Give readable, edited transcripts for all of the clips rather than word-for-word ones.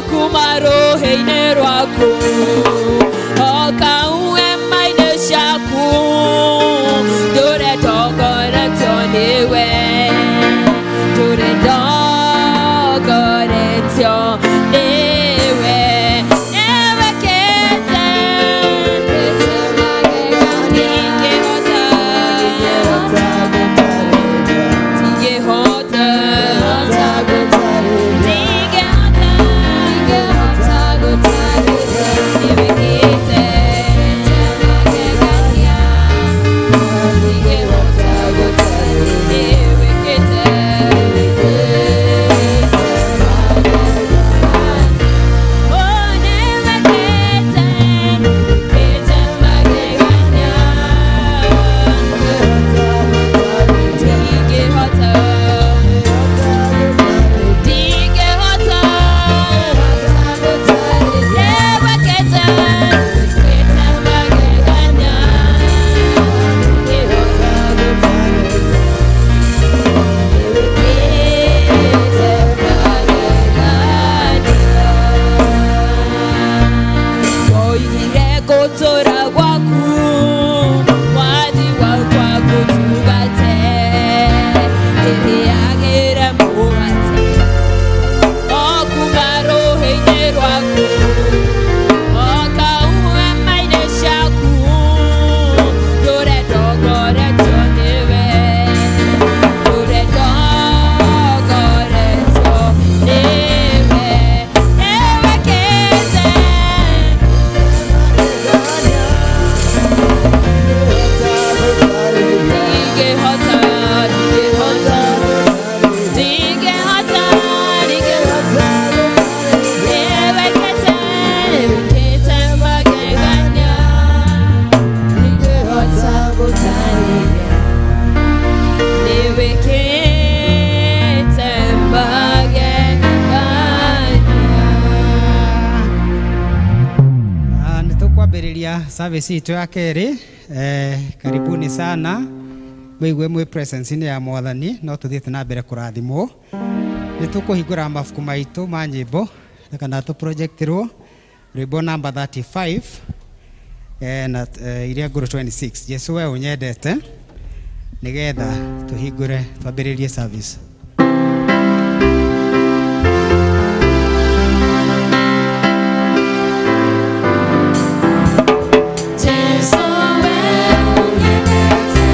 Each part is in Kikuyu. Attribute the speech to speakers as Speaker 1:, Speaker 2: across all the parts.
Speaker 1: Okumaroheine rwaku Okauwe maine shaku Dore togoretio niwe Dore togoretio niwe Newe kete Tige hota Tige hota Tige hota Newe kete Tige hota Newe kete Oh, newe kete kete magegania Tige hota Tige hota Newe kete kete magegania Tige hota Newe kete magegania Oigire gũtũra gwaku mwathi wakwa gũtungate ĩrĩagĩre mũgate okuma rũhĩ-inĩ rwaku okaume maine ciaku ndũre ndongoretio nĩwe ndũre ndongoretio nĩwe nĩwe kĩte Dige hota, dige hota, dige hota, dige hota. Newe kete, newe kete magegania. Dige hota gutaniria. Newe kete magegania.
Speaker 2: Nĩ tũkwambĩrĩria service itũ ya kerĩ. Karibuni sana mwĩigue mwĩ presence-inĩ ya mwathani no tũthiĩte na mbere kũrathimwo. Nĩ tũkũhingũra mabuku maitũ ma nyĩmbo kana tũprojectirwo rwĩmbo namba 35 na iria ngũrũ 26 Jesu we ũnyendete nĩgetha tũhingũre twambĩrĩrie service.
Speaker 1: Jesu we unyendete.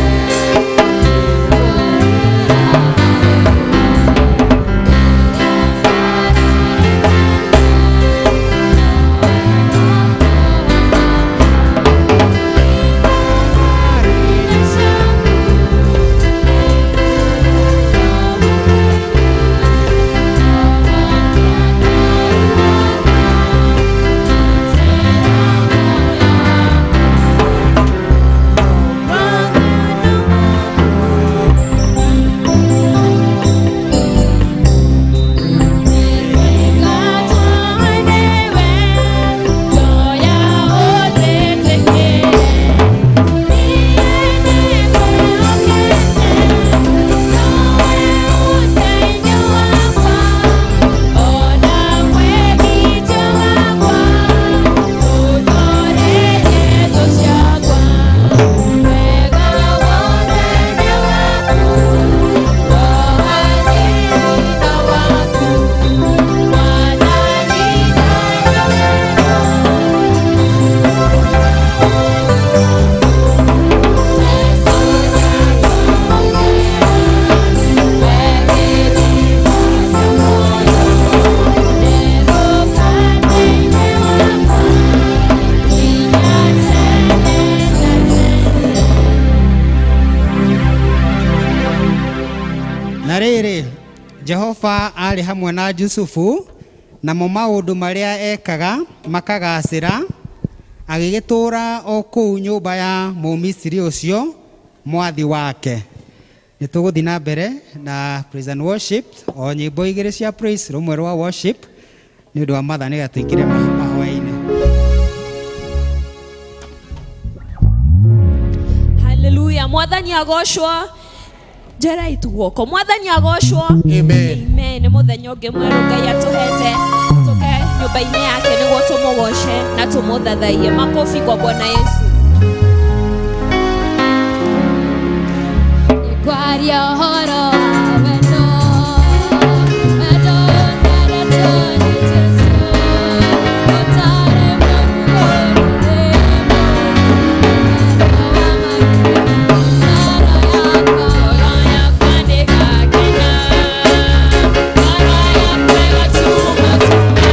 Speaker 2: Na rĩrĩ Jehova aarĩ hamwe na Jusufu namo maũndũ marĩa ekaga makagacĩra agĩgĩtũũra o kũu nyũmba ya Mũmisiri ũcio mwathi wake. Nĩ tũgũthiĩ na mbere na praise and worship o nyĩmbo igĩrĩ cia praise rũmwe rwa worship nĩ ũndũ wa Mother nĩgetha tũingĩre mahoya-inĩ.
Speaker 1: Hallelujah. Mwathani agocwo. Njera itu guoko. Mwathani agocwo.
Speaker 3: Amen.
Speaker 1: Amen. Nĩ mũthenya ũngĩ mwerũ Ngai atũhete tũke Nyũmba-inĩ yake nĩguo tũmũgoce na tũmũthathaiye. Makofi kwa Bwana Yesu.
Speaker 3: Kwaria ũhoro wa wendo, wendo ũnderetwo nĩ Jesũ, ũtarĩ mũrũ nĩ mũndũ, wendo wa magegania, ngoro yakwa,
Speaker 1: Ngoro yakwa nĩĩgakena, ngoro yakwa ĩgatumatuma,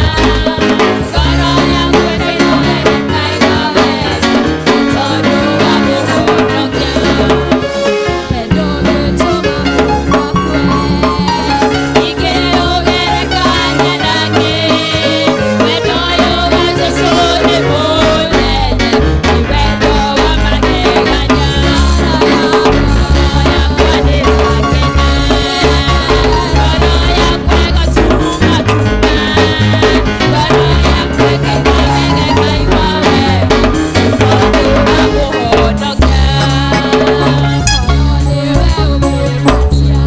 Speaker 1: ngoro yakwa ĩkaigua wega, ĩkaigua wega, tondũ wa mũhonokia.
Speaker 3: Wendo ũngĩtũma mũndũ akue,
Speaker 1: Ingĩũgerekania nake, wendo ũyũ wa Jesũ nĩ mũnene, nĩ wendo wa magegania. Ngoro yakwa nĩĩrakena, ngoro yakwa ĩgatumatuma, ngoro yakwa ĩkaigua wega, ĩkaigua wega, tondũ wa mũhonokia.
Speaker 3: Nĩwe ũngĩhutia.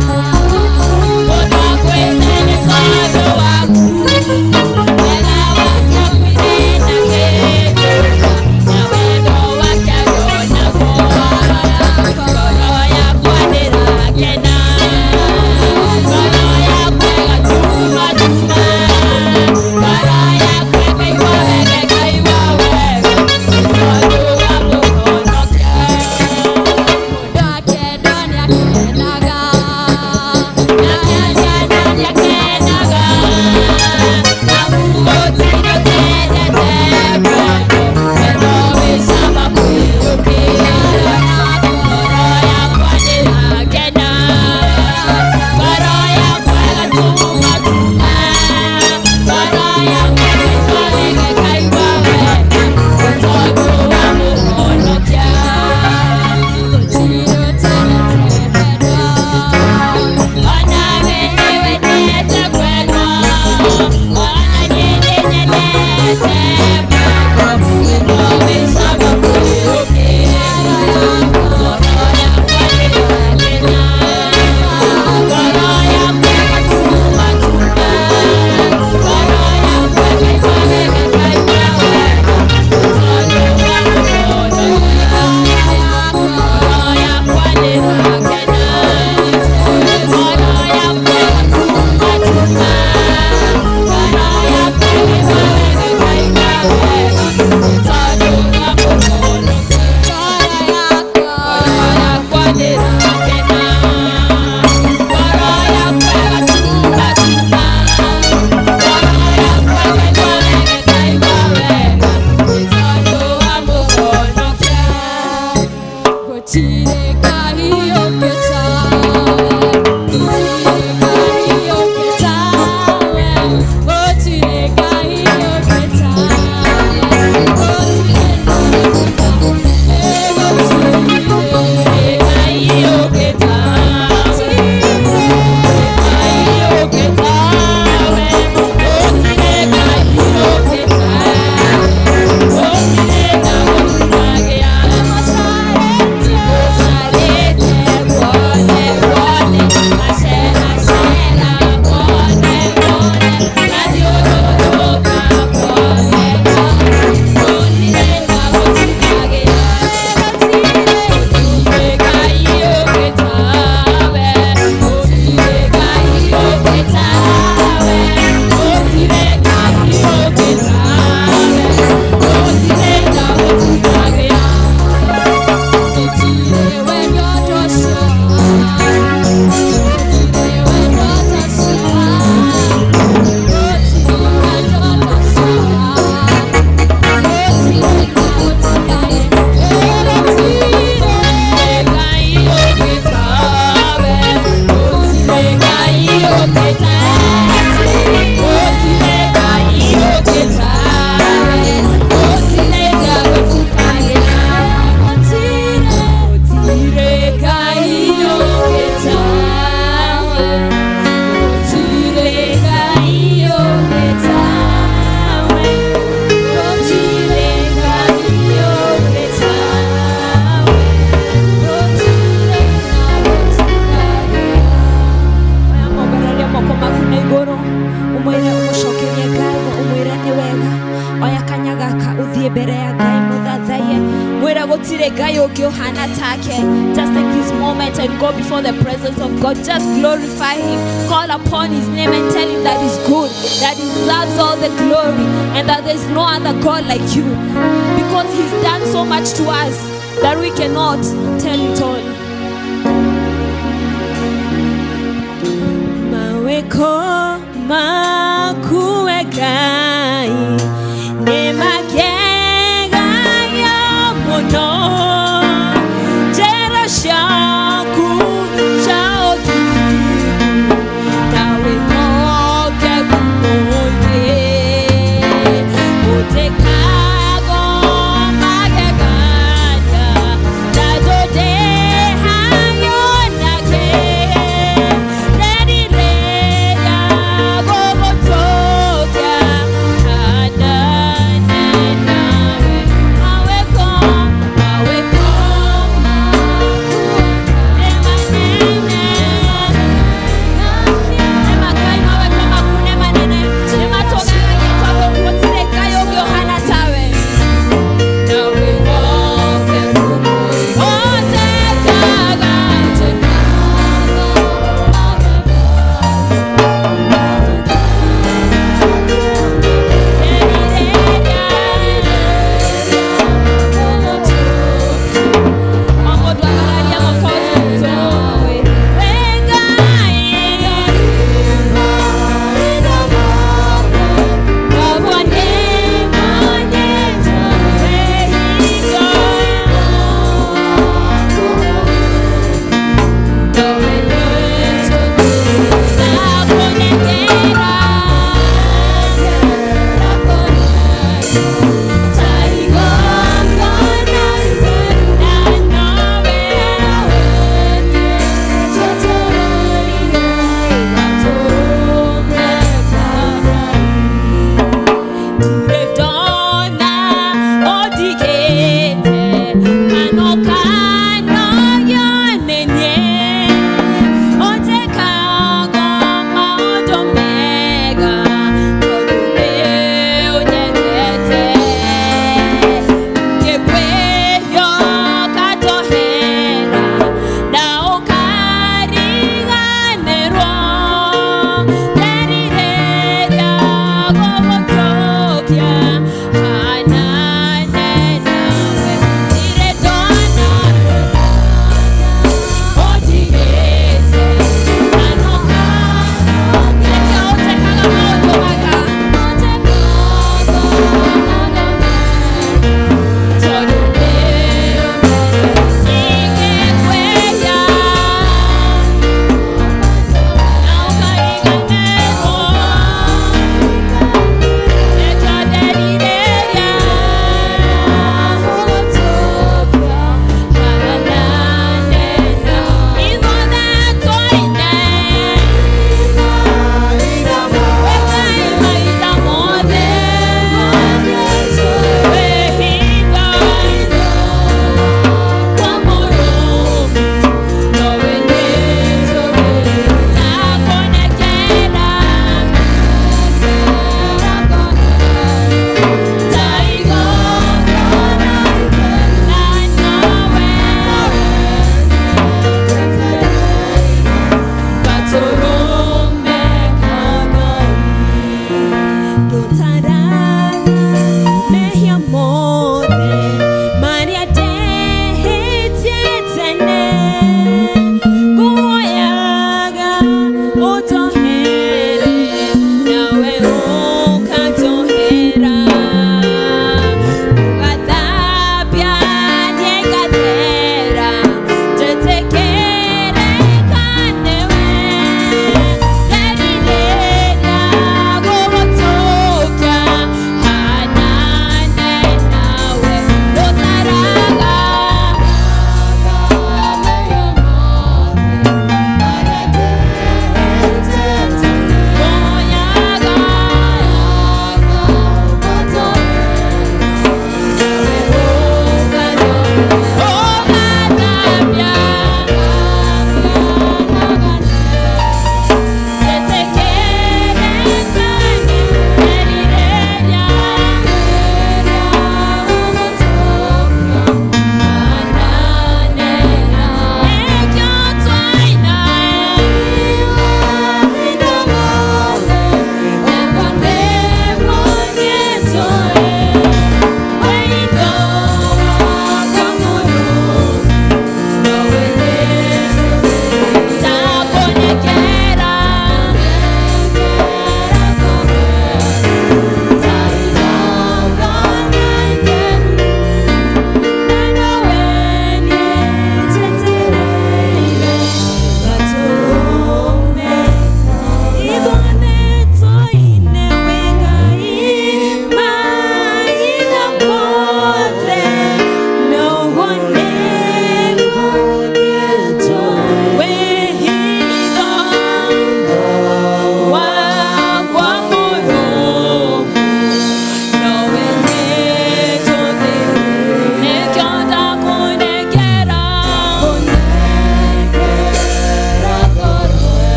Speaker 1: Mũndũ akuĩte nĩ tondũ waku, wega wake akuire na kĩndũ, na wendo wake angĩonagwo. Ngoro yakwa nĩĩrakena, ngoro yakwa ĩgatumatuma, ngoro yakwa ĩkaigua wega, ĩkaigua wega, tondũ wa mũhonokia.
Speaker 3: Mũndũ akendwo nĩakenaga, gũtirĩ ũtendete kwendwo. Gũtirĩ Ngai ũngĩ tawe, gũtirĩ Ngai ũngĩ tawe, gũtirĩ Ngai ũngĩ tawe, gũtirĩ
Speaker 1: Thiĩ mbere ya Ngai mũthathaiye, mwĩre gũtirĩ Ngai ũngĩ ũhana take. Just take this moment and go before the presence of God. Just glorify him, call upon his name and tell him that he's good, that he deserves all the glory, and that there's no other God like you, because he's done so much to us that we cannot tell it all. Maweko makuwe Ngai nĩmakega mũno, njĩra ciaku cia ũthingu na wĩhokeku mũingĩ. Ũtĩkago magegania na ndũndĩhayo nake, nderirĩria gũgũtũũria hanane nawe. Mawĩko, mawĩko nĩ manene, nĩ Ngai mawĩko maku nĩ manene, nĩ matũgagĩria tondũ gũtirĩ Ngai ũngĩ ũhana tawe. Na wĩhokeku ũtekaga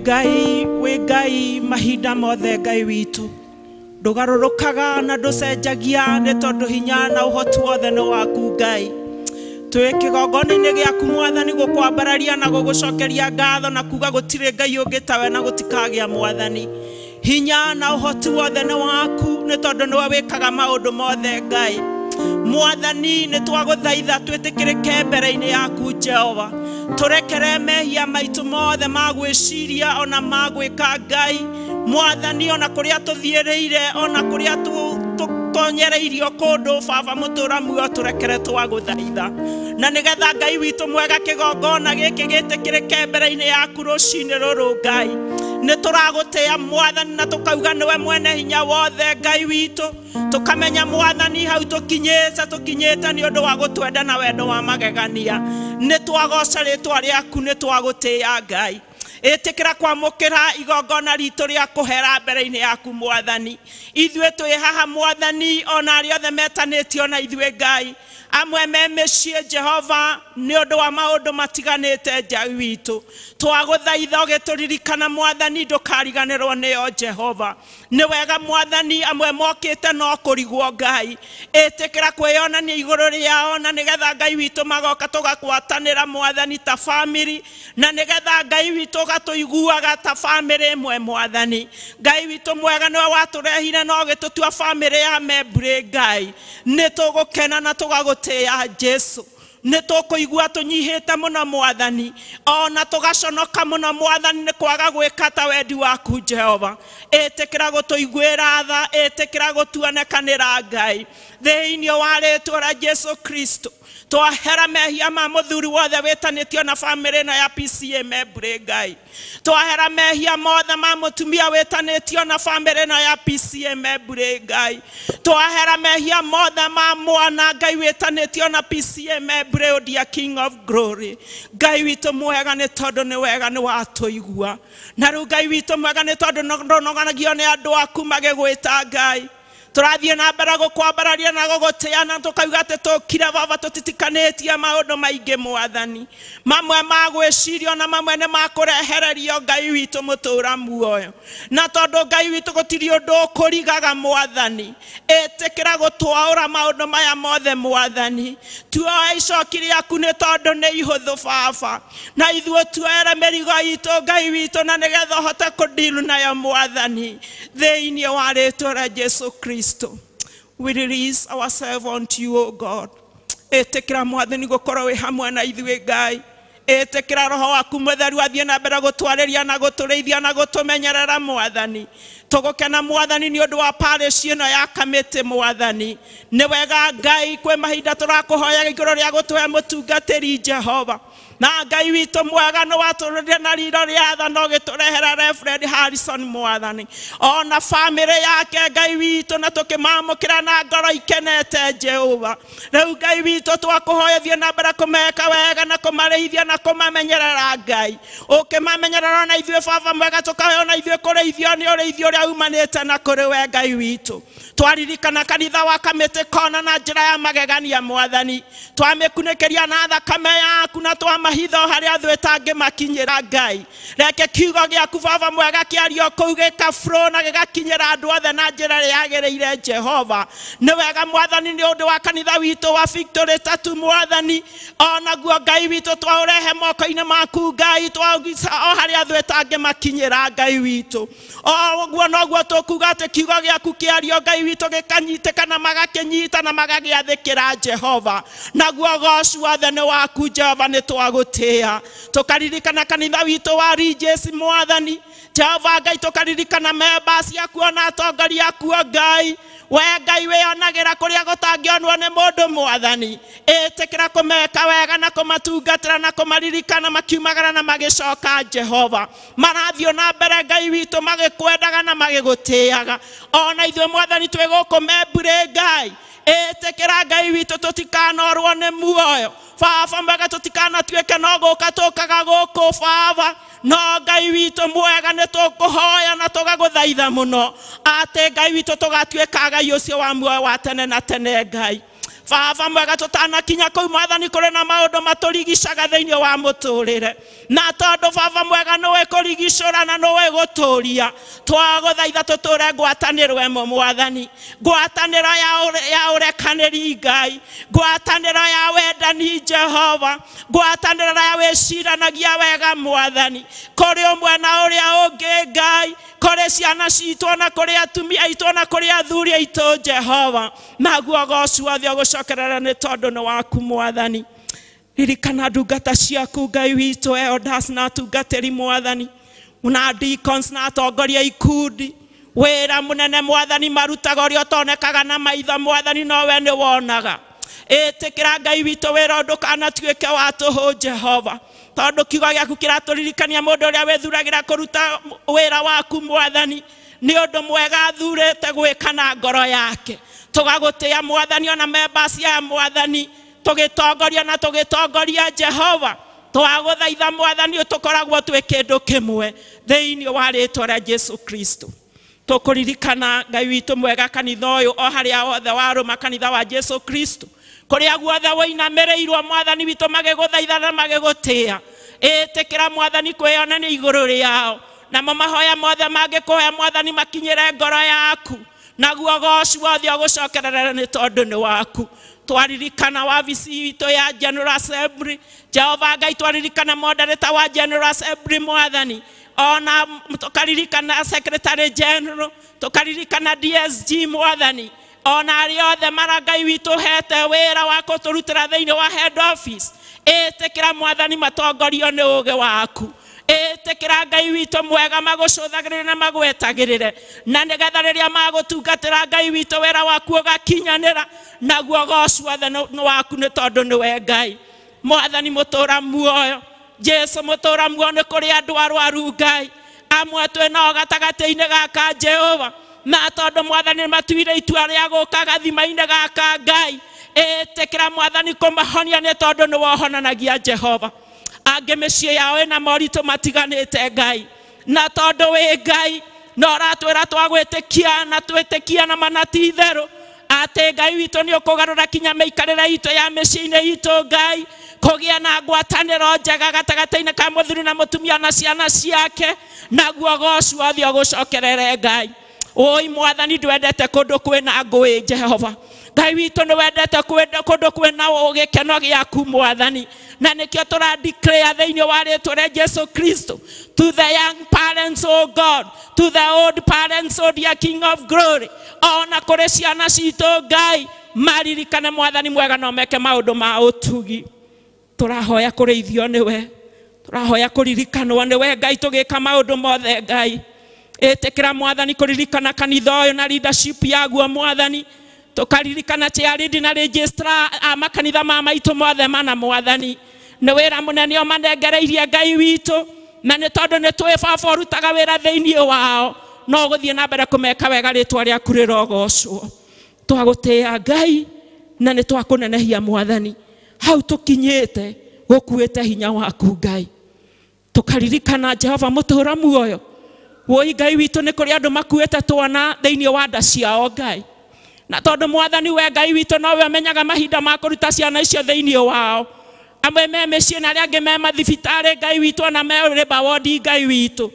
Speaker 4: Ngai, wĩ Ngai mahinda mothe Ngai witũ. Ndũgarũrũkaga na ndũcenjagia nĩ tondũ hinya na ũhoti wothe nĩ waku Ngai. Twĩ kĩgongona-inĩ gĩaku Mwathani gũkwambararia na gũgũcokeria ngatho na kuga gũtirĩ Ngai ũngĩ tawe na gũtikagĩa Mwathani. Hinya na ũhoti wothe nĩ waku nĩ tondũ nĩwe wĩkaga maũndũ mothe Ngai. Mwathani nĩ twagũthaitha twĩtĩkĩrĩke mbere-inĩ yaku Jehova. Tũrekere mehia maitũ mothe ma gwĩciria ona ma gwĩka Ngai. Mwathani ona kũrĩa tũthiĩrĩire ona kũrĩa tũtonyereirio kũndũ Baba mũtũra muoyo tũrekere twagũthaitha. Na nĩgetha Ngai witũ mwega kĩgongona gĩkĩ gĩtĩkĩrĩke mbere-inĩ yaku rũcinĩ rũrũ Ngai. Nĩ tũragũtĩa Mwathani na tũkauga nĩwe mwene hinya wothe Ngai witũ. Tũkamenya Mwathani hau tũkinyĩte tũkinyĩte nĩ ũndũ wa gũtwenda na wendo wa magegania. Nĩ twagoca rĩtwa rĩaku nĩ twagũtĩa Ngai. Ĩtĩkĩra kwamũkĩra igongona ritũ rĩa kũhera mbere-inĩ yaku Mwathani. Ithuĩ twĩ haha Mwathani ona arĩa othe metanĩtio na ithuĩ Ngai. Amwe me mĩciĩ Jehova nĩ ũndũ wa maũndũ matiganĩte Ngai witũ. Twagũthaitha ũgĩtũririkana Mwathani ndũkariganĩrwo nĩo Jehova. Nĩ wega Mwathani amwe mokĩte no kũrigwo Ngai. Ĩtĩkĩra kwĩyonania igũrũ rĩao na nĩgetha Ngai witũ magoka tũgakwatanĩra Mwathani ta family na nĩgetha Ngai witũ ũgatũiguaga ta family ĩmwe Mwathani. Ngai witũ mwega nĩwe watũrehire na ũgĩtũtua family ya Membley Ngai. Nĩ tũgũkena na tũgagũtĩĩa Jesu. Nĩ tũkũigua tũnyihĩte mũno Mwathani ona tũgaconoka mũno Mwathani nĩ kwaga gwĩka ta wendi waku Jehova. Ĩtĩkĩra gũtũiguĩra tha, ĩtĩkĩra gũtuonekanĩra Ngai. Thĩinĩ wa rĩtwa rĩa Jesu Kristo twahera mehia ma mũthuri wothe wĩtanĩtio na family ĩno ya PCEA Membley Ngai. Twahera mehia mothe ma mũtumia wĩtanĩtio na family ĩno ya PCEA Membley Ngai. Twahera mehia mothe ma mwana Ngai wĩtanĩtio na PCEA Membley, O dear King of Glory. Ngai witũ mwega nĩ tondũ nĩ wega nĩ watũigua. Na rĩu Ngai witũ mwega nĩ tondũ ndũnoganagio nĩ andũ aku magĩgwĩta Ngai. Tũrathiĩ na mbere gũkwambararia na gũgũtĩa na tũkauga atĩ tũkire Baba tũtitikanĩtie maũndũ maingĩ Mwathani. Mamwe ma gwĩcirio na mamwe nĩ makũrehererio Ngai witũ mũtũra muoyo. Na tondũ Ngai witũ gũtirĩ ũndũ ũkũrigaga Mwathani, ĩtĩkĩra gũtwaũra maũndũ maya mothe Mwathani. Tuoe icoki rĩaku nĩ tondũ nĩ ihũthũ Baba. Na ithuĩ tuoere mĩrigo itũ Ngai witũ na nĩgetha ũhote kũndilu nayo Mwathani. Thĩinĩ wa rĩtwa rĩa Jesu Kristo. We release ourselves unto you, O God. Ĩtĩkĩra Mwathani gũkorwo wĩ hamwe na ithuĩ Ngai. Ĩtĩkĩra Roho waku Mũtheru athiĩ na mbere gũtwarĩria na gũtũrĩithia na gũtũmenyerera Mwathani. Tũgũkena Mwathani nĩ ũndũ wa parish ĩno ya Kamĩtĩ Mwathani. Nĩ wega Ngai kwĩ mahinda tũrakũhoya igũrũ rĩa gũtũhe mũtungatĩri Jehova. Na Ngai witũ mwega nĩ watũrĩria na riro rĩa tha na ũgĩtũrehera Reverend Harrison Mwathani. Ona family yake Ngai witũ na tũkĩmamũkĩra na ngoro ikenete Jehova. Rĩu Ngai witũ twakũhoya thiĩ na mbere kũmeka wega na kũmarĩithia na kũmamenyerera Ngai. Ũkĩmamenyerera ona ithuĩ Baba mwega tũkahoya ona ithuĩ kũrĩithio nĩ ũrĩithio ũrĩa umanĩte na kũrĩ we Ngai witũ. Twaririkana kanitha wa Kamĩtĩ Kona na njĩra ya magegania Mwathani. Twamĩkunĩkĩria na thakame yaku na twamahitho harĩa thũ ĩtangĩmakinyĩra Ngai. Reke kiugo gĩaku Baba mwega kĩario kũu gĩkaflow na gĩgakinyĩra andũ othe na njĩra ĩrĩa yagĩrĩire Jehova. Nĩ wega Mwathani nĩ ũndũ wa kanitha witũ wa Victory Tatu Mwathani. Onaguo Ngai witũ twaũrehe moko-inĩ maku Ngai, twaũgica o harĩa thũ ĩtangĩmakinyĩra Ngai witũ. O ũguo noguo tũkuga atĩ kiugo gĩaku kĩario Ngai witũ gĩkanyitĩka na magakĩnyita na magagĩathĩkĩra Jehova. Naguo gocu wothe nĩ waku Jehova nĩ twagũtĩa. Tũkaririkana kanitha witũ wa Regis Mwathani. Jehova Ngai tũkaririkana members aku ona atongoria aku Ngai. We Ngai wĩonagĩra kũrĩa gũtangĩonwo nĩ mũndũ Mwathani. Ĩtĩkĩra kũmeka wega na kũmatungatĩra na kũmaririkana makiumagara na magĩcoka Jehova. Marathiĩ na mbere Ngai witũ magĩkwendaga na magĩgũtĩaga. Ona ithuĩ Mwathani twĩ gũkũ Membley Ngai. Ĩtĩkĩra Ngai witũ tũtikanorwo nĩ muoyo. Baba mwega tũtikanatuĩke no gũka tũkaga gũkũ Baba. No Ngai witũ mwega nĩ tũkũhoya na tũgagũthaitha mũno atĩ Ngai witũ tũgatuĩka Ngai ũcio wa muoyo wa tene na tene Ngai. Baba mwega tũtanakinya kũu mwathani kũrĩ na maũndũ matũrigicaga thĩinĩ wa mũtũrĩre na tondũ baba mwega nĩwe kũrigicũra na nĩwe gũtũria twagũthaitha tũtũre ngwatanĩro ĩmwe mwathani ngwatanĩro ya ũrekanĩri Ngai ngwatanĩro ya wendani Jehova ngwatanĩro ya wĩciranagia wega mwathani kũrĩ ũmwe na ũrĩa ũngĩ Ngai kũrĩ ciana citũ na kũrĩ atumia aitũ na kũrĩ athuri aitũ Jehova naguo gocu wothe ũgũcokerera nĩ tondũ nĩ waku mwathani. Ririkana ndungata ciaku Ngai witũ elders na atungatĩri mwathani na deacons na atongoria ikundi wĩra mũnene mwathani marutaga ũrĩa ũtonekaga na maitho mwathani nowe nĩ wonaga. Ĩtĩkĩra Ngai witũ wĩra ndũkanatuĩke wa tũhũ Jehova tondũ kiugo gĩaku kĩratũririkania mũndũ ũrĩa wĩthuragĩra kũruta wĩra waku mwathani nĩ ũndũ mwega athurĩte gwĩka na ngoro yake. Tũgagũtĩa mwathani ona members ya mwathani tũgĩtongoria na tũgĩtongoria Jehova twagũthaitha mwathani tũkoragwo twĩ kĩndũ kĩmwe thĩinĩ wa rĩtwa rĩa Jesu Kristo. Tũkũririkana Ngai witũ mwega kanitha ũyũ o harĩa wothe warũma kanitha wa Jesu Kristo kũrĩa guothe wũinamĩrĩirwo mwathani witũ magĩgũthaitha na magĩgũtĩa. Ĩtĩkĩra mwathani kwĩyonania igũrũ rĩao namo mahoya mothe mangĩkũhoya mwathani makinyĩre ngoro yaku naguo gocu wothe ũgũcokerera nĩ tondũ nĩ waku. Twaririkana wabici itũ ya General Assembly Jehova Ngai twaririkana moderator wa General Assembly mwathani ona tũkaririkana Secretary General tũkaririkana DSG mwathani ona arĩa othe mara Ngai witũ hete wĩra wa kũtũrutĩra thĩinĩ wa head office. Ĩtĩkĩra mwathani matongorio nĩ ũũgĩ waku. Ĩtĩkĩra Ngai witũ mwega magũcũthagĩrĩre na magwetagĩrĩre na nĩgetha rĩrĩa magũtungatĩra Ngai witũ wĩra waku ũgakinyanĩra naguo gocu wothe nĩ waku nĩ tondũ nĩwe Ngai mwathani mũtũra muoyo Jesu mũtũra muoyo nĩ kũrĩ andũ arwaru Ngai amwe twĩ nao gatagatĩ-inĩ gaka Jehova na tondũ mwathani matuire itua rĩa gũka gathima-inĩ gaka Ngai ĩtĩkĩra mwathani kũmahonia nĩ tondũ nĩ wohonanagia Jehova. Angĩ mĩciĩ yao ĩna moritũ matiganĩte Ngai na tondũ wĩ Ngai no ũratwĩra twagwĩtĩkia na twĩtĩkia na mana ti itherũ atĩ Ngai witũ nĩ ũkũgarũra kinya mĩikarĩre itũ ya mĩciĩ-inĩ itũ Ngai kũgĩa na ngwatanĩro njega gatagatĩ-inĩ ka mũthuri na mũtumia na ciana ciake naguo gocu wothe ũgũcokerere Ngai. Oi mwathani ndwendete kũndũ kwĩna ngũĩ Jehova Ngai witũ nĩ wendete kũndũ kwĩna gĩkeno gĩaku mwathani na nĩkĩo tũra declare thĩinĩ wa rĩtwa rĩa Jesu Kristo to the young parents o God to the old parents o dear King of Glory ona kũrĩ ciana citũ Ngai maririkane mwathani mwega no meke maũndũ ma ũtugi. Tũrahoya kũrĩithio nĩwe tũrahoya kũririkanwo nĩwe Ngai tũgĩka maũndũ mothe Ngai. Ĩtĩkĩra mwathani kũririkana kanitha ũyũ na leadership yaguo mwathani tũkaririkana chairlady na registrar a makanitha ma maitũ mothe mana mwathani nĩ wĩra mũnene ũmanengereirie Ngai witũ na nĩ tondũ nĩ tũĩ baba ũrutaga wĩra thĩinĩ wao no gũthiĩ na mbere kũmeka wega rĩtwa rĩaku rĩrogocwo. Twagũtĩĩa Ngai na nĩ twakũnenehia mwathani hau tũkinyĩte gũkuĩte hinya waku Ngai. Tũkaririkana Jehova mũtũra muoyo woi Ngai witũ nĩ kũrĩ andũ makuĩte twana thĩinĩ wa nda ciao Ngai na tondũ mwathani we Ngai witũ nowe ũmenyaga mahinda ma kũruta ciana icio thĩinĩ wao amwe me mĩciĩ na arĩa angĩ me mathibitarĩ Ngai witũ ona me labour ward Ngai witũ.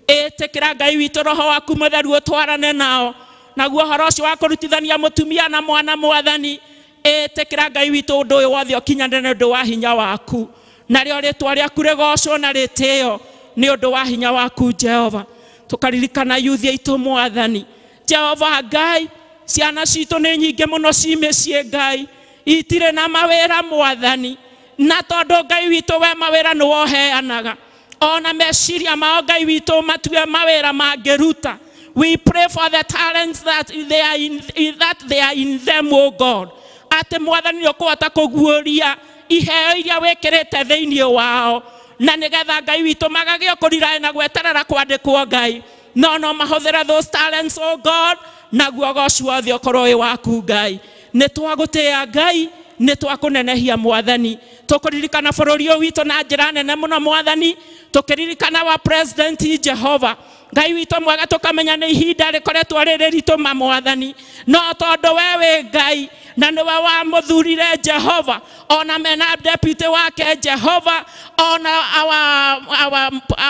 Speaker 4: Ĩtĩkĩra Ngai witũ roho waku mũtheru ũtwarane nao naguo ũhoro ũcio wa kũrutithania mũtumia na mwana mwathani ĩtĩkĩra Ngai witũ ũndũ ũyũ wothe ũkinyanĩre nĩ ũndũ wa hinya waku narĩo rĩtwa rĩaku rĩgocwo na rĩtĩo nĩ ũndũ wa hinya waku Jehova. Tũkaririkana yuthi aitũ mwathani Jehova Ngai ciana citũ nĩ nyingĩ mũno ci mĩciĩ Ngai itirĩ na mawĩra mwathani na tondũ Ngai witũ we mawĩra nĩ woheanaga ona meciria mao Ngai witũ matue mawĩra mangĩruta. We pray for the talents that they are in, that they are in them, O God. Atĩ mwathani nĩ ũkũhota kũguũria iheo iria wĩkĩrĩte thĩinĩ wao na nĩgetha Ngai witũ magagĩo kũrira na gweterera kwandĩkwo Ngai no mahũthĩre those talents, O God, naguo gocu wothe ũkorwo wĩ waku Ngai. Nĩ twagũtĩĩa Ngai Nĩ twakũnenehia mwathani. Tũkũririkana bũrũri ũyũ witũ na njĩra nene mũno mwathani. Tũkĩririkana wa president Jehova Ngai witũ mwega, tũkamenya nĩ ihinda rĩkoretwo rĩrĩ ritũ ma mwathani, no tondũ we wĩ Ngai na nĩwe wamũthurire Jehova, ona mena deputy wake Jehova, ona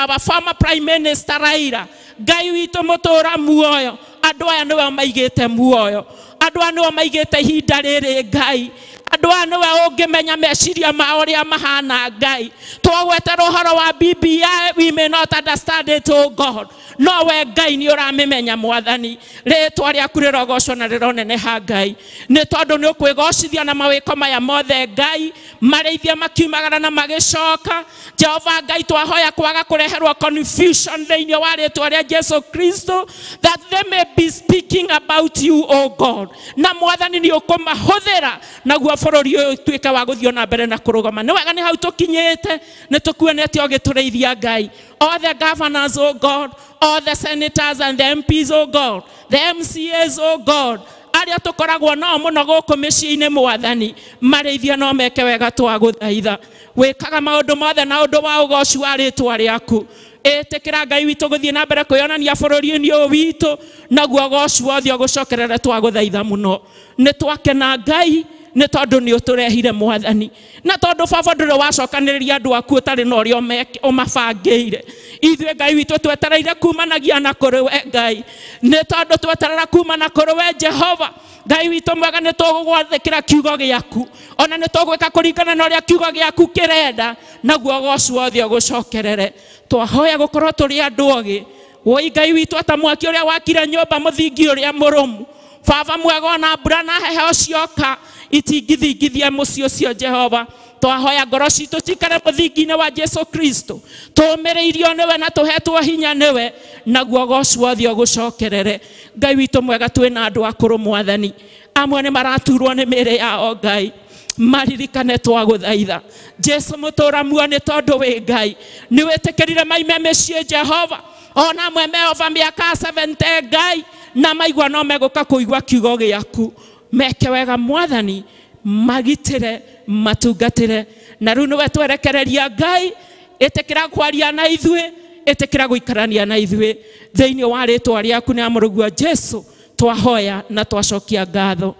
Speaker 4: our former prime minister Raila. Ngai witũ mũtũra muoyo, andũ aya nĩwe maigĩte muoyo, andũ aya nĩwe maigĩte ihinda rĩrĩ Ngai, andũ aya nĩwe ũngĩmenya meciria mao ũrĩa mahana Ngai. Twagwetera ũhoro wa BBI, we may not understand it, oh God, no we Ngai nĩ ũramĩmenya mwathani. Rĩtwa rĩaku rĩrogocwo na rĩroneneha Ngai, nĩ tondũ nĩ ũkwĩgocithia na mawĩko maya mothe Ngai, marĩithia makiumagara na magĩcoka. Jehova Ngai, twahoya kwaga kũreherwo confusion thĩinĩ wa rĩtwa rĩa Jesu Kristo, that they may be speaking about you, oh God, na mwathani nĩ ũkũmahũthĩra naguo bũrũri ũyũ ũtuĩke wa gũthiĩ na mbere na kũrũgama. Nĩ wega nĩ hau tũkinyĩte, nĩ tũkuonete ũgĩtũrĩithia Ngai. All the governors, oh God, all the senators and the MPs, oh God, the MCAs, oh God, arĩa tũkoragwo nao mũno gũkũ mĩciĩ-inĩ mwathani, marĩithia no meke wega twagũthaitha. Wĩkaga maũndũ mothe na ũndũ wa ũgoci wa rĩtwa rĩaku. Ĩtĩkĩra Ngai witũ gũthiĩ na mbere kwĩyonania bũrũri-inĩ ũyũ witũ, naguo ũgoci wothe ũgũcokerere twagũthaitha mũno. Nĩ twakena Ngai nĩ tondũ nĩ ũtũrehire mwathani, na tondũ baba ndũrĩ wacokanĩrĩria andũ aku ũtarĩ na ũrĩa ũmabangĩire. Ithuĩ Ngai witũ twetereire kumanagia na kũrĩ we Ngai, nĩ tondũ tweterera kumana kũrĩ we Jehova Ngai witũ mwega, nĩ tũgũgwathĩkĩra kiugo gĩaku, ona nĩ tũgwĩka kũringana na ũrĩa kiugo gĩaku kĩrenda, naguo ũgoci wothe ũgũcokerere. Twahoya gũkorwo tũrĩ andũ ogĩ, woi Ngai witũ, ata mwaki ũrĩa wakire nyũmba mũthingi ũrĩa mũrũmu, baba mwega, ona mbura na heho cioka itingithingithia mũciĩ ũcio Jehova. Twahoya ngoro citũ cikare mũthingi-inĩ wa Jesu Kristo, tũũmĩrĩirio nĩwe na tũhetwo hinya nĩwe, naguo ũgoci wothe ũgũcokerere. Ngai witũ mwega, twĩna andũ akũrũ mwathani, amwe nĩ maraturwo nĩ mĩĩrĩ yao Ngai, maririkane twagũthaitha. Jesu mũtũra muoyo, nĩ tondũ wĩ Ngai, nĩ wĩtĩkĩrire maime mĩciĩ Jehova, ona amwe me over mĩaka 70 Ngai, na maigua no megũka kũigua kiugo gĩaku. Meke wega mwathani, magitĩre, matungatĩre, na rĩu nĩwe twerekereria Ngai. Ĩtĩkĩra kwaria na ithuĩ, ĩtĩkĩra gũikarania na ithuĩ thĩinĩ wa rĩtwa rĩaku nĩ amũrũguo Jesu twahoya na twacokia ngatho.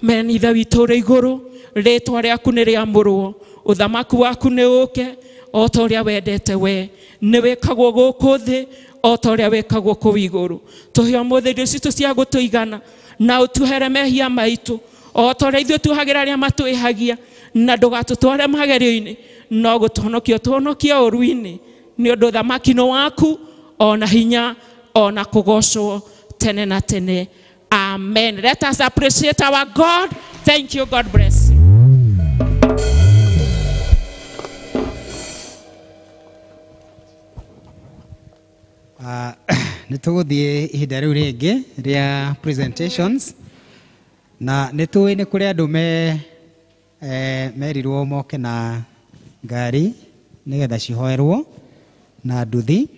Speaker 4: Meni Ithe witũ ũrĩ igũrũ, rĩtwa rĩaku nĩ rĩamũrwo, ũthamaki waku nĩ ũke o ta ũrĩa wendete we, nĩ wĩkagwo gũkũ thĩ o ta ũrĩa wĩkagwo kũu igũrũ. Tũhe ũmũthĩ irio citũ cia gũtũigana, na ũtuhere mehia maitũ o ta ũrĩa ithuĩ tuohagĩra arĩa matwĩhagia, na ndũgatũtware magerio-inĩ, no gũtũhonokia ũtũhonokie ũũru-inĩ, nĩ ũndũ ũthamaki nĩ waku, ona hinya, ona kũgocwo tene na tene. Amen. Let us appreciate our God. Thank you. God bless you.
Speaker 2: Nĩ tũgũthiĩ ihinda rĩu rĩngĩ rĩa presentations, na nĩ tũĩ nĩ kũrĩ andũ merirwo moke na ngari nĩgetha cihoerwo na nduthi,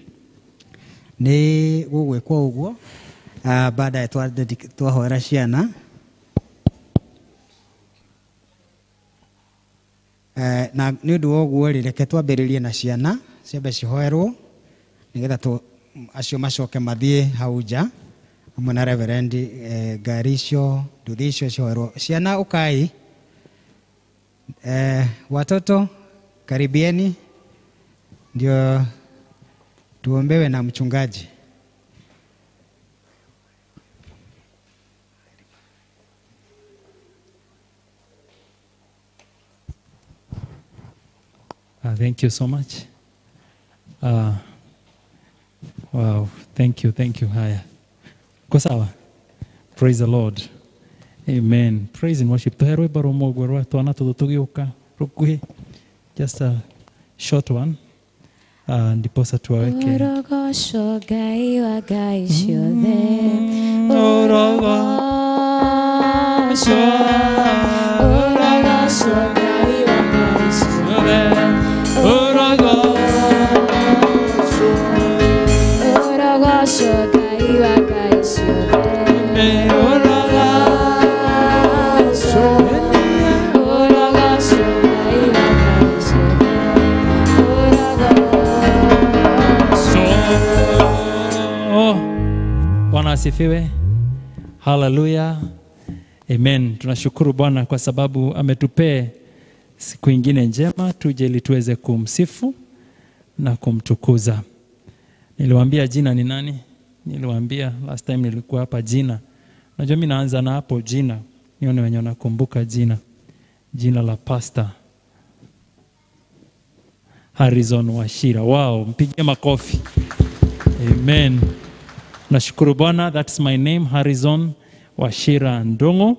Speaker 2: nĩ gũgwĩkwo ũguo baadaye twahoera ciana. Na nĩ ũndũ wa ũguo rĩ, reke twambĩrĩrie na ciana ciambe cihoerwo nĩgetha acio macoke mathiĩ hau nja hamwe na reverend. Ngari icio, nduthi icio cihoerwo. Ciana ũkai, watoto karibieni, ndio tuombewe na mchungaji.
Speaker 5: Thank you so much. Wow, thank you, thank you. Haya. Ko sawa? Praise the Lord. Amen. Praise and worship. Tuhe rwĩmbo rũmwe ũguo rwa twana tũtũ tũgĩũka rũkuhĩ. Just a short one. Ndiposa tuwaweke.
Speaker 3: Ũrogocwo Ngai wa ngai ciothe.
Speaker 5: Ũrogocwo,
Speaker 3: Ũrogocwo Ngai wa ngai ciothe.
Speaker 5: Ũrogocwo,
Speaker 3: Ũrogocwo Ngai wa ngai ciothe.
Speaker 5: Ũrogocwo,
Speaker 3: Ũrogocwo
Speaker 5: asifiwe. Hallelujah. Amen. Tunashukuru Bwana kwa sababu ametupea siku ingine njema tuje ili tuweze kumsifu na kumtukuza. Niliwaambia jina ni nani? Niliwaambia last time nilikuwa hapa jina. Najua mimi naanza na hapo jina. Nione wenye wanakumbuka jina. Jina la Pastor Harrison Wachira. Wow, mpigie makofi. Amen. Nashukuru Bwana, that's my name, Harrison Wachira Ndungu.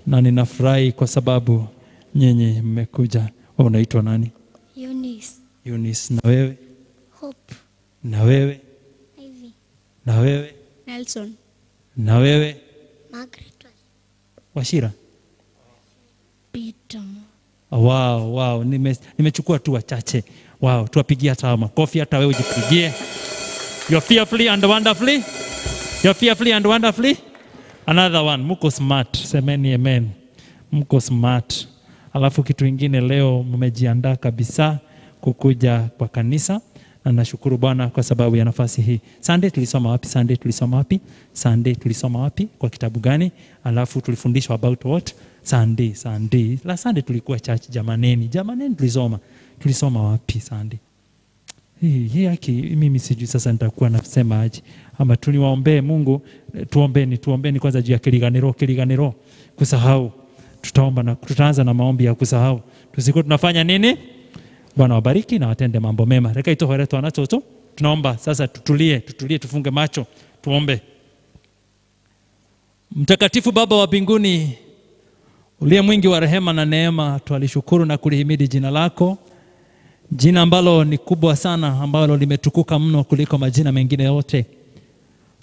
Speaker 5: Na ninafurahi kwa sababu nyinyi mmekuja. Wewe unaitwa nani?
Speaker 6: Eunice.
Speaker 5: Eunice, na wewe?
Speaker 6: Hope.
Speaker 5: Na wewe?
Speaker 6: Ivy.
Speaker 5: Na wewe?
Speaker 6: Nelson.
Speaker 5: Na wewe?
Speaker 6: Margaret
Speaker 5: Wachira.
Speaker 6: Peter.
Speaker 5: Wow, wow, nimechukua tu wachache. Wow, tuwapigie hata makofi, hata wewe ujipigie. You're fearfully and wonderfully. You're fearfully and wonderfully. Another one, mko smart. Semeni amen. Mko smart. Alafu kitu ingine leo mmejiandaa kabisa kukuja kwa kanisa. Na nashukuru Bwana kwa sababu ya nafasi hii. Sunday tulisoma wapi? Sunday tulisoma wapi? Sunday tulisoma wapi? Kwa kitabu gani? Alafu tulifundishwa about what? Sunday, Sunday. La Sunday tulikuwa church jamaneni. Jamaneni tulisoma. Tulisoma wapi Sunday? Hii haki mimi sijui sasa nitakuwa nasema aje. Ama tuliwaombee Mungu, tuombeni kwanza juu ya kiliganiro kusahau. Tutaomba na tutaanza na maombi ya kusahau. Tusikuwa tunafanya nini? Bwana wabariki na watende mambo mema. Reka itohore twana toto. Tunaomba sasa, tutulie, tufunge macho, tuombe. Mtakatifu Baba wa mbinguni, uliye mwingi wa rehema na neema, twalishukuru na kulihimidi jina lako. Jina ambalo ni kubwa sana, ambalo limetukuka mno kuliko majina mengine yote.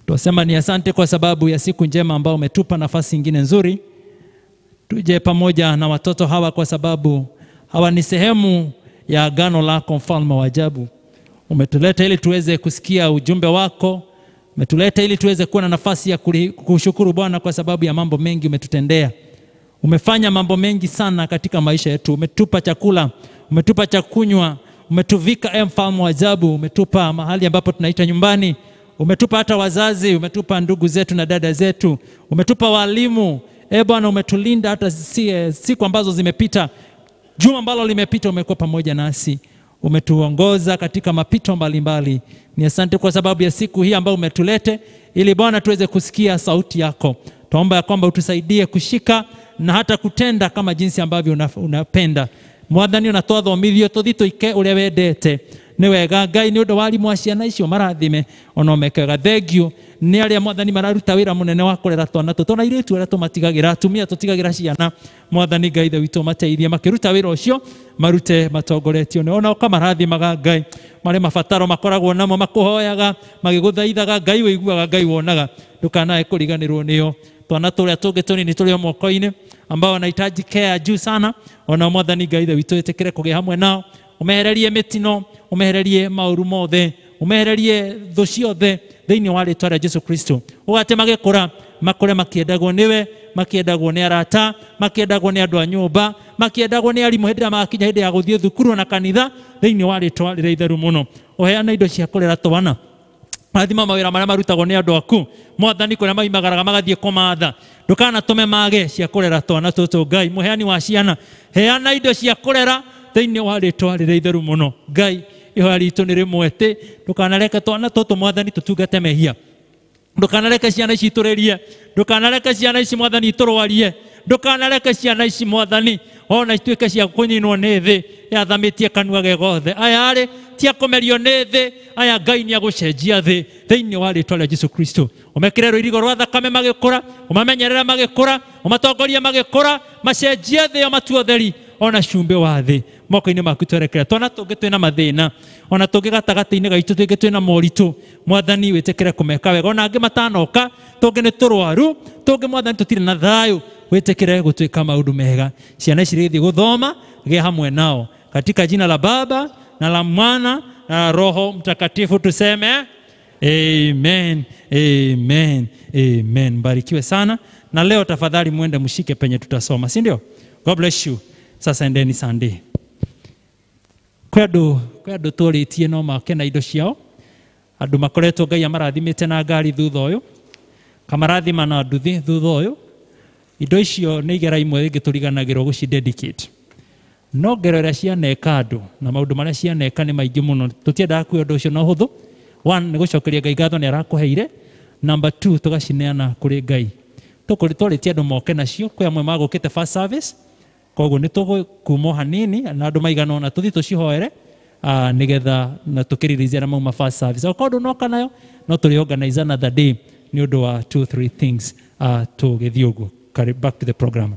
Speaker 5: Twasema ni asante kwa sababu ya siku njema ambayo umetupa nafasi nyingine nzuri. Tuje pamoja na watoto hawa kwa sababu hawa ni sehemu ya agano lako, mfalme wa ajabu. Umetuleta ili tuweze kusikia ujumbe wako. Umetuleta ili tuweze kuwa na nafasi ya kushukuru Bwana kwa sababu ya mambo mengi umetutendea. Umefanya mambo mengi sana katika maisha yetu. Umetupa chakula, umetupa cha kunywa, umetuvika mfalme wa ajabu, umetupa mahali ambapo tunaita nyumbani, umetupa hata wazazi, umetupa ndugu zetu na dada zetu, umetupa walimu. Bwana, umetulinda hata siku ambazo zimepita. Juma ambalo limepita umekuwa pamoja nasi. Umetuongoza katika mapito mbalimbali. Ni asante kwa sababu ya siku hii ambayo umetulete ili Bwana tuweze kusikia sauti yako. Tuomba ya kwamba utusaidie kushika na hata kutenda kama jinsi ambavyo unapenda. Mwathani unatoa thomithio tuthi tuike uria wendete. Ni wega Ngai ni undu wa arimu a ciana icio marathime ona mekega thengio ni aria Mwathani mararuta wira munene wa kurera twana tutu na iritu aria tumatigagira atumia tutigagira ciana. Mwathani Ngai ithe witũ mateithie makiruta wira ucio marute matongoretio ni ona ũkamarathimaga Ngai mari mabataro makoragwo namo makuhoyaga magiguthaithaga Ngai wiguaga Ngai wonaga ndukanae kuriganirwo nio. Twana turia tungi tunini turi moko-inĩ ambao wanahitaji care juu sana, ona Mwathani Ngai ithe witũ ĩtĩkĩre kũgĩa hamwe nao. Umehererie mĩtino, umehererie maũru mothe, umehererie thũ ciothe thĩinĩ wa rĩtwa rĩa Jesu Kristo. Ũgate magĩkũra makũre makĩendagwo nĩwe, makĩendagwo nĩ arata, makĩendagwo nĩ andũ a nyũmba, makĩendagwo nĩ arimũ hĩndĩ ĩrĩa magakinya hĩndĩ ya gũthiĩ thukuru na kanitha thĩinĩ wa rĩtwa rĩrĩa itheru mũno. Ũheane indo cia kũrera twana. Rathima mawĩra marĩa marutagwo nĩ andũ aku Mwathani kũrĩa maimagaraga magathiĩ kũmatha. Ndũkanatũme mage cia kũrera twana tũtũ Ngai mũheani wa ciana, heana indo cia kũrera thĩinĩ wa rĩtwa rĩrĩa itheru mũno. Ngai ihoya ritũ nĩ rĩmwe tĩ ndũkanareke twana tũtũ Mwathani tũtungate mehia, ndũkanareke ciana ici itũrĩrie, ndũkanareke ciana ici Mwathani itũrwarie, ndũkanareke ciana ici Mwathani ona ituĩke cia kũnyinwo nĩ thĩ yathamĩtie kanua ge gothe. Aya arĩ tia kũmerio nĩ thĩ, aya Ngai nĩ agũcenjia thĩ thĩinĩ wa rĩtwa rĩa Jesu Kristo. Ũmekĩre rũirigo rwa thakame magĩkũra, ũmamenyerere magĩkũra, ũmatongorie magĩkũra, macenjie thĩ o matue ũtheri ona cumbĩ wa thĩ. Moko-inĩ maku twerekera twana tũngĩ twĩna mathĩna, ona tũngĩ gatagatĩ-inĩ gaitũ tũngĩ twĩna moritũ, Mwathani wĩtĩkĩre kũmeka wega. Ona angĩ matanoka, tũngĩ nĩ tũrwaru, tũngĩ Mwathani tũtirĩ na thayũ, wĩtĩkĩre gũtuĩka maũndũ mega. Ciana ici rĩgĩthiĩ gũthoma, gĩa hamwe nao katika jina la Baba na la Mwana na la Roho Mtakatifu tuseme amen, amen, amen. Mbarikiwe sana. Na leo tafadhali muende mshike penye tutasoma, si ndio? God bless you. Sasa endeni Sunday. Kwĩ andũ tũrĩtie no make na indo ciao. Andũ makoretwo Ngai amarathimĩte na ngari thutha ũyũ. Kamarathima na nduthi thutha ũyũ. Indo icio nĩ igera imwe rĩngĩ tũriganagĩrwo gũci dedicate. No ngero ĩrĩa cianeka andũ na maũndũ marĩa cianeka nĩ maingĩ mũno, tũtiendaga kuoya ũndũ ũcio na ũhũthũ. One, nĩ gũcokeria Ngai ngatho nĩ arakũheire. Number two, tũgacineana kũrĩ Ngai. Tũkũrĩtwarĩtie andũ moke nacio, kwĩ amwe magũkĩte first service, koguo nĩ tũgũkuma hanini na andũ maigana ũna tũthiĩ tũcihoere nĩgetha na tũkĩririzie arĩa mauma first service. Okorwo ndũnoka nayo no tũrĩ organize another day nĩ ũndũ wa 2 3 things tũgĩthiĩ ũguo. Back to the program.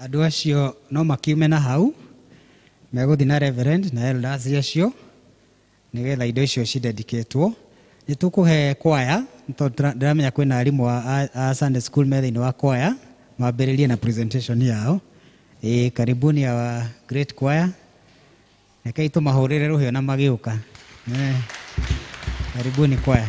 Speaker 2: Andũ acio no makiume na hau megũthiĩ na reverend na elders acio nĩgetha indo icio cidedicatwo. Nĩ tũkũhe kwaya tondũ ndĩramenya kwĩna arimũ a Sunday school me thĩinĩ wa kwaya mambĩrĩrie na presentation yao. Karibuni ya great choir. Rekei tũmahũrĩre rũhĩa na magĩũka. Karibuni kwaya.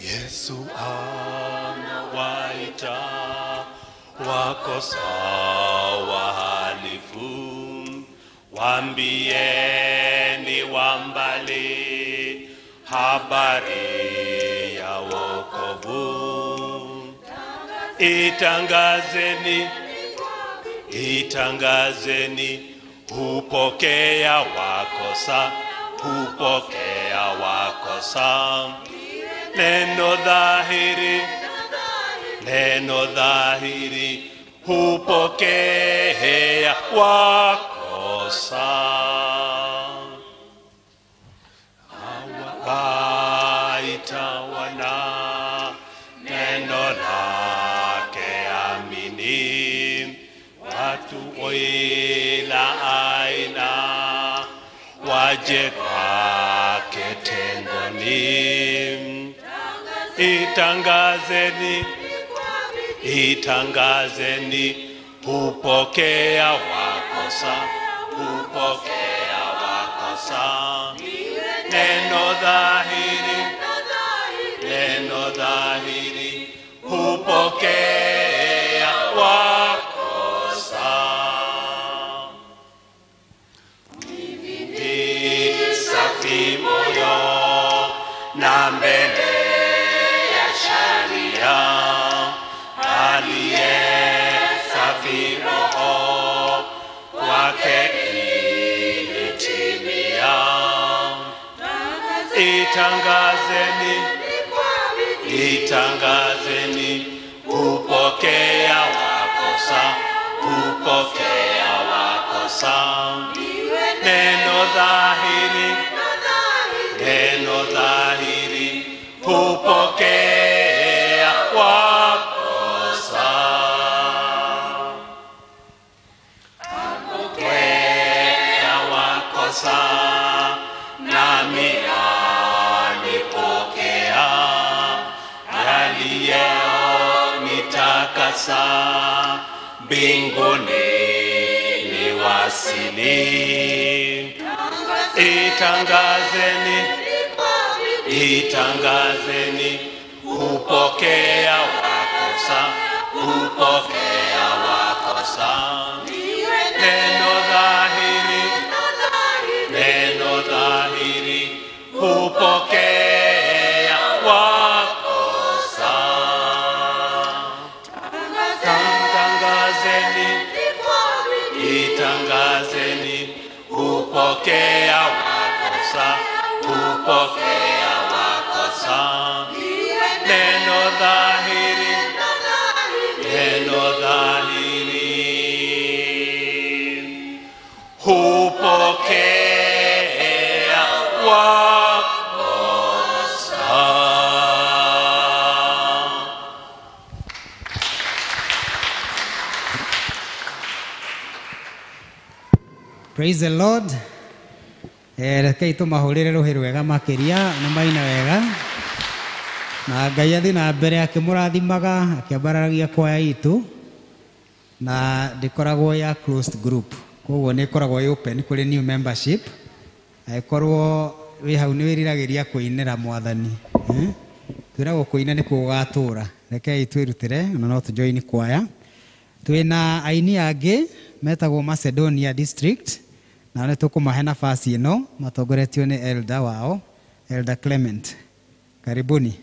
Speaker 7: Yesu anawaita wakosa wahalifu, waambieni wa mbali habari ya wokovu. Itangazeni, itangazeni, hupokea wakosa, hupokea wakosa. Neno dhahiri, neno dhahiri, hupokea wakosa. Awaita wana neno lake amini, watu ila aina waje kwake tengoni. Itangazeni, itangazeni, hupokea wakosa, hupokea wakosa. Neno dhahiri, neno dhahiri, hupokea wakosa. Ni safi moyo na mbele sharia, aliye safi roho kwake imetimia. Itangazeni, itangazeni, hupokea wakosa, hupokea wakosa. Neno dhahiri, neno dhahiri, hupokea wakosa. Hupokea wakosa, nami alipokea, yaliyonitakasa mbinguni niwasili. Itangazeni, itangazeni, hupokea wakosa, hupokea wakosa. Neno dhahiri, neno dhahiri, hupokea wakosa. Hupokea wakosa, hupokea wakosa. Neno dhahiri, neno dhahiri. Hupokea wakosa.
Speaker 2: Praise the Lord. Rekei tũmahũrĩre rũhĩ rwega makĩria nĩ maina wega na Ngai athiĩ na mbere akĩmũrathimaga akĩambararagia kwaya itũ na ndĩkoragwo ya closed group, koguo nĩ ĩkoragwo ĩ open kũrĩ new membership. Angĩkorwo wĩ hau nĩ wĩriragĩria kũinĩra mwathani, twĩragwo kũina nĩkuo gũgatũra. Rekei twĩrutĩre na no tũjoin kwaya. Twĩna aini angĩ metagwo Macedonia District na nĩ tũkũmahe nafasi ĩno matongoretio nĩ elder wao, Elder Clement. Karibuni.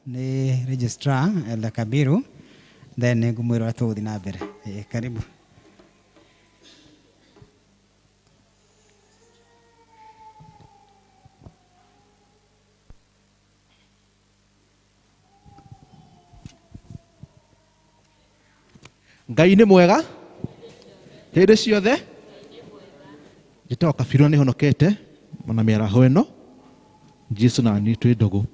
Speaker 2: Ni registrar Elder Kabiru, then ngumwira tũgũthiĩ na mbere. Karibu.
Speaker 8: Ngai nĩ mwega hĩndĩ ciothe. Njĩtagwo Kabirũ na nĩhonokete ona mĩaraho ĩno. Jesu na niĩ twĩ ndũgũ.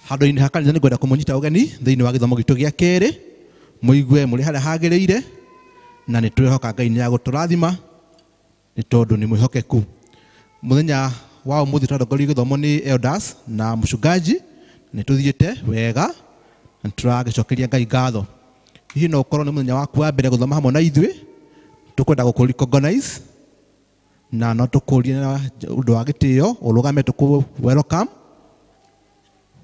Speaker 8: Handũ-inĩ ha kanitha nĩngwenda kũmũnyita ũgeni thĩinĩ wa gĩthomo gitũ gĩa kerĩ, mũigue mũrĩ harĩa hagĩrĩire, na nĩ twĩhoka Ngai nĩ agũtũrathima nĩ tondũ nĩ mwĩhokeku. Mũthenya wa ũmũthĩ twatongorio gĩthomo nĩ elders na mũcungaji, nĩ tũthiĩte wega na tũragĩcokeria Ngai ngatho. Hihi no ũkorwo nĩ mũthenya waku wa mbere gũthoma hamwe na ithuĩ, tũkwenda gũkũ recognize na no tũkũrie na ũndũ wa gĩtĩo ũrũgame tũkũ welcome.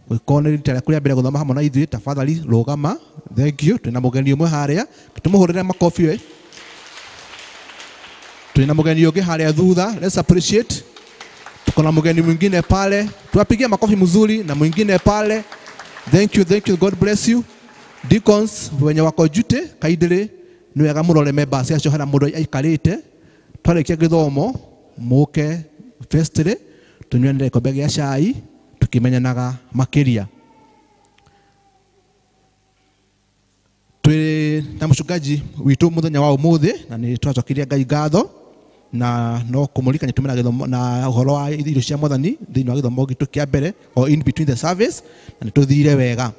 Speaker 8: Ũngĩkorwo nĩ rita rĩaku rĩa mbere gũthoma hamwe na ithuĩ, tafadhali rũgama. Thank you. Twĩna mũgeni ũmwe harĩa, tũmũhũrĩre makobi we. Twĩna mũgeni ũngĩ harĩa thutha, let's appreciate. Tuko na mgeni mwingine pale, tuwapigie makofi mzuri, na mwingine pale. Thank you, thank you, God bless you. Deacons wenye wako jute kaidire nĩ wega mũrore members acio harĩa mũndũ aikarĩte. Twarĩkia gĩthomo mũke festire tũnyuanĩre gĩkombe gĩa cai tũkĩmenyanaga makĩria. Twĩ na mũcungaji witũ mũthenya wa ũmũthĩ na nĩ tũracokeria Ngai ngatho na no kũmũririkania tumĩra gĩthomo na ũhoro wa irio cia mwathani thĩinĩ wa gĩthomo gitũ kĩa mbere o in between the service, na nĩ tũthire wega.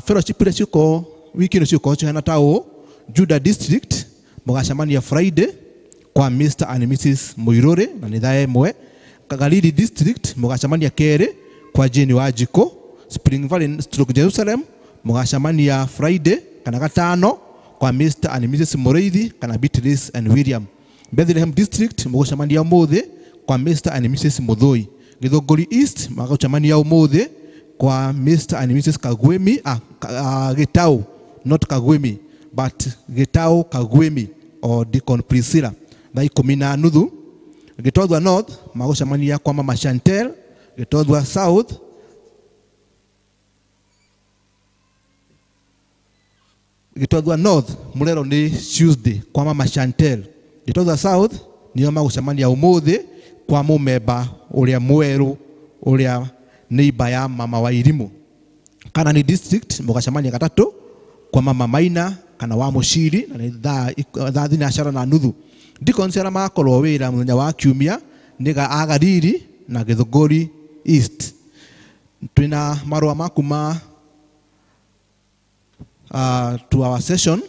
Speaker 8: Fellowship iria ciũko wiki ĩno ciũko cihana ta ũũ: Judah District mũgacemania Friday kwa Mr and Mrs Muiruri na nĩ thaa 1. Galili District mũgacemania kerĩ kwa Jane Wanjikũ. Spring Valley stroke Jerusalem mũgacemania Friday kana gatano kwa Mr and Mrs Mureithi kana Beatrice and William. Bethlehem District mũgũcemania ũmũthĩ kwa Mr and Mrs Muthoi. Githũngũri East magũcemania ũmũthĩ kwa Mr and Mrs Kagwemi, Gitau, not Kagwemi but Gitau Kagwemi or Deacon Priscilla thaa 10:30. Gitothwa North magũcemania kwa Mama Chantel. Gitothwa South Gitothwa North mũrero nĩ Tuesday kwa Mama Chantel. Gitothwa South nĩo magũcemania ũmũthĩ kwa mũmemba ũrĩa mwerũ ũrĩa neighbor ya Mama Wairimu. Kanani District mũgacemania gatatũ kwa Mama Maina kana wa Mũciri na nĩ thaa 4:30. Deacons arĩa magakorwo wĩra mũthenya wa kiumia nĩ a Galili na Githũngũri East. Twĩna marũa ma kuma to our session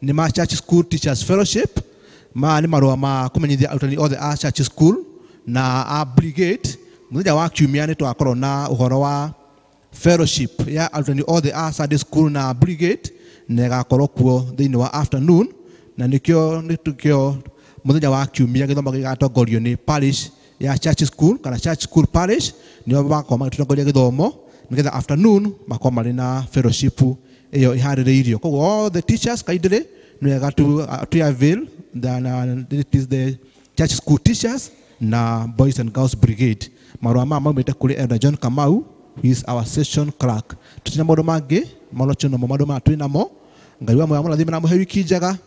Speaker 8: nĩ ma Church School Teachers Fellowship. Ma nĩ marũa ma kũmenyithia arutani othe a Church School na a brigade. Mũthenya wa kiumia nĩ twakorwo na ũhoro wa fellowship ya arutani othe a Sunday School na brigade, na ĩgakorwo kuo thĩinĩ wa afternoon, na nĩkĩo nĩtũkĩo mũthenya wa kiumia gĩthomo gĩgatongorio nĩ parish ya Church School kana Church School Parish, nĩo magakorwo magĩtũtongoria gĩthomo nĩgetha afternoon makorwo marĩ na fellowship ĩyo ĩharĩrĩirio. Koguo all the teachers kaindĩrĩ nĩ wega to avail it is the Church School teachers na Boys and Girls Brigade. Marũa maya maumĩte kũrĩ Elder John Kamau, he is our session clerk. Tũtina maũndũ mangĩ maũndũ namo maũndũ maya twĩ namo. Ngai wa muoyo amũrathime na amũhe wiki njega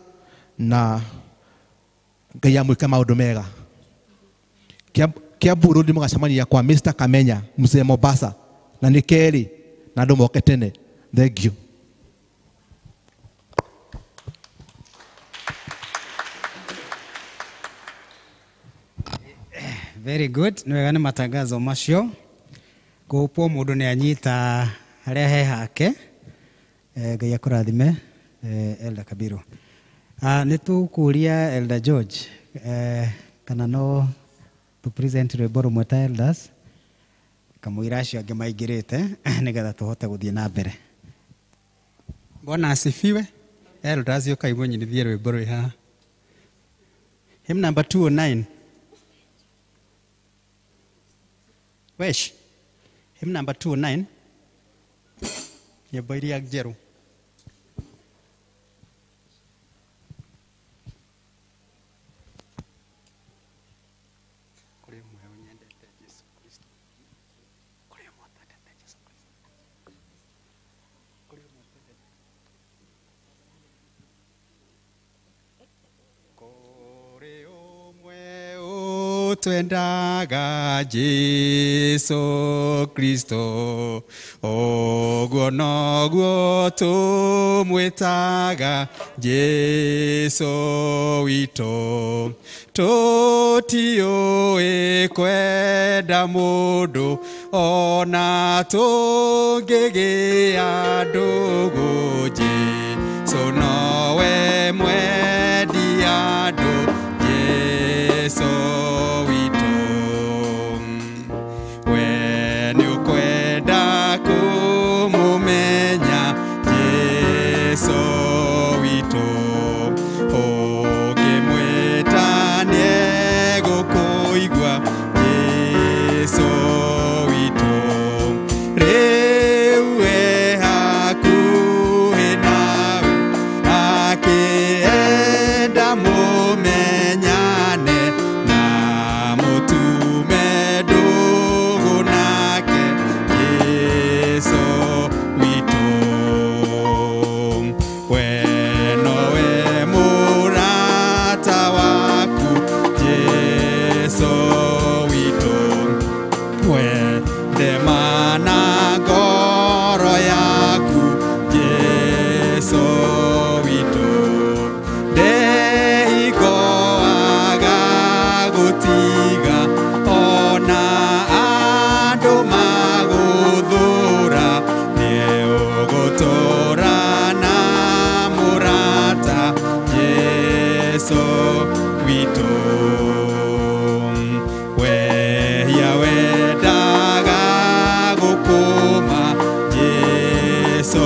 Speaker 8: na Ngai amwĩke maũndũ mega. Kiambu Road mũgacemania kwa Mr Kamenya mzee Mombasa na nĩ kerĩ na andũ moke tene. Thank you.
Speaker 2: Very good. Nĩ wega nĩ matangazo macio. Ngũpwo mũndũ nĩ anyita harĩa he hake. Ngai akũrathime Elder Kabiru. Nĩ tũkũria Elder George kana no tũ present rwĩmbo rũmwe ta elders kamũira acio angĩ maingĩrĩte nĩgetha tũhote gũthiĩ na mbere.
Speaker 9: Bwana asifiwe. Elders yoka imwenyinithie rwĩmbo rwĩ haha. Hymn number 209. Wesh. Hymn number 209. Nyĩmbo iria njerũ. Kũrĩ ũmwe ũnyendete Jesũ Kristo. Kũrĩ ũmwe ũtwendete Jesũ Kristo. Kũrĩ ũmwe ũtwendete. Kũrĩ ũmwe
Speaker 2: twendaga Jesu Kristo, ũguo noguo tũmwĩtaga Jesu witũ. Tũtiũĩ kwenda mũndũ ona tũngĩgĩa ndũgũ, Jesu nowe mwendi andũ, Jesu witũ. We nĩũkwenda kũmũmenya Jesu witũ, ũngĩmwĩta nĩegũkũigua Jesu witũ. Rĩu e hakuhĩ nawe akĩenda mũmenyane na mũtume ndũgũ nake Jesu witũ. We nowe mũrata waku Jesu witũ, wende mana ngoro yaku Jesu witũ. Ndehingo agagũtiga ona andũ magũthũra, nĩũgũtũũra na mũrata Jesu witũ. Wehia wendaga gũkũma Jesu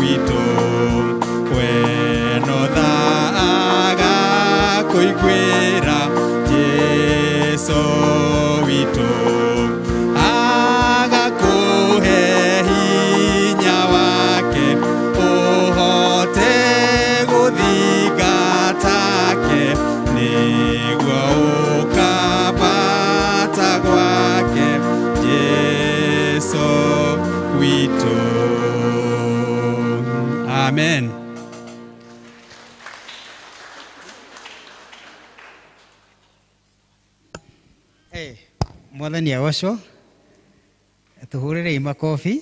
Speaker 2: witũ, we no tha agakũiguĩra Jesu witũ, agakũhe hinya wake ũhote gũthingatake, nĩguo ũkambata gwake Jesu witũ. Amen. Hey, mwathani agocwo, tũhũrĩrei makobi.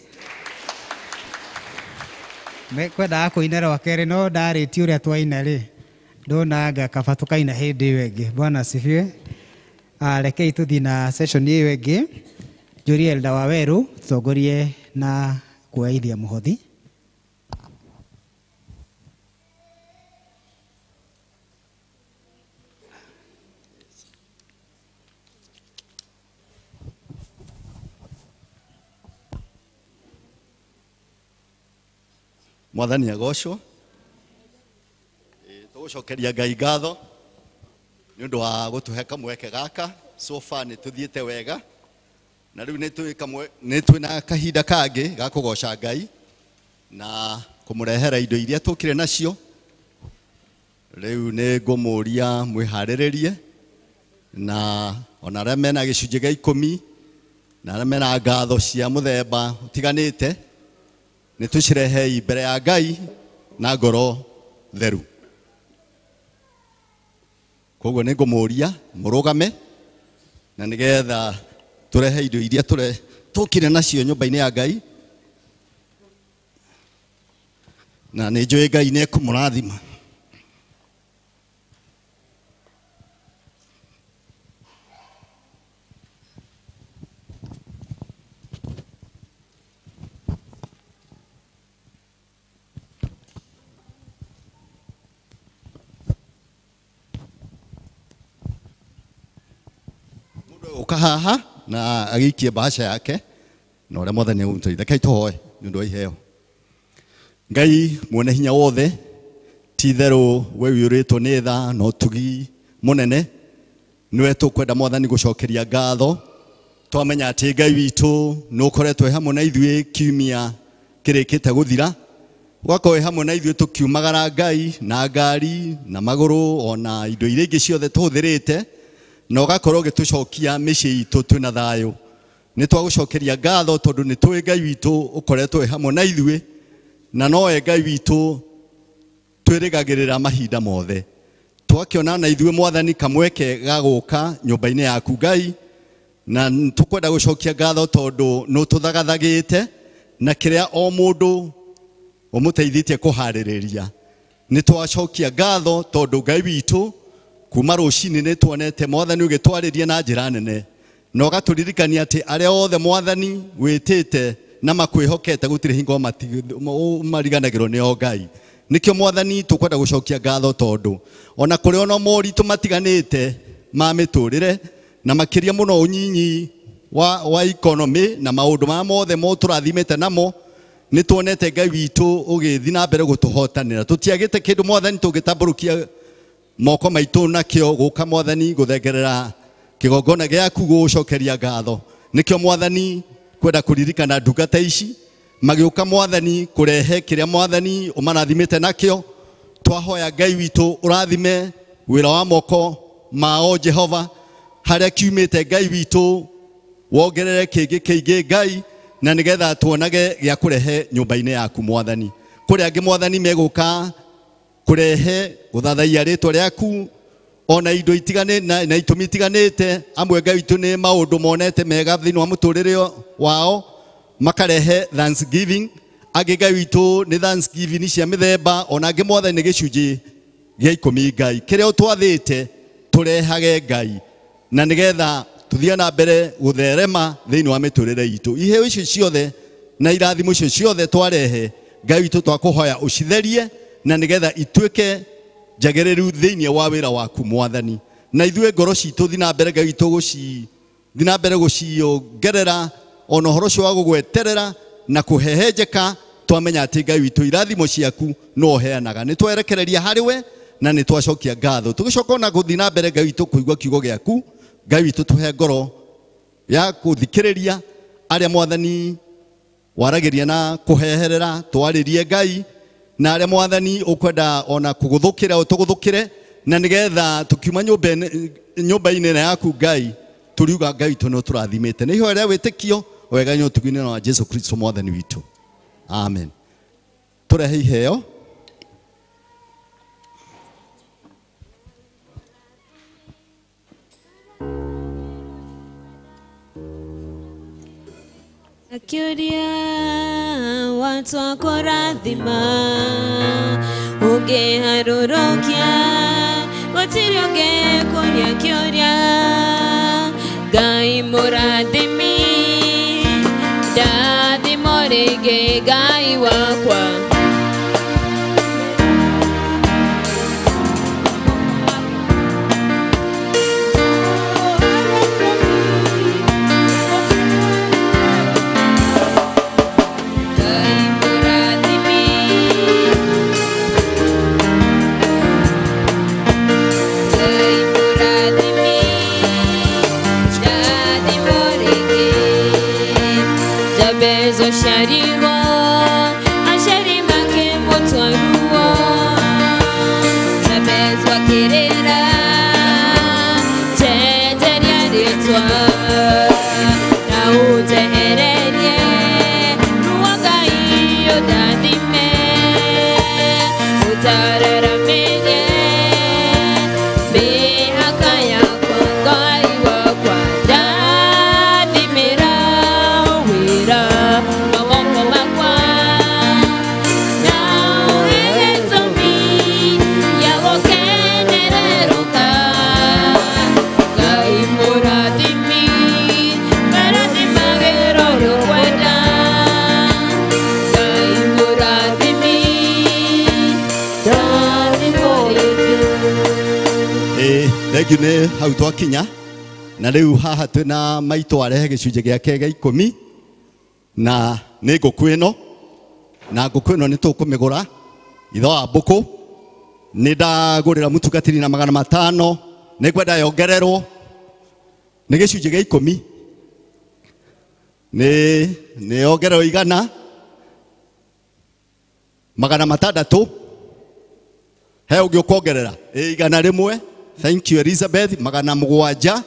Speaker 2: Kwendaga kũina rwa kerĩ no ndarĩtie ũrĩa twaina rĩ, ndonanga kaba tũkaina hĩndĩ ĩyo ĩngĩ. Bwana asifiwe. Rekei tũthiĩ na session ĩyo ĩngĩ. Njũrie Elda Wawerũ tũtongorie na kuoithia mũhothi.
Speaker 10: Mwathani agocwo. Tũgũcokeria Ngai ngatho nĩ ũndũ wa gũtũhe kamweke gaka. So far nĩ tũthiĩte wega na rĩu nĩ twĩna kahinda kangĩ ga kũgoca Ngai na kũmũrehera indo iria tũkire nacio. Rĩu nĩ ngũmũria mwĩharĩrĩrie, na ona arĩa mena gĩcunjĩ gĩa 10 na arĩa mena ngatho cia mũthemba ũtiganĩte, nĩ tũcirehei mbere ya Ngai na ngoro theru. Koguo nĩ ngũmũria mũrũgame na nĩgetha tũrehe indo iria tũkire nacio nyũmba-inĩ ya Ngai, na nĩ njũĩ Ngai nĩ ekũmũrathima. Ũka haha na agĩikie bahasha yake na ũrĩa Mwathani egũmũteithia. Rekei tũhoe nĩ ũndũ wa iheo. Ngai mwene hinya wothe, ti itherũ we ũiyũrĩtwo nĩ tha na ũtugi mũnene, nĩwe tũkwenda Mwathani gũcokeria ngatho. Twamenya atĩ Ngai witũ nĩ ũkoretwo hamwe na ithuĩ kiumia kĩrĩkĩte gũthira, ũgakorwo hamwe na ithuĩ tũkiumagara Ngai na ngari na magũrũ ona indo iria ingĩ ciothe tũhũthĩrĩte, na ũgakorwo ũgĩtũcokia mĩciĩ itũ twĩna thayũ. Nĩ twagũcokeria ngatho tondũ nĩ tũĩ Ngai witũ ũkoretwo hamwe na ithuĩ, na nowe Ngai witũ twĩrĩgagĩrĩra mahinda mothe. Twakiona na ithuĩ mwathani kamweke ga gũka nyũmba-inĩ yaku Ngai, na tũkwenda gũcokia ngatho tondũ nĩũtũthagathagĩte na kĩrĩa o mũndũ ũmũteithĩtie kũharĩrĩria. Nĩ twacokia ngatho tondũ Ngai witũ kuma rũcinĩ nĩ tuonete mwathani ũgĩtwarĩria na njĩra nene, na ũgatũririkania atĩ arĩa othe mwathani wĩtĩte na makwĩhokete gũtirĩ hingo mariganagĩrwo nĩo Ngai. Nĩkĩo mwathani tũkwenda gũcokia ngatho tondũ ona kũrĩ ona moritũ matiganĩte ma mĩtũrĩre na makĩria mũno ũnyinyi wa economy na maũndũ maya mothe mo tũrathimĩte namo, nĩ tuonete Ngai witũ ũgĩthiĩ na mbere gũtũhotanĩra. Tũtiagĩte kĩndũ mwathani tũngĩtambũrũkia moko maitũ nakĩo gũka mwathani gũthengerera kĩgongona gĩaku gũgũcokeria ngatho. Nĩkĩo mwathani kwenda kũririkana ndungata ici magĩũka mwathani kũrehe kĩrĩa mwathani ũmarathimĩte nakĩo. Twahoya Ngai witũ ũrathime wĩra wa moko mao Jehova, harĩa kiumĩte Ngai witũ wongerere kĩngĩ kĩingĩ Ngai, na nĩgetha tuonage gĩa kũrehe nyũmba-inĩ yaku mwathani. Kũrĩ angĩ mwathani megũka kũrehe gũthathaiya rĩtwa rĩaku ona indo itiganĩte na itũmi itiganĩte. Amwe Ngai witũ nĩ maũndũ monete mega thĩinĩ wa mũtũrĩre wao makarehe thanksgiving, angĩ Ngai witũ nĩ thanksgiving cia mĩthemba, ona angĩ mwathani nĩ gĩcunjĩ gĩa ikũmi Ngai kĩrĩa ũtwathĩte tũrehage Ngai, na nĩgetha tũthiĩ na mbere gũtherema thĩinĩ wa mĩtũrĩre itũ. Iheo icio ciothe na irathimo icio ciothe twarehe Ngai witũ twakũhoya ũcitherie na nĩgetha ituĩke njagĩrĩru thĩinĩ wa wĩra waku mwathani. Na ithuĩ ngoro citũ thiĩ na mbere Ngai witũ thiĩ na mbere gũciongerera ona ũhoro ũcio wa gũgweterera na kũhehenjeka, twamenya atĩ Ngai witũ irathimo ciaku no ũheanaga. Nĩ twerekereria harĩ we na nĩ twacokia ngatho. Tũgĩcoka ona gũthiĩ na mbere Ngai witũ kũigua kiugo gĩaku, Ngai witũ tũhe ngoro ya kũthikĩrĩria arĩa mwathani waragĩria na kũheherera, twarĩrie Ngai na arĩa mwathani ũkwenda ona kũgũthũkĩra ũtũgũthũkĩre, na nĩgetha tũkiuma nyũmba-inĩ yaku Ngai tũriuga Ngai witũ nĩ ũtũrathimĩte. Nĩ ihoya rĩa wĩtĩkio wega nĩ ũtugi-inĩ wa Jesu Kristo mwathani witũ, amen. Tũrehe iheo.
Speaker 1: Akĩũria watu akũrathima ũngĩharũrũkia gũtirĩ ũngĩkũria kĩũria. Ngai mũrathimi ndathimo rĩngĩ Ngai wakwa.
Speaker 10: Thengiũ nĩ hau twakinya na rĩu haha twĩna maitũ arehe gĩcunjĩ gĩake gĩa ikũmi na nĩ ngũkũ ĩno, na ngũkũ ĩno nĩ tũkũmĩgũra itho wa mbũkũ. Nĩ ndagũrĩra mũtungatĩri na 500, nĩ ngwenda yongererwo nĩ gĩcunjĩ gĩa ikũmi, nĩ yongererwo 100 600. He ũngĩ ũkongerera 100. Thank you Elizabeth. 700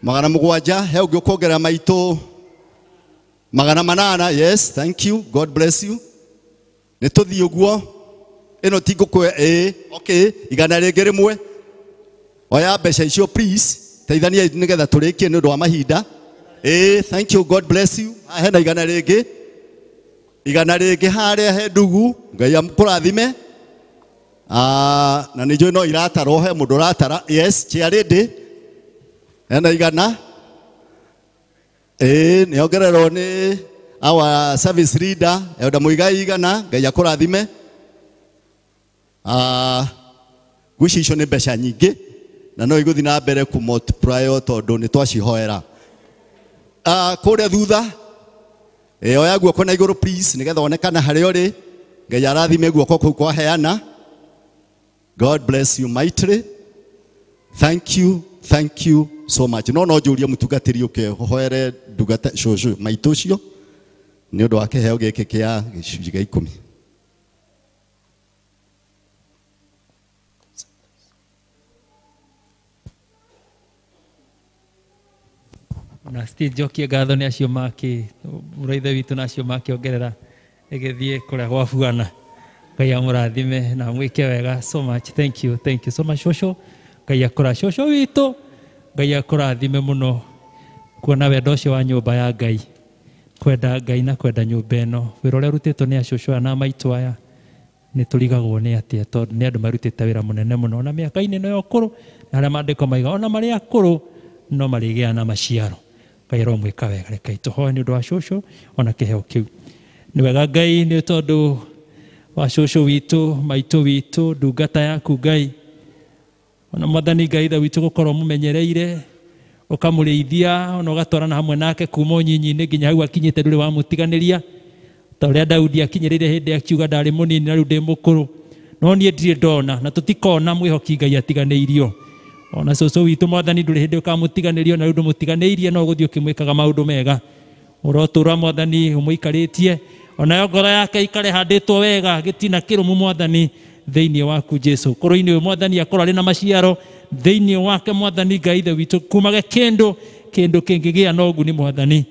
Speaker 10: 700. He ũngĩ ũkongerera maitũ 800. Yes, thank you, God bless you. Nĩ tũthiĩ ũguo. Ĩno ti ngũkũ ĩĩ, okay, igana rĩngĩ rĩmwe. Oya mbeca icio please, teithania nĩgetha tũrĩkie nĩ ũndũ wa mahinda. Ĩĩ, thank you, God bless you. Haha hena igana rĩngĩ. Igana rĩngĩ harĩa he ndugu, Ngai amũkũrathime. Na nĩ njũĩ no iratarwo, he mũndũ ũratara. Yes, chair lady. Hena igana. Ĩĩ, nĩ ongererwo nĩ our service leader, Elder Muigai igana, Ngai akũrathime. Ngwĩciria icio nĩ mbeca nyingĩ na no igũthiĩ na mbere kũ multiply tondũ nĩ twacihoera. Kũrĩa thutha, oya guoko na igũrũ please nĩgetha onekane harĩa ũrĩ. Ngai arathime guoko kũu kwaheana. God bless you mightily. Thank you, thank you so much. No no njũrie mũtungatĩri ũke ũhoere ndungata cũcũ maitũ ũcio nĩ ũndũ wa kĩheo gĩkĩ kĩa gĩcunjĩ gĩa ikũmi.
Speaker 5: Na still njokie ngatho nĩ acio makĩ mũraithe witũ na acio makĩongerera ĩgĩthiĩ kũrĩa gwa buana. Ngai amũrathime na mwĩke wega so much. Thank you so much cũcũ. Ngai akũra cũcũ witũ, Ngai akũrathime mũno kuona wendo ũcio wa nyũmba ya Ngai, kwenda Ngai na kwenda nyũmba ĩno. Wĩra ũrĩa ũrutĩtwo nĩ acũcũ aya na maitũ aya nĩ tũrigagwo nĩ atĩa, tondũ nĩ andũ marutĩte wĩra mũnene mũno ona mĩaka-inĩ ĩno ya ũkũrũ, na harĩa maandĩko maiga ona marĩ akũrũ no marĩgĩa na maciaro. Ngai aromwĩka wega. Rekei tũhoe nĩ ũndũ wa cũcũ ona kĩheo kĩu. Nĩ wega Ngai nĩ tondũ wa cũcũ witũ, maitũ witũ, ndungata yaku Ngai, ona Mwathani Ngai ithe witũ gũkorwo mũmenyereire, ũkamũrĩithia ona ũgatwarana hamwe nake kuma ũnyinyi-inĩ nginya hau akinyĩte, ndũrĩ wamũtiganĩria ta ũrĩa Daudi akinyĩrĩire hĩndĩ akiuga ndarĩ mũnini na rĩu ndĩ mũkũrũ, no niĩ ndirĩ ndona na tũtikona mwĩhoki Ngai atiganĩirio. Ona cũcũ witũ Mwathani ndũrĩ hĩndĩ ũkamũtiganĩrio na rĩu ndũmũtiganĩirie, no ũgũthiĩ ũkĩmwĩkaga maũndũ mega. Ũrotũra Mwathani ũmũikarĩtie, onayo ngoro yake ikare handĩtwo wega gĩtina kĩrũmu Mwathani thĩinĩ waku Jesu. Kũrũ-inĩ ũyũ Mwathani akorwo arĩ na maciaro thĩinĩ wake Mwathani Ngai ithe witũ, kumage kĩndũ kĩngĩgĩa na ũguni Mwathani.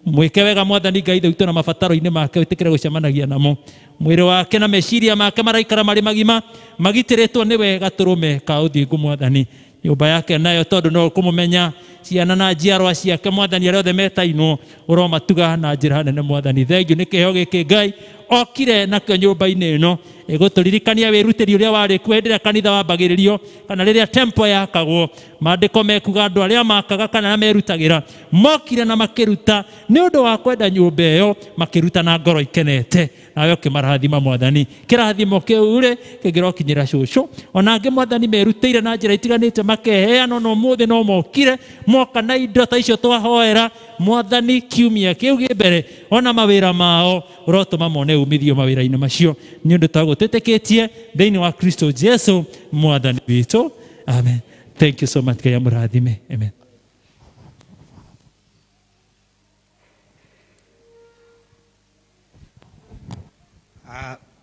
Speaker 5: Mwĩke wega Mwathani Ngai ithe witũ na mabataro-inĩ make wĩtĩkĩre gũcemanagia namo. Mwĩrĩ wake na meciria make maraikara marĩ magima, magitĩrĩtwo nĩ wega gatũrũme ka ũthingu Mwathani. Nyũmba yake nayo tondũ no ũkũmũmenya, ciana na njiarwa ciake Mwathani arĩa othe metainwo ũromatuga na njĩra nene Mwathani. Thengiũ nĩ kĩheo gĩkĩ Ngai okire nakĩo nyũmba-inĩ ĩno, ĩgũtũririkania wĩrutĩri ũrĩa warĩ kuo hĩndĩ ĩrĩa kanitha wambagĩrĩrio kana rĩrĩa temple yakagwo. Maandĩko mekuga andũ arĩa makaga kana arĩa merutagĩra mokire na makĩruta nĩ ũndũ wa kwenda nyũmba ĩyo, makĩruta na ngoro ikenete, nawe ũkĩmarathima Mwathani. Kĩrathimo kĩu rĩ kĩngĩrokinyĩra cũcũ, ona angĩ Mwathani merutĩire na njĩra itiganĩte makeheana, no ũmũthĩ no mokire moka na indo ta icio twahoera Mwathani kiumia kĩu gĩ mbere, ona mawĩra mao ũrotũma mone umithio mawĩra-inĩ macio, nĩ ũndũ twagũtĩtĩkĩtie thĩinĩ wa Kristo Jesu Mwathani witũ. Amen. Thank you so much. Ngai amũrathime. Amen.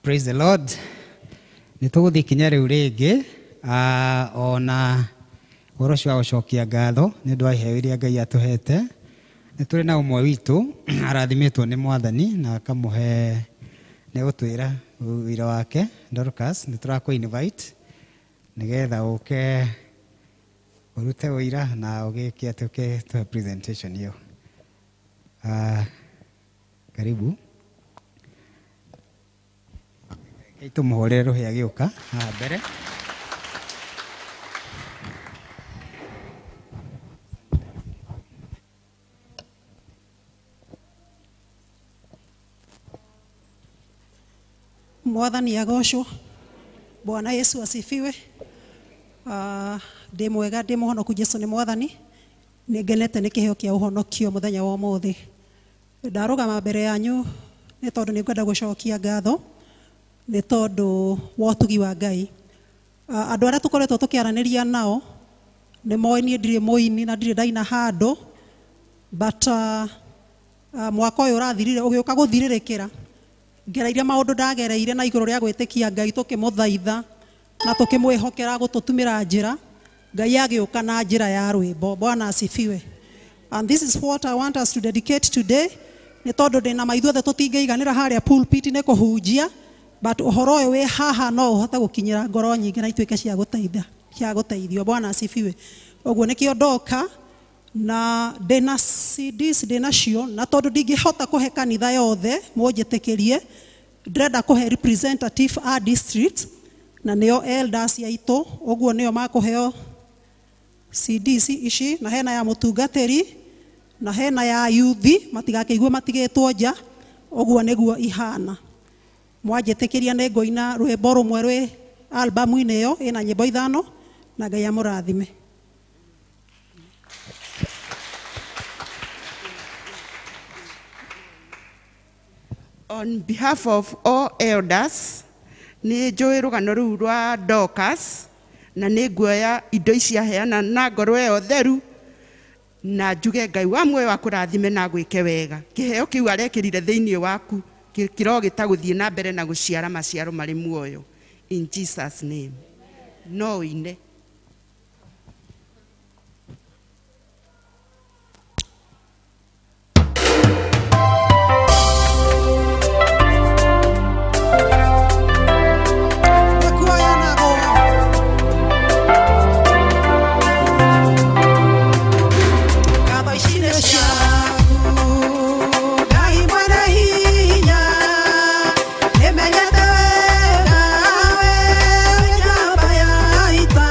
Speaker 2: Praise the Lord. Nĩ tũgũthiĩ kinya rĩu rĩngĩ, ona ũhoro ũcio wa gũcokia ngatho nĩ ũndũ wa iheo iria Ngai atũhete. Nĩ tũrĩ na ũmwe witũ arathimĩtwo nĩ Mwathani na akamũhe, nĩ gũtwĩra wĩra wake Dorcas, nĩ tũrakũ invite nĩgetha ũke ũrute ũira na ũgĩke atĩ ũke tũhe presentation ĩyo. Karibu. Rekei tũmũhũrĩre rũhĩ agĩũka haha mbere.
Speaker 11: Mwathani agocwo. Bwana Yesu asifiwe. Ndĩ mwega, ndĩ mũhonoku, Jesu nĩ Mwathani. Nĩ ngenete nĩ kĩheo kĩa ũhonokio mũthenya wa ũmũthĩ. Ndarũgama mbere yanyu nĩ tondũ nĩ ngwenda gũcokia ngatho nĩ tondũ wa ũtugi wa Ngai. Andũ arĩa tũkoretwo tũkĩaranĩria nao nĩ moĩ niĩ ndirĩ mũini na ndirĩ ndaina handũ, but mwaka ũyũ ũrathirire ũgĩũka gũthirĩrĩkĩra ngereire maũndũ ndagereire na igũrũ rĩa gwĩtĩkia Ngai tũkĩmũthaitha na tũkĩmwĩhokera gũtũtumĩra njĩra, Ngai agĩũka na njĩra ya rwĩmbo. Bwana asifiwe. And this is what I want us to dedicate today. Nĩ tondũ ndĩna ma ithuothe tũtingĩiganĩra harĩa pulpit nĩ kũhunjia, But ũhoro ũyũ wĩ haha no ũhote gũkinyĩra ngoro nyingĩ na ituĩke cia gũteithia, cia gũteithio. Bwana asifiwe. Ũguo nĩkĩo ndoka na ndĩna CDs ndĩnacio, na tondũ ndingĩhota kũhe kanitha yothe mũnjĩtĩkĩrie, ndĩrenda kũhe representative a district na nĩo elders aitũ, ũguo nĩo makũheo CDs ici, na hena ya mũtungatĩri na hena ya youth, matigakĩigue matigĩtwo nja. Ũguo nĩguo ihana. Mwanjĩtĩkĩria nĩ ngũina rwĩmbo rũmwe rwĩ albamu-inĩ ĩyo ĩna nyĩmbo 5, na Ngai amũrathime.
Speaker 12: On behalf of all elders, nĩ njũĩ rũgano rũu rwa Dorcas, na nĩ nguoya indo ici aheana na ngoro ĩyo theru, na njuge Ngai wa muoyo akũrathime na agwĩke wega. Kĩheo kĩu arekĩrire thĩinĩ waku kĩrogĩta gũthiĩ na mbere na gũciara maciaro marĩ muoyo. In Jesus name. No ũine.
Speaker 13: Nĩmenyete wega we njamba ya ita.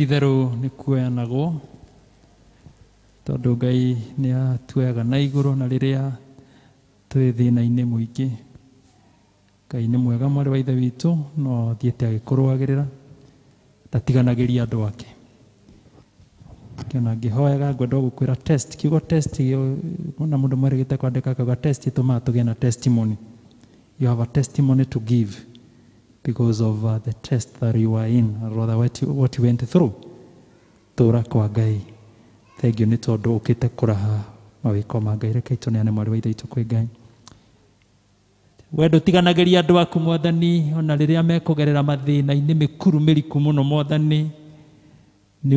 Speaker 5: Ti-itherũ nĩ kuoyanagwo tondũ Ngai nĩ atuoyaga na igũrũ na rĩrĩa twĩ thĩna-inĩ mũingĩ. Ngai nĩ mwega mwarĩ wa ithe witũ, no athiĩte agĩkũrũagĩrĩra, ndatiganagĩria andũ ake. Kĩona ngĩhoyaga ngwenda gũkwĩra test, kiugo test na mũndũ mwerĩgĩte kwandĩka akauga test ĩtũmaga tũgĩe na testimony. You have a testimony to give because of the test that you are in, or rather what you went through. Tũra kwa Ngai. Thank you nĩ tondũ ũkĩte kũraha mawĩko ma Ngai. Reke tũneane mwarĩ wa ithe witũ kwĩ Ngai. We ndũtiganagĩria andũ aku Mwathani, ona rĩrĩa mekũgerera mathĩna-inĩ mĩkuru mĩriku mũno Mwathani, nĩ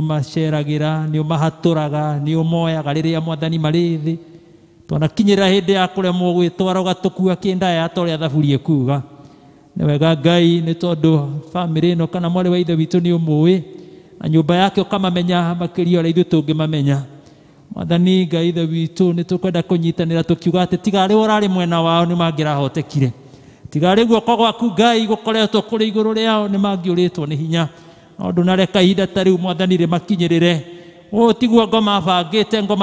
Speaker 5: ũmaceragĩra, nĩ ũmahatũraga, nĩ ũmoyaga rĩrĩa Mwathani marĩ thĩ. Twanakinyĩra hĩndĩ ya kũremwo gwĩtwara ũgatũkua kĩndaya ta ũrĩa thaburi ĩkuga. Nĩ wega Ngai nĩ tondũ bamĩrĩ ĩno kana mwarĩ wa ithe witũ nĩ ũmũĩ na nyũmba yake ũkamamenya makĩria ũrĩa ithuĩ tũngĩmamenya. Mwathani Ngai ithe witũ nĩ tũkwenda kũnyitanĩra tũkiuga atĩ tiga arĩ ũrarĩ mwena wao nĩ mangĩrahotekire, tiga arĩ guoko gwaku Ngai gũkoretwo kũrĩ igũrũ rĩao nĩ mangĩũrĩtwo nĩ hinya. No ndũnareka ihinda ta rĩu Mwathani rĩmakinyĩrĩre. Ũũ tiguo ngoma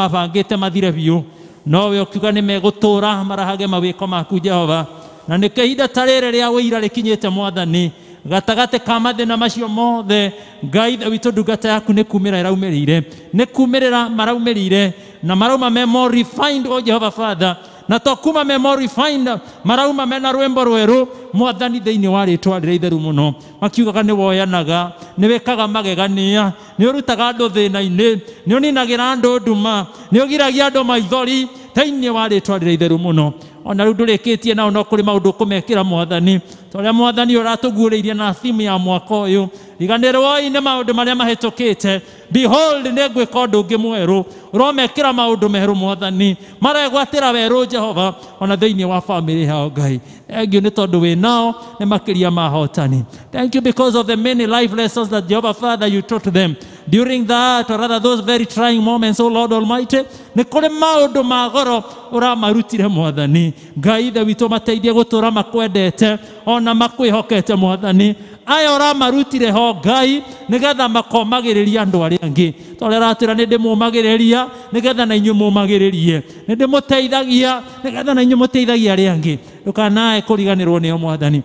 Speaker 5: bangĩte mathire biũ, no we ũkiuga nĩ megũtũũra marahage mawĩko maku Jehova. Na nĩkĩo ihinda ta rĩrĩ rĩa ũira rĩkinyĩte Mwathani, gatagatĩ ka mathĩna macio mothe Ngai ithe witũ ndungata yaku nĩ kumĩra ĩraumĩrĩire, nĩ kumĩrĩra maraumĩrĩire na marauma me more refined, o Jehova Father, na to kuma me more refined marauma mena rwĩmbo rwerũ Mwathani thĩinĩ wa rĩtwa rĩrĩa itheru mũno, makiugaga nĩ woyanaga, nĩ wĩkaga magegania, nĩ ũrutaga andũ thĩna-inĩ, nĩ ũninagĩra andũ nduma, nĩ ũgiragia andũ maithori thĩinĩ wa rĩtwa rĩrĩa itheru mũno. Ona rĩu ndũrĩkĩtie nao no kũrĩ maũndũ ũkũmekĩra Mwathani, ta ũrĩa Mwathani ũratũguũrĩirie na thimu ya mwaka ũyũ. Riganĩrwoi nĩ maũndũ marĩa mahĩtũkĩte. Behold, nĩ ngwĩka ũndũ ũngĩ mwerũ, ũromekĩra maũndũ merũ Mwathani, maregwatĩra werũ Jehova, ona thĩinĩ wa bamĩrĩ yao Ngai. Thank you nĩ tondũ wĩ nao nĩ makĩria ma ahotani. Thank you because of the many life lessons that Jehovah Father you taught them during that, or rather those very trying moments, O Lord Almighty. Nĩ kũrĩ maũndũ ma goro ũramarutire Mwathani. Ngai ithe witũ mateithie gũtũũra makwendete ona makwĩhokete Mwathani. Aya ũramarutire ho Ngai nĩgetha makomagĩrĩria andũ arĩa angĩ, ta ũrĩa aratwĩra nĩ ndĩmũmagĩrĩria nĩgetha na inyuĩ mũmagĩrĩrie, nĩ ndĩmũteithagia nĩgetha na inyuĩ mũteithagie arĩa angĩ. Ndũkanae kũriganĩrwo nĩo Mwathani.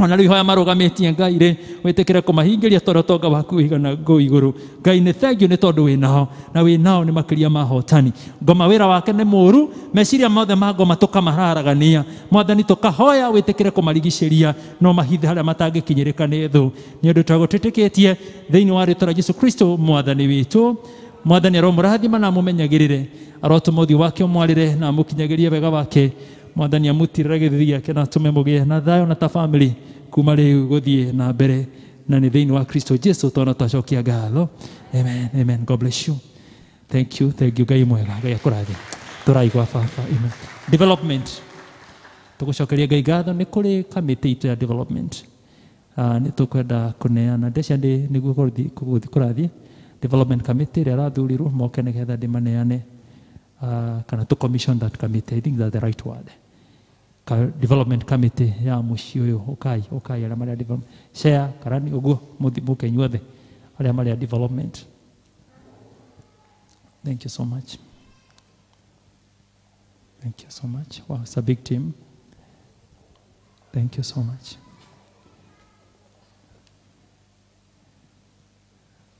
Speaker 5: Ona rĩu ihoya marũgamĩtie Ngai rĩ, wĩtĩkĩre kũmahingĩria tondũ ũtonga waku ũigana ngũ igũrũ. Ngai nĩ thank you nĩ tondũ wĩ nao, na wĩ nao nĩ makĩria ma ahotani. Ngoma wĩra wake nĩ mũũru, meciria mothe ma ngoma tũkamaharagania Mwathani, tũkahoya wĩtĩkĩre kũmarigicĩria no mahithe harĩa matangĩkinyĩrĩka nĩ thũ. Nĩ ũndũ twagũtĩtĩkĩtie thĩinĩ wa rĩtwa rĩa Jesũ Kristo Mwathani witũ. Mwathani aromũrathima na amũmenyagĩrĩre, arotũma ũthiũ wake ũmwarĩre na amũkinyagĩrie wega wake. Mwathani amutirĩre gĩthithi gĩake na atũme mũgĩe na thayũ na ta family kuma rĩu gũthiĩ na mbere, na nĩ thĩinĩ wa Kristo Jesu twana twacokia ngatho. Amen, amen. God bless you. Thank you, thank you. Ngai mwega, Ngai akũrathime. Tũraigua baba. Amen. Development, tũgũcokeria Ngai ngatho nĩ kũrĩ kamĩtĩ itũ ya development. Nĩ tũkwenda kũneana ndeca nĩguo kũrathiĩ development committee ĩrĩa ĩrathurirwo moke nĩgetha ndĩmaneane, kana to commission that committee. I think that's the right word. Development committee ya mũciĩ ũyũ. Ũkai, ũkai arĩa marĩa development share karani ũguo mũke inyuothe arĩa marĩa development. Thank you so much. Thank you so much. Wow, it's a big team. Thank you so much.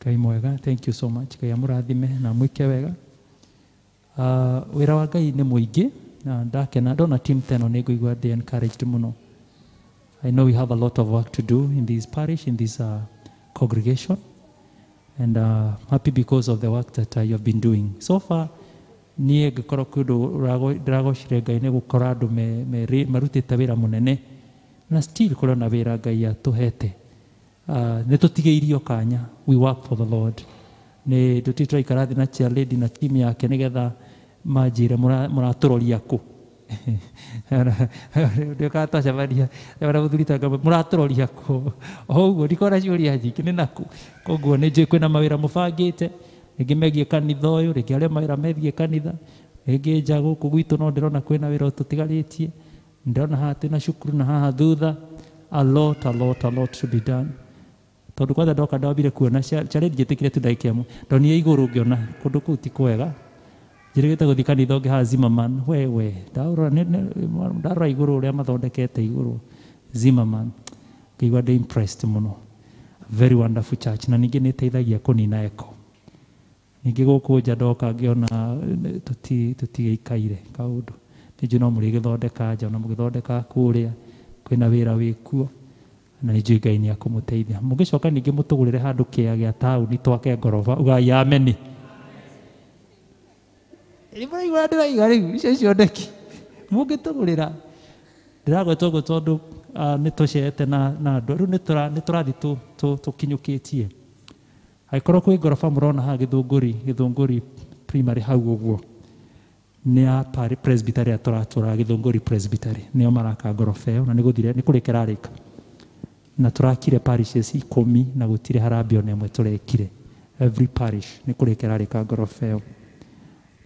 Speaker 5: Ngai mwega, thank you so much. Ngai amũrathime na amwĩke wega. Wĩra wa Ngai nĩ mũingĩ na ndakena ndona team teno nĩ ngũigua ndĩ encouraged mũno. I know we have a lot of work to do in this parish, in this congregation, and happy because of the work that you have been doing so far. Niĩ ngĩkorwo kwĩ ũndũ ndĩragocire Ngai nĩ gũkora andũ marutĩte wĩra mũnene, na still kũrĩ na wĩra Ngai atũhete. Nĩ tũtigĩirio kanya, we work for the Lord. Nĩ tũtirĩ tũraikara thĩ na chair lady na team yake nĩgetha manjĩre mũratũroria kũ. Ndĩkaga twacemania na mũthuri ta mũratũroria kũ, o ũguo ndikona ciũria nyingĩ nĩ nakũ. Koguo nĩ njũĩ kwĩna mawĩra mũbangĩte, rĩngĩ megiĩ kanitha ũyũ, rĩngĩ arĩa mawĩra megiĩ kanitha, rĩngĩ nja gũkũ gwitũ no ndĩrona kwĩna wĩra tũtigarĩtie, ndĩrona haha twĩna cukuru na haha thutha, a lot, a lot, a lot to be done. Tondu kwanza ndoka ndambire kuona challenge njĩtĩkire tu ndagĩka ĩmwe. Ndonire igũrũ ngĩona kũndũ kũu ti kwega. Njĩrĩgĩte gũthiĩ kanitha ũngĩ haha Zimmerman. We ndarora igũrũ ũrĩa mathondekete igũrũ Zimmerman. Ngĩigua ndĩ impressed mũno. Very wonderful church na ningĩ nĩ ĩteithagia kũnina echo. Ningĩ gũkũ nja ndoka ngĩona tũtigĩikaire kaũndũ. Nĩnjũĩ no mũrĩgĩthondeka nja ona mũgĩthondeka kũrĩa kwĩna wĩra wĩkuo na nĩnjũĩ Ngai nĩ akũmũteithia. Mũngĩcoka ningĩ mũtũgũrĩre handũ kĩa gĩa taũni twake ngoroba ugai ameni. Nĩ mũraigua ndĩraiga rĩu icio cioneki. Mũngĩtũgũrĩra ndĩragweta ũguo tondũ nĩ tũceete na andũ rĩu nĩ tũrathiĩ tũkinyũkĩtie. Angĩkorwo kwĩ ngoroba mũrona haha Gĩthũngũri primary hau ũguo nĩ ya presbytery tũratũra Gĩthũngũri presbytery nĩo maraka ngoroba ĩyo na nĩ gũthire nĩ kũrĩka ĩrarĩka. Na tũrakire parishes 10 na gũtirĩ harambee ona ĩmwe tũrekire. Every parish nĩ kũrĩka ĩrarĩka ngoroba ĩyo.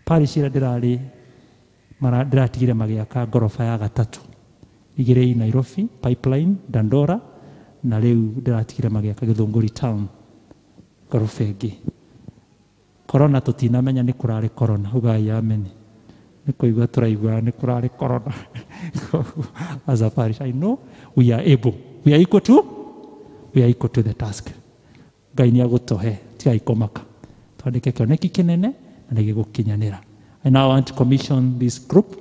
Speaker 5: Parish ĩrĩa ndĩrarĩ ndĩratigire magĩaka ngoroba ya gatatũ. Igĩrĩ Nairobi, Pipeline, Dandora na rĩu ndĩratigire magĩaka Gĩthũngũri town ngoroba ĩngĩ. Corona tũtinamenya nĩ kũrarĩ corona, ugai ameni. Nĩ kũigua tũraigua nĩ kũrarĩ corona. As a parish, I know we are able. We are equal to the task. Ngai nĩ agũtũhe, tigai kũmaka. Twandĩke kĩoneki kĩnene na nĩgĩgũkinyanĩra. I now want to commission this group.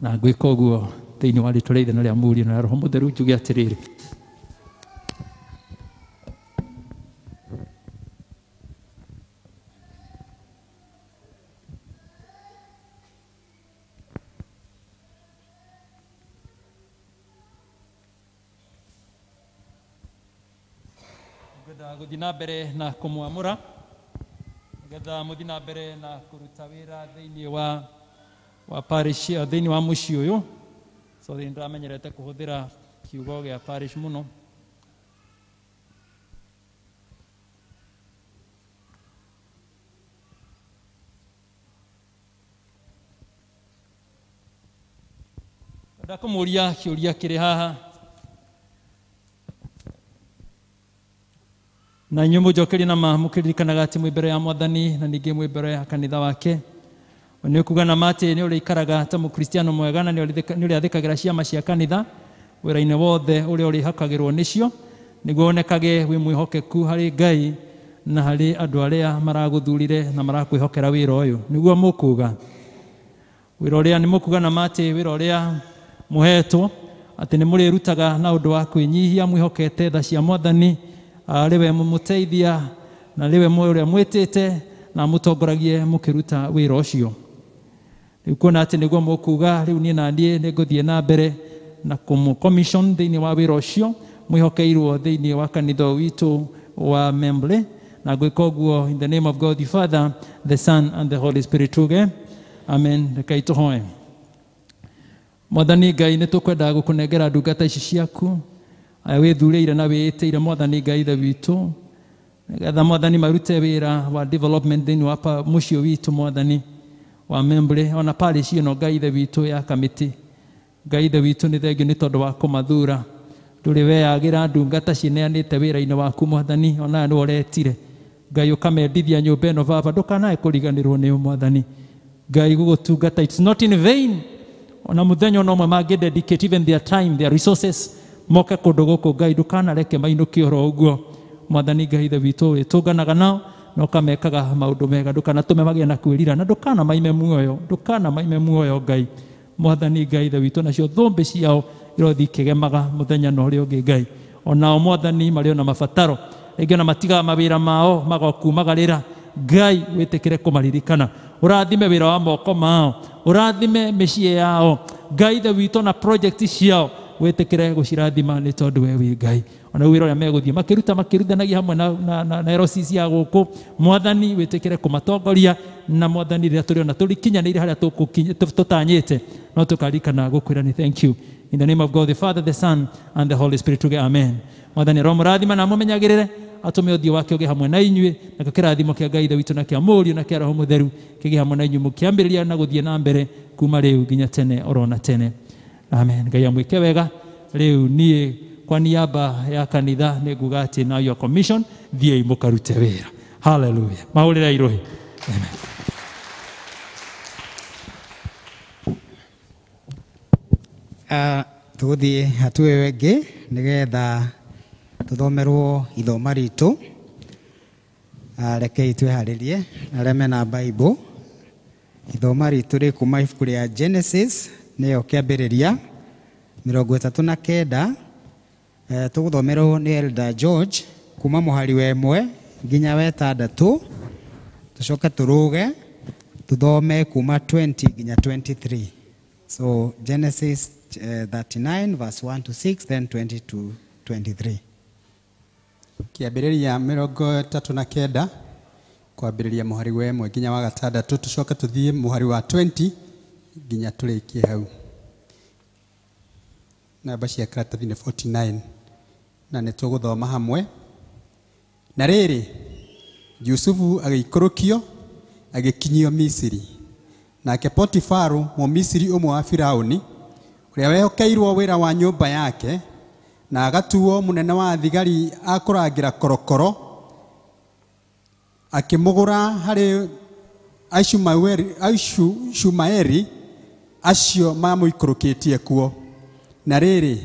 Speaker 5: Na ngwĩka ũguo thĩinĩ wa rĩtwa rĩa Ithe na rĩa Mũriũ na rĩa Roho Mũtheru njuge atĩrĩrĩ. Ngwenda gũthiĩ na mbere na kũmwamũra nĩgetha mũthiĩ na mbere na kũruta wĩra thĩinĩ wa parish thĩinĩ wa mũciĩ ũyũ. Sorry, ndĩramenyerete kũhũthĩra kiugo gĩa parish mũno. Ndakũmũria kĩũria kĩrĩ haha na inyuĩ mũnjokerie na ma mũkĩririkanaga atĩ mwĩ mbere ya Mwathani na ningĩ mwĩ mbere ya kanitha wake. Nĩ ũkuga na ma atĩ nĩ ũrĩikaraga ta mũkristiano mwega na nĩ ũrĩathĩkagĩra ciama cia kanitha wĩra-inĩ wothe ũrĩa ũrĩhakagĩrwo nĩcio nĩguo wonekage wĩ mwĩhokeku harĩ Ngai na harĩ andũ arĩa maragũthurire na marakwĩhokera wĩra ũyũ. Nĩguo mũkuga wĩra ũrĩa nĩ mũkuga na ma atĩ wĩra ũrĩa mũhetwo atĩ nĩ mũrĩrutaga na ũndũ wa kwĩnyihia mwĩhokete tha cia Mwathani arĩ we mũmũteithia na rĩwe ũrĩa mwĩtĩte na mũtongoragie mũkĩruta wĩra ũcio. Rĩu kuona atĩ nĩguo mũkuga rĩu niĩ na niĩ nĩngũthiĩ na mbere na kũmũ-commission thĩinĩ wa wĩra ũcio mwĩhokeirwo thĩinĩ wa kanitha witũ wa Memble na gwĩka ũguo in the name of God the Father, the Son and the Holy Spirit tuge amen. Rekei tũhoe. Mwathani Ngai nĩ tũkwenda gũkũnengera ndungata ici ciaku aya wĩthurĩire na wĩĩtĩire Mwathani Ngai Ithe witũ nĩgetha Mwathani marute wĩra wa development thĩinĩ wa mũciĩ witũ Mwathani wa Memble ona parish ĩno Ngai Ithe witũ ya Kamĩtĩ. Ngai Ithe witũ nĩ thengio nĩ tondũ wa kũmathura. Ndũrĩ weyagĩra ndungata cineanĩte wĩra-inĩ waku Mwathani ona aya nĩwe ũretire. Ngai ũkamendithia nyũmba ĩno Baba ndũkanae kũriganĩrwo nĩo Mwathani. Ngai gũgũtungata it's not in vain. Ona mũthenya ona ũmwe mangĩ dedicate even their time, their resources moke kũndũ gũkũ Ngai ndũkanareke mainũke oro ũguo. Mwathani Ngai Ithe witũ wĩtũnganaga nao na ũkamekaga maũndũ mega ndũkanatũme magĩe na kwĩrira na ndũkanamaime muoyo ndũkanamaime muoyo Ngai. Mwathani Ngai Ithe witũ nacio thũmbĩ ciao irothiĩ ikĩgemaga mũthenya na ũrĩa ũngĩ Ngai. Onao Mwathani marĩ ona mabataro rĩngĩ ona matigaga mawĩra mao magokumagarĩra Ngai wĩtĩkĩre kũmaririkana. Ũrathime wĩra wa moko mao, ũrathime mĩciĩ yao Ngai Ithe witũ na project ciao wĩtĩkĩre gũcirathima nĩ tondũ we wĩ Ngai. Ona wĩra ũrĩa megũthiĩ makĩruta makĩruthanagia hamwe na RCC ya gũkũ Mwathani wĩtĩkĩre kũmatongoria na Mwathani rĩrĩa tũrĩona tũrikinyanĩire harĩa tũtanyĩte no tũkaririkana gũkwĩra nĩ thank you. In the name of God the Father, the Son and the Holy Spirit tuge amen. Mwathani aromũrathima na amũmenyagĩrĩre atũme ũthiũ wake ũgĩe hamwe na inyuĩ nakĩo kĩrathimo kĩa Ngai Ithe witũ na kĩa Mũriũ na kĩa Roho Mũtheru kĩgĩe hamwe na inyuĩ mũkĩambĩrĩria na gũthiĩ na mbere kuma rĩu nginya tene oro na tene. Amen. Ngai amwĩke wega. Rĩu niĩ Kwa niaba ya kanitha nĩ nguga atĩ now your commission, thiĩi mũkarute wĩra. Hallelujah. Mahũrĩre irũhi. Amen.
Speaker 2: Tũgũthiĩ hatua ĩyo ĩngĩ nĩgetha tũthomerwo ithoma ritũ. Rekei twĩharĩrie arĩa mena Bible. Ithoma ritũ rĩ kuma ibuku rĩa Genesis nĩyo kĩambĩrĩria 39. Tũgũthomerwo nĩ Elder George kuma mũhari wa 1 nginya wa 6, tũcoke tũrũge tũthome kuma 20 nginya 23. So Genesis 39 verse 1 to 6, then 20 to 23.
Speaker 9: Kĩambĩrĩria 39 kwambĩrĩria mũhari wa 1 nginya wa 6, tũcoke tũthiĩ mũhari wa 20 nginya tũrĩkie hau. Namba cia karatathi nĩ 49 na nĩ tũgũthoma hamwe. Na rĩrĩ, Jusufu agĩikũrũkio agĩkinyio Misiri. Nake Potifaru Mũmisiri ũmwe wa Firauni ũrĩa wehokeirwo wĩra wa nyũmba yake na agatuo mũnene wa thigari a kũrangĩra korokoro, akĩmũgũra harĩ Aishumaeli acio mamũikũrũkĩtie kuo. Na rĩrĩ,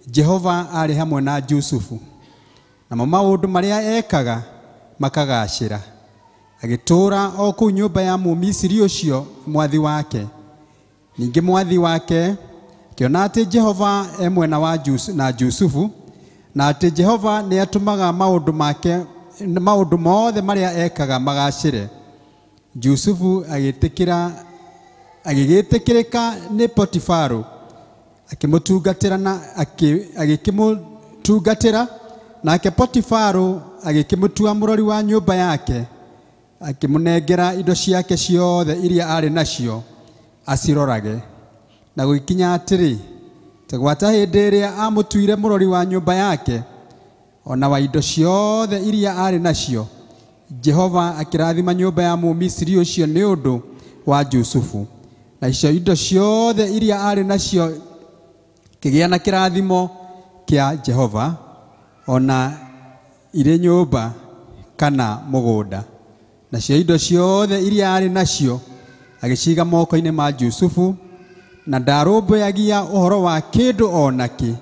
Speaker 9: Jehova aarĩ hamwe na Jusufu, namo maũndũ marĩa ekaga makagacĩra. Agĩtũũra o kũu nyũmba ya Mũmisiri ũcio mwathi wake. Ningĩ mwathi wake akĩona atĩ Jehova e mwena wa na Jusufu, na atĩ Jehova nĩatũmaga maũndũ make maũndũ mothe marĩa ekaga magacĩre. Jusufu agĩgĩtĩkĩrĩka nĩ Potifaru, akĩmũtungatĩra na agĩkĩmũtungatĩra. Nake Potifaru agĩkĩmũtua mũrori wa nyũmba yake, akĩmũnengera indo ciake ciothe iria arĩ nacio acirorage. Na gũgĩkinya atĩrĩ, ta gwata hĩndĩ ĩrĩa amũtuire mũrori wa nyũmba yake ona wa indo ciothe iria arĩ nacio, Jehova akĩrathima nyũmba ya Mũmisiri ũcio nĩ ũndũ wa Jusufu. Na icio indo ciothe iria arĩ nacio kĩgĩa na kĩrathimo kĩa Jehova, ona irĩ nyũmba kana mũgũnda. Nacio indo ciothe iria arĩ nacio agĩciga moko-inĩ ma Jusufu, na ndarũmbũyagia ũhoro wa kĩndũ o nakĩ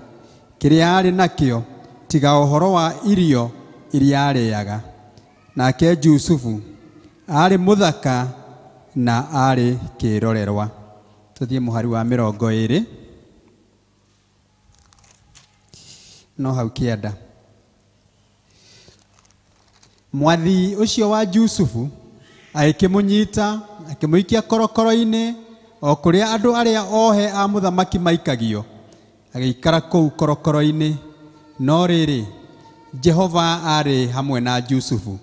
Speaker 9: kĩrĩa arĩ nakĩo tiga ũhoro wa irio iria arĩaga. Nake Jusufu aarĩ mũthaka na aarĩ kĩrorerwa. Tũthiĩ mũhari wa 20 no hau kĩanda. Mwathi ũcio wa Jusufu agĩkĩmũnyita akĩmũikia korokoro-inĩ o kũrĩa andũ arĩa ohe a mũthamaki maikagio, agĩikara kũu korokoro-inĩ. No rĩrĩ, Jehova aarĩ hamwe na Jusufu,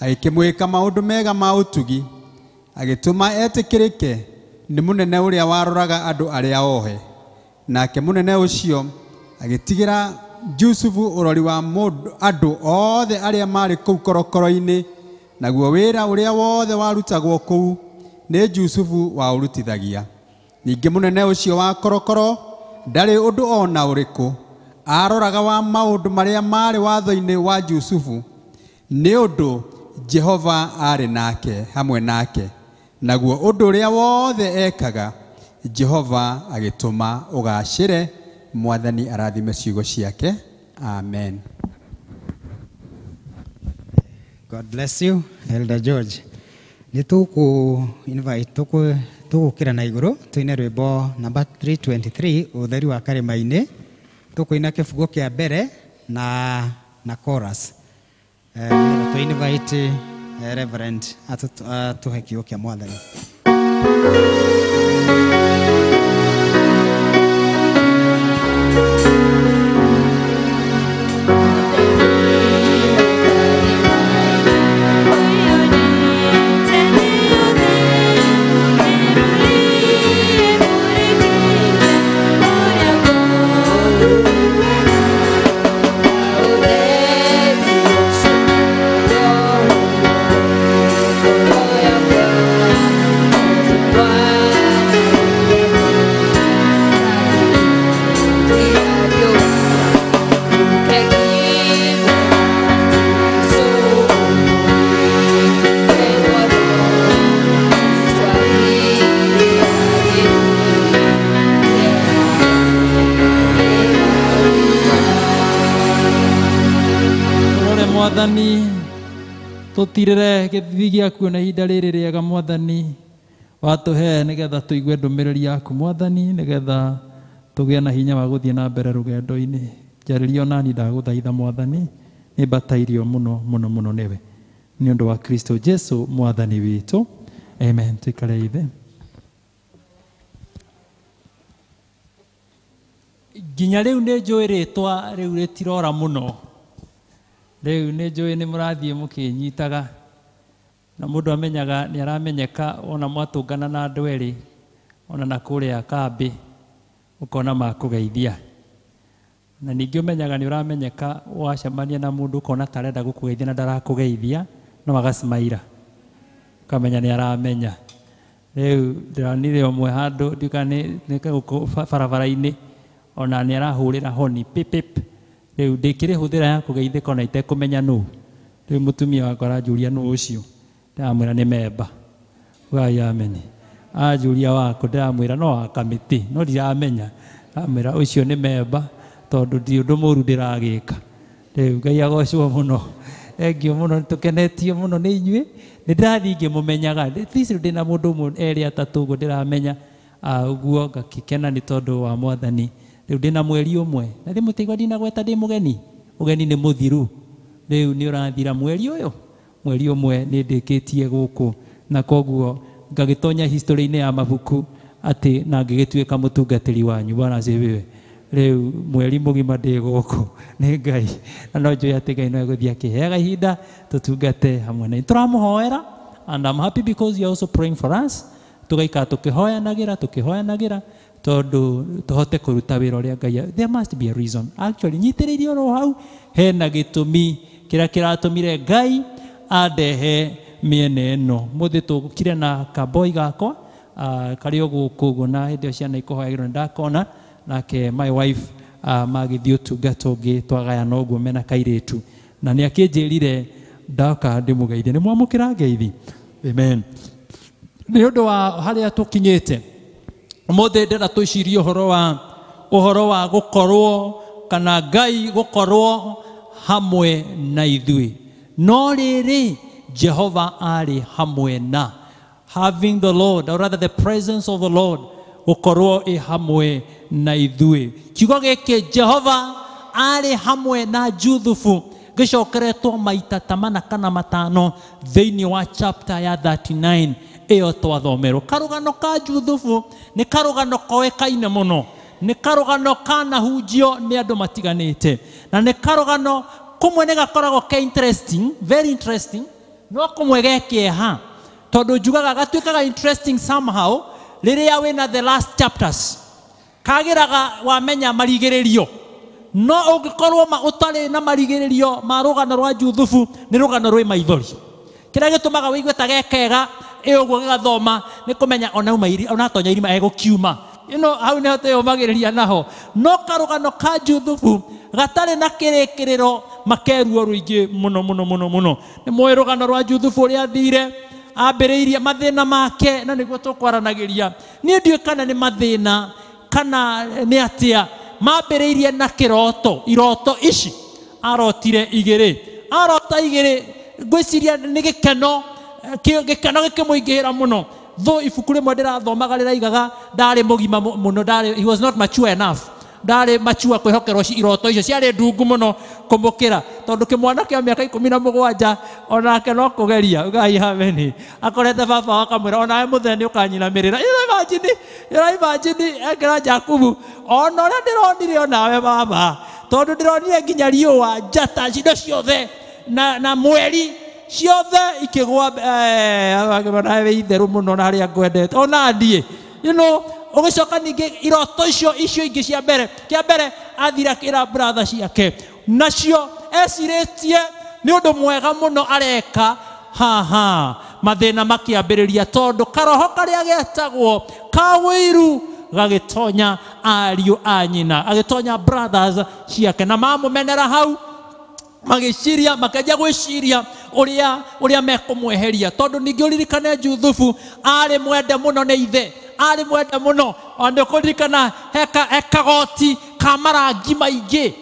Speaker 9: agĩkĩmwĩka maũndũ mega ma ũtugi, agĩtũma etĩkĩrĩke nĩ mũnene ũrĩa waroraga andũ arĩa ohe. Nake mũnene ũcio agĩtigĩra Jusufu ũrori wa andũ othe arĩa marĩ kũu korokoro-inĩ, naguo wĩra ũrĩa wothe warutagwo kũu nĩ Jusufu waũrutithagia. Ningĩ mũnene ũcio wa korokoro ndarĩ ũndũ ona ũrĩkũ aroraga wa maũndũ marĩa marĩ watho-inĩ wa Jusufu, nĩ ũndũ Jehova aarĩ nake hamwe nake. Naguo ũndũ ũrĩa wothe ekaga Jehova agĩtũma ũgacĩre. Mwathani arathime ciugo ciake. Amen.
Speaker 2: God bless you, Elder George. Nĩ tũkũ invite tũgũkĩra na igũrũ tũine rwĩmbo namba 323 ũtheri wa karĩma-inĩ. Tũkũina kĩbungo kĩa mbere na chorus. Nĩgetha tũ invite Reverend atũhe kiugo kĩa Mwathani.
Speaker 3: Bye.
Speaker 5: Mwathani tũtirĩre gĩthithi gĩaku na ihinda rĩrĩ rĩega Mwathani watũhe nĩgetha tũigue ndũmĩrĩri yaku Mwathani nĩgetha tũgĩe na hinya wa gũthiĩ na mbere rũgendo-inĩ. Njarĩria onani ndagũthaitha Mwathani, nĩ mbatairio mũno mũno mũno nĩwe nĩ ũndũ wa Kristo Jesu Mwathani witũ. Amen. Tuikare ithe. Nginya rĩu nĩ njũĩ rĩtwa rĩu rĩtirora mũno. Rĩu nĩ njũĩ nĩ mũrathiĩ mũkĩnyitaga na mũndũ amenyaga nĩ aramenyeka ona mwatũngana na andũ erĩ ona na kũrĩa kambĩ ũkona makũgeithia. Na ningĩ ũmenyaga nĩ ũramenyeka wacemania na mũndũ ũkona ta arenda gũkũgeithia na ndarakũgeithia no agacimaira ũkamenya nĩ aramenya. Rĩu ndĩronire ũmwe handũ ndiũĩ nĩ gũkũ barabara-inĩ ona nĩ arahũrĩra honi pip pip. Rĩu ndĩkĩrĩhũthĩra ya kũgeithĩka ona itekũmenya nũ. Rĩu mũtumia wakwa aranjũria nũ ũcio, ndĩramwĩra nĩ memba. Ugai ameni. Anjũria wakũ ndĩramwĩra no wa kamĩtĩ no ndiramenya. Ndamwĩra ũcio nĩ memba tondũ ndi ũndũ mũru ndĩragĩka. Rĩu Ngai agocwo mũno. Thengiũ mũno, nĩtũkenetio mũno nĩ inyuĩ. Nĩ ndĩrathiĩ ngĩmũmenyaga. At least ndĩna mũndũ ũmwe erĩ atatũ ũguo ndĩramenya ũguo ngakĩkena nĩ tondũ wa Mwathani. Rĩu ndĩna mweri ũmwe na rĩmwe mũtaigua ndinagweta ndĩ mũgeni. Ũgeni nĩ mũthiru. Rĩu nĩ ũrathira mweri ũyũ. Mweri ũmwe nĩ ndĩkĩtie gũkũ na koguo ngagĩtonya history-inĩ ya mabuku atĩ na ngĩgĩtuĩka mũtungatĩri wanyu. Bwana asifiwe. Rĩu mweri mũgima ndĩ gũkũ nĩ Ngai na no njũĩ atĩ Ngai no egũthiĩ akĩheaga ihinda tũtungate hamwe na tũramũhoera. And I'm happy because you are also praying for us. Tũgaikara tũkĩhoyanagĩra tondũ tũhote kũruta wĩra ũrĩa Ngai. There must be a reason. Actually nyitĩrĩirie oro hau hena gĩtũmi kĩrĩa kĩratũmire Ngai andehe mĩena ĩno. Mũthĩ tũkire na kaboi gakwa karĩ o gũkũ ũguo na hĩndĩ ĩyo ciana ikũhoyagĩrwo nĩ ndakona nake my wife magĩthiĩ ũtungata ũngĩ twagayana ũguo mena kairĩtu na nĩ akĩnjĩrire ndoka ndĩmũgeithie. Nĩ mwamũkĩra ngeithi? Amen. Nĩ ũndũ wa harĩa tũkinyĩte ũmũthĩ ndĩrenda twĩcirie ũhoro wa gũkorwo kana Ngai gũkorwo hamwe na ithuĩ. No rĩrĩ Jehova arĩ hamwe na having the Lord, or rather the presence of the Lord gũkorwo ĩ hamwe na ithuĩ. Kiugo gĩkĩ Jehova arĩ hamwe na Juthubu gĩcokeretwo maita ta mana kana matano thĩinĩ wa chapter ya 39 ĩyo twathomerwo. Karũgano ka Juthubu nĩ karũgano koĩkaine mũno, nĩ karũgano kanahunjio nĩ andũ matiganĩte, na nĩ karũgano kũmwe nĩ gakoragwo ke interesting, very interesting, no kũmwe ge kĩeha tondũ njugaga gatuĩkaga interesting somehow rĩrĩa wĩna the last chapters kagĩraga wamenya marigĩrĩrio. No ũngĩkorwo ũtarĩ na marigĩrĩrio ma rũgano rwa Juthubu nĩ rũgano rwĩ maithori. Kĩrĩa gĩtũmaga wĩigue ta gekega ĩ ũguo gĩgathoma nĩ kũmenya ona uma ona atonya irima egũkiuma. Hau nĩho twĩyũmagĩrĩria naho. No karũgano ka Juthubu gatarĩ na kĩrĩkĩrĩro makeruo rũingĩ mũno mũno mũno mũno. Nĩ mũĩ rũgano rwa Juthubu ũrĩa athire ambĩrĩirie mathĩna make na nĩguo tũkwaranagĩria. Niĩ ndiũĩ kana nĩ mathĩna kana nĩ atĩa mambĩrĩirie na kĩroto. Iroto ici arotire igĩrĩ, arota igĩrĩ ngwĩciria nĩ gĩkeno, gĩkeno gĩkĩmũingĩhĩra mũno. Though ibuku rĩmwe ndĩrathomaga rĩraigaga ndarĩ mũgima mũno, ndarĩ, he was not mature enough, ndarĩ mature kwĩhokerwo iroto icio ciarĩ ndungu mũno kũmũkĩra tondũ kĩmwana kĩa mĩaka 17 onake no kũgeria. Ugai ameni. Akorete baba akamwĩra onawe mũthee nĩ ũkanyinamĩrĩra. Imagine ekĩra Jakubu ona ũrĩa ndĩronire onawe baba tondũ ndĩronire nginya riũa njata indo ciothe na mweri ciothe ikĩgwa nawe wĩ itherũ mũno na harĩa ngwendete ona niĩ. Ũgĩcoka ningĩ iroto icio ingĩ cia mbere, kĩa mbere athire akĩra brother ciake nacio ecirĩtie nĩ ũndũ mwega mũno areka haha. Mathĩna makĩambĩrĩria tondũ karoho karĩa getagwo ka wĩiru gagĩtonya ariũ a nyina, agĩtonya brothers ciake na mamũmenera hau magĩciria makĩanjia gwĩciria ũrĩa mekũmweheria tondũ ningĩ ũririkane Juthubu arĩ mwende mũno nĩ ithe, arĩ mwende mũno. Ona ũkũririkana he kagoti ka marangi maingĩ.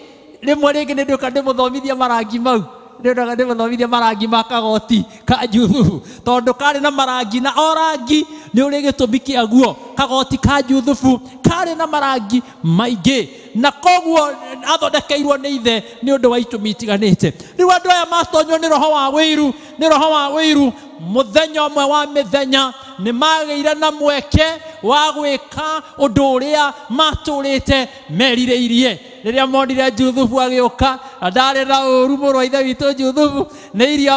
Speaker 5: Rĩmwe rĩngĩ nĩ nduĩka ndĩmũthomithia marangi mau.
Speaker 13: Ndĩmathomithia marangi ma kagoti ka Juthubu tondũ karĩ na marangi na o rangi nĩ ũrĩ gĩtũmi kĩaguo. Kagoti ka Juthubu karĩ na marangi maingĩ na koguo athondekeirwo nĩ ithe nĩ ũndũ wa itũmi itiganĩte. Rĩu andũ aya matonywo nĩ roho wa wĩiru, nĩ roho wa wĩiru mũthenya ũmwe wa mĩthenya nĩ magĩire na mweke wa gwĩka ũndũ ũrĩa matũrĩte merirĩirie. Rĩrĩa monire Juthubu agĩũka na ndarĩ na ũru mũrũ wa ithe witũ Juthubu nĩ irio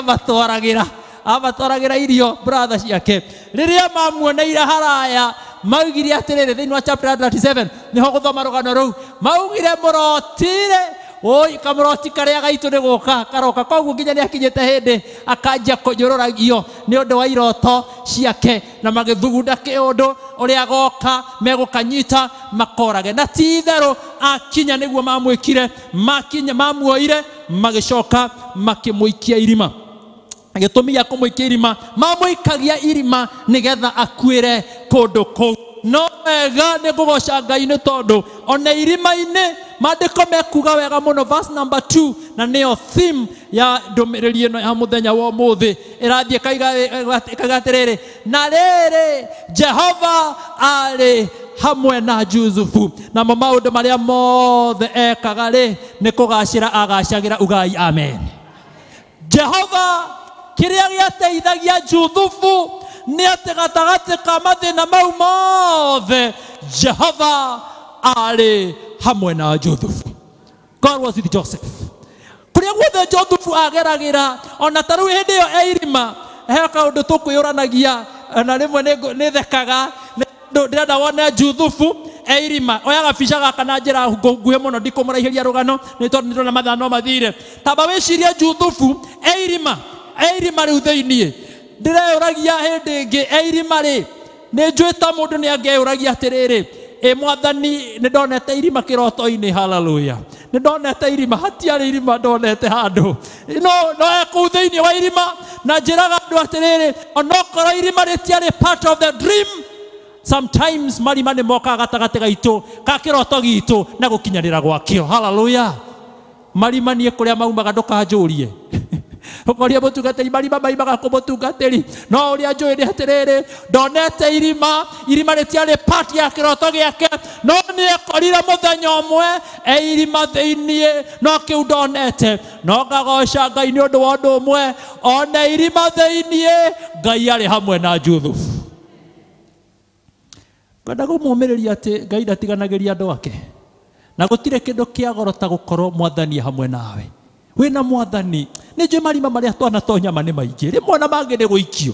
Speaker 13: amatwaragĩra irio brother ciake. Rĩrĩa mamuoneire haraya maugire atĩrĩrĩ, thĩinĩ wa chapter 37 nĩho gũthoma rũgano rũu, maugire mũrotire oi kamũroti karĩa gaitũ nĩ gũka karoka. Koguo nginya nĩ akinyĩte hĩndĩ akanjia kũnyũrũragio nĩ ũndũ wa iroto ciake, na magĩthugunda kĩũndũ ũrĩa agoka megũkanyita makorage. Na ti itherũ akinya nĩguo mamwĩkire, makinya mamuoire magĩcoka makĩmũikia irima. Gĩtũmi gĩa kũmũikia irima, mamũikagia irima nĩgetha akuĩre kũndũ kũu. No wega nĩ ngũgoca Ngai nĩ tondũ ona irima-inĩ maandĩko mekuga wega mũno, verse number 2 na nĩyo theme ya ndũmĩrĩri ĩno ya mũthenya wa ũmũthĩ ĩrathiĩ ĩkaiga atĩrĩrĩ, na rĩrĩ Jehova arĩ hamwe na Jusufu namo maũndũ marĩa mothe ekaga rĩ nĩ kũgacĩra agacagĩra. Ugai amen. Jehova kĩrĩa gĩateithagia Juthubu nĩ atĩ gatagatĩ ka mathĩna mau mothe Jehova arĩ hamwe na Juthubu. God was with Joseph. Kũrĩa guothe Juthubu ageragĩra ona ta rĩu hĩndĩ ĩyo e irima, he kaũndũ tũkwĩyũranagia na rĩmwe nĩ thekaga ndĩrenda wone Juthubu e irima. Oya gabica gaka na njĩra nguhĩ mũno, ndikũmũraihĩria rũgano nĩ tondũ nĩndĩrona mathaa no mathire. Tamba wĩcirie Juthubu e irima, e irima rĩu thĩiniĩ. Ndĩreyũragia hĩndĩ ĩngĩ e irima rĩ, nĩ njũĩ ta mũndũ nĩ angĩeyũragia atĩrĩrĩ, ĩ mwathani nĩ ndonete irima kĩroto-inĩ, haleluya, nĩ ndonete irima, hatiarĩ irima ndonete handũ, no e kũu thĩiniĩ wa irima. Na njĩraga andũ atĩrĩrĩ, onokorwo irima rĩtiarĩ part of the dream, sometimes marima nĩ mokaga gatagatĩ gaitũ ka kĩroto gitũ na gũkinyanĩra gwakĩo. Haleluya. Marima niĩ kũrĩa maumaga ndũkanjũrie ũkoria mũtungatĩri marima maimaga kũ mũtungatĩri, no ũrĩa njũĩ nĩ atĩrĩrĩ, ndonete irima, irima rĩtiarĩ part ya kĩroto gĩake, no nĩ ekorire mũthenya ũmwe e irima thĩiniĩ, no kĩu ndonete. No ngagoca Ngai nĩ ũndũ wa ũndũ ũmwe, ona irima thĩiniĩ Ngai arĩ hamwe na Juthubu. Ngwenda kũmũmĩrĩria atĩ Ngai ndatiganagĩria andũ ake, na gũtirĩ kĩndũ kĩa goro ta gũkorwo mwathani hamwe nawe. Wĩna mwathani nĩ njũĩ marima marĩa twanatonya ma nĩ maingĩ, rĩmwe na mangĩ nĩ gũikio,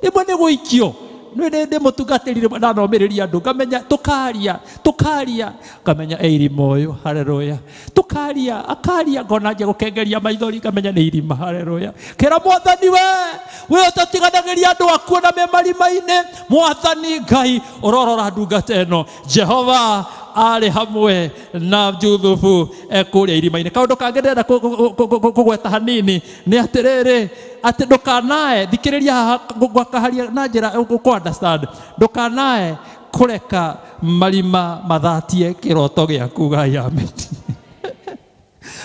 Speaker 13: rĩmwe nĩ gũikio. Nĩ ndĩ mũtungatĩri rĩmwe ndanomĩrĩria andũ ngamenya tũkaria ngamenya e irima ũyũ, haleluya, tũkaria akaria ngona nje gũkengeria maithori ngamenya nĩ irima, haleluya. Kĩra mwathani we ũtatiganagĩria andũ akuo na me marima-inĩ, mwathani Ngai ũrorora ndungata ĩno. Jehova arĩ hamwe na Juthubu kũrĩa irima-inĩ. Kaũndũ kangĩ ndĩrenda kũgweta hanini nĩ atĩrĩrĩ, atĩ ndũkanae, thikĩrĩria haha ngwakaharia na njĩra ũkũ understand, ndũkanae kũreka marima mathatie kĩroto gĩaku. Ngai amen.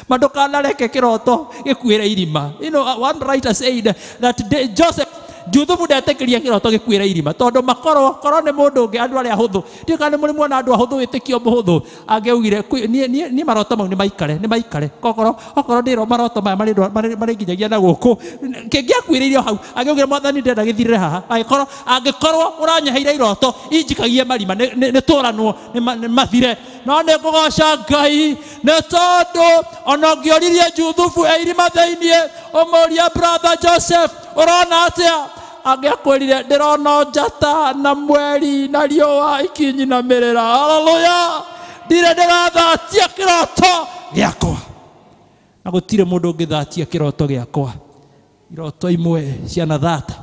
Speaker 13: Ma ndũkanareke kĩroto gĩkuĩre irima. You know, one writer said that Joseph Juthubu ndetĩkĩria kĩroto gĩkuĩre irima tondũ makorwo korwo nĩ mũndũ ũngĩ, andũ arĩa ahũthũ, ndiũĩ kana nĩ mũrĩ muona andũ ahũthũ wĩtĩkio mũhũthũ, angĩaugire niĩ maroto mau nĩ maikare, okorwo ndĩro maroto maya marĩ nginyagia na gũkũ kĩngĩakuĩrĩire o hau, angĩaugire mwathani ndĩrenda gĩthirĩre haha, angĩkorwo ũranyeheire iroto injikagie marima nĩ tũranwo nĩ mathire. No nĩ ngũgoca Ngai nĩ tondũ ona ũngĩoririe Juthubu e irima thĩiniĩ ũmũrie brother Joseph ũrona atĩa, angĩakwĩrire ndĩrona njata na mweri na riũa ikinyinamĩrĩra. Haleluya, ndirĩ ndĩrathatia kĩroto gĩakwa, na gũtirĩ mũndũ ũngĩthatia kĩroto gĩakwa. Iroto imwe cianathata,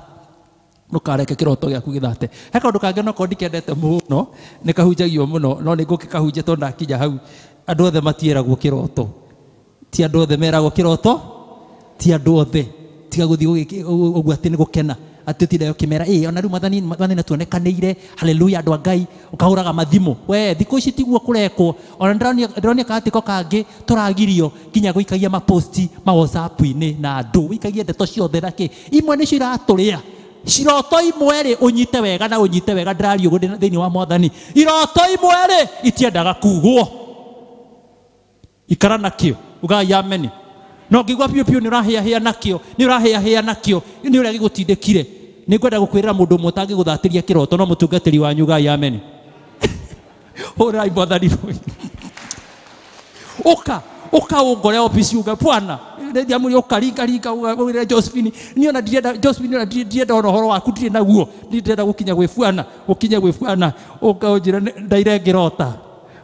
Speaker 13: ndũkareke kĩroto gĩaku gĩthate. He kaũndũ kangĩ nokorwo ndikendete mũno, nĩ kahunjagio mũno, no nĩ ngũgĩkahunjia tondũ ndakinya hau. Andũ othe matieragwo kĩroto, ti andũ othe meragwo kĩroto, ti andũ othe. Tiga gũthiĩ ũguo atĩ nĩ gũkena. Atĩ ũtindaga ũkĩmera ĩ ona rĩu mwathani nĩatuonekanĩire, haleluya, andũ a Ngai, ũkahũraga mathimũ. We thikũ ici tiguo kũrekwo. Ona ndĩronia kahatĩko kangĩ tũragirio nginya gũikagia maposti ma WhatsApp-inĩ na andũ, wĩikagie ndeto ciothe na kĩ. Imwe nĩcio iratũrĩa. Ciroto imwe rĩ, ũnyite wega na ũnyite wega, ndĩraria ũguo thĩinĩ wa mwathani. Iroto imwe rĩ, itiendaga kugwo. Ikara nakĩo, ugai ameni. No ngĩigua biũ biũ nĩ ũrahĩahĩa nakĩo, nĩ ũrahĩahĩa nakĩo, nĩ ũrĩa gĩgũtindĩkire. Nĩ ngwenda gũkwĩrĩra mũndũ ũmwe ũtangĩgũthatĩria kĩroto no mũtungatĩri wanyu, ugai ameni. Hũrĩrai mwathani rũĩ. Ũka, ũka ũngore obici uga bwana, ndiamũria ũka ringa ringa ũgĩre Josephine, niĩ ona ndirenda Josephine, ona ndirenda ona ũhoro waku ndirĩ naguo, niĩ ndĩrenda gũkinya gwĩ bwana, gũkinya gwĩ bwana, ũka ũnjĩre ndaire ngĩrota.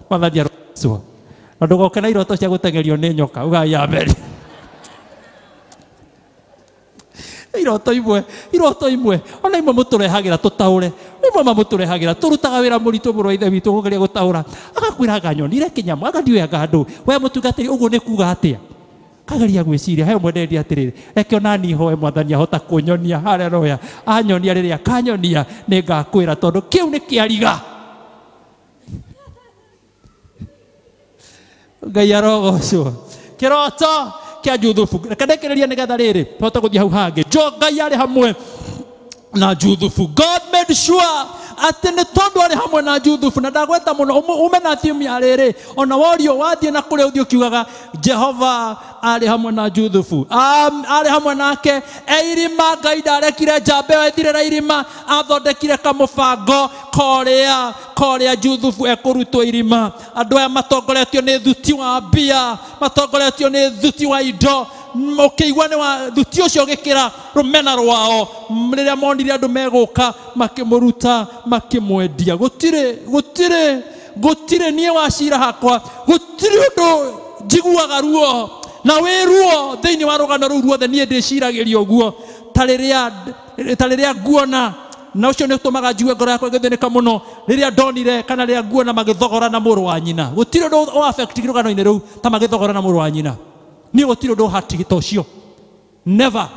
Speaker 13: Mwathani arocwo. Na ndũgoke na iroto cia gũteng'erio nĩ nyoka, ugai ameni. Iroto imwe, iroto imwe, ona imwe mũtũrehagĩra tũtaũre, imwe mamũtũrehagĩra, tũrutaga wĩra mũritũ mũno ithe witũ kũgeria gũtaũra. Agakwĩra anga nyonire kĩnyamũ, anga ndiũĩ anga ndũ. We mũtungatĩri, ũguo nĩ kuga atĩa? Kageria gwĩciria, he ũmwe ndendia atĩrĩrĩ, reke ona niĩ hoe mwathani ahota kũnyonia, haleluya. Anyonia rĩrĩa akanyonia, nĩ ngakwĩra tondũ kĩu nĩ kĩariga. Ngai arogocwo. Kĩroto kĩa Juthubu. Reke ndĩkĩrĩrie nĩgetha rĩrĩ tũhote gũthiĩ hau hangĩ. Jo Ngai arĩ hamwe na Juthubu. God made sure atĩ nĩ tondũ arĩ hamwe na Juthubu, na ndagweta mũno ume na theme ya rĩrĩ, ona worio wathiĩ na kũrĩa ũthiĩ ũkiugaga Jehova arĩ hamwe na Juthubu, arĩ hamwe nake e irima. Ngai ndarekire njamba ĩyo ĩthirĩre irima, athondekire kamũbango korĩa Juthubu ekũrutwo irima. Andũ aya matongoretio nĩ thuti wa mbia, matongoretio nĩ thuti wa indo, ũkĩigua nĩ wa thuti ũcio ũgĩkĩra rũmena rwao. Rĩrĩa monire andũ megũka makĩmũruta makĩmwendia. Gũtirĩ, gũtirĩ, gũtirĩ niĩ wa cira hakwa, gũtirĩ ũndũ njiguaga ruo na wĩ ruo thĩinĩ wa rũgano rũu ruothe. Niĩ ndĩciragĩria ũguo ta rĩrĩa nguona, na ũcio nĩ ũtũmaga njigue ngoro yakwa ĩgĩthĩnĩka mũno rĩrĩa ndonire kana rĩrĩa nguona magĩthogora na mũrũ wa nyina. Gũtirĩ ũndũ ũ affect rũgano-inĩ rũu ta magĩthogora na mũrũ wa nyina. Niĩ gũtirĩ ũndũ ũhati ta ũcio, never.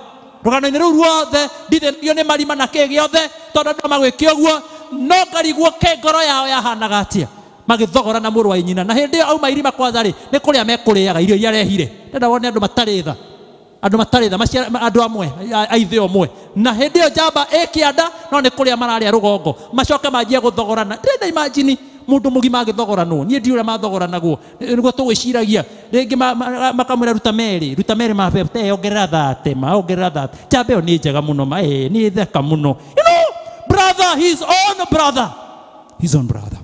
Speaker 13: Rũgano-inĩ rũu ruothe ndithĩnĩrio nĩ marima na kĩ gĩothe, tondũ andũ magwĩke ũguo, no ngarigwo kĩ ngoro yao yahanaga atĩa magĩthogora na mũrũ wa nyina. Na hĩndĩ ĩyo auma irima kwanza rĩ, nĩ kũrĩa mekũrĩaga irio iria arehire. Ndĩrenda wone andũ matarĩ tha, andũ matarĩ tha, andũ amwe a ithe ũmwe. Na hĩndĩ ĩyo njamba ĩ kĩanda, no nĩ kũrĩa mararĩa rũgongo, macoke manjie gũthogorana. Ndĩrenda imagine mũndũ mũgima agĩthogoranwo. Niĩ ndiũĩ ũrĩa mathogoranagwo, nĩguo tũgwĩciragia. Rĩngĩ makamwĩra ruta merĩ, ruta merĩ ma bebe, ongerera thate, ma ongerera thate. Njamba ĩyo nĩ njega mũno, ma nĩ theka mũno. You know, brother, his own brother, his own brother.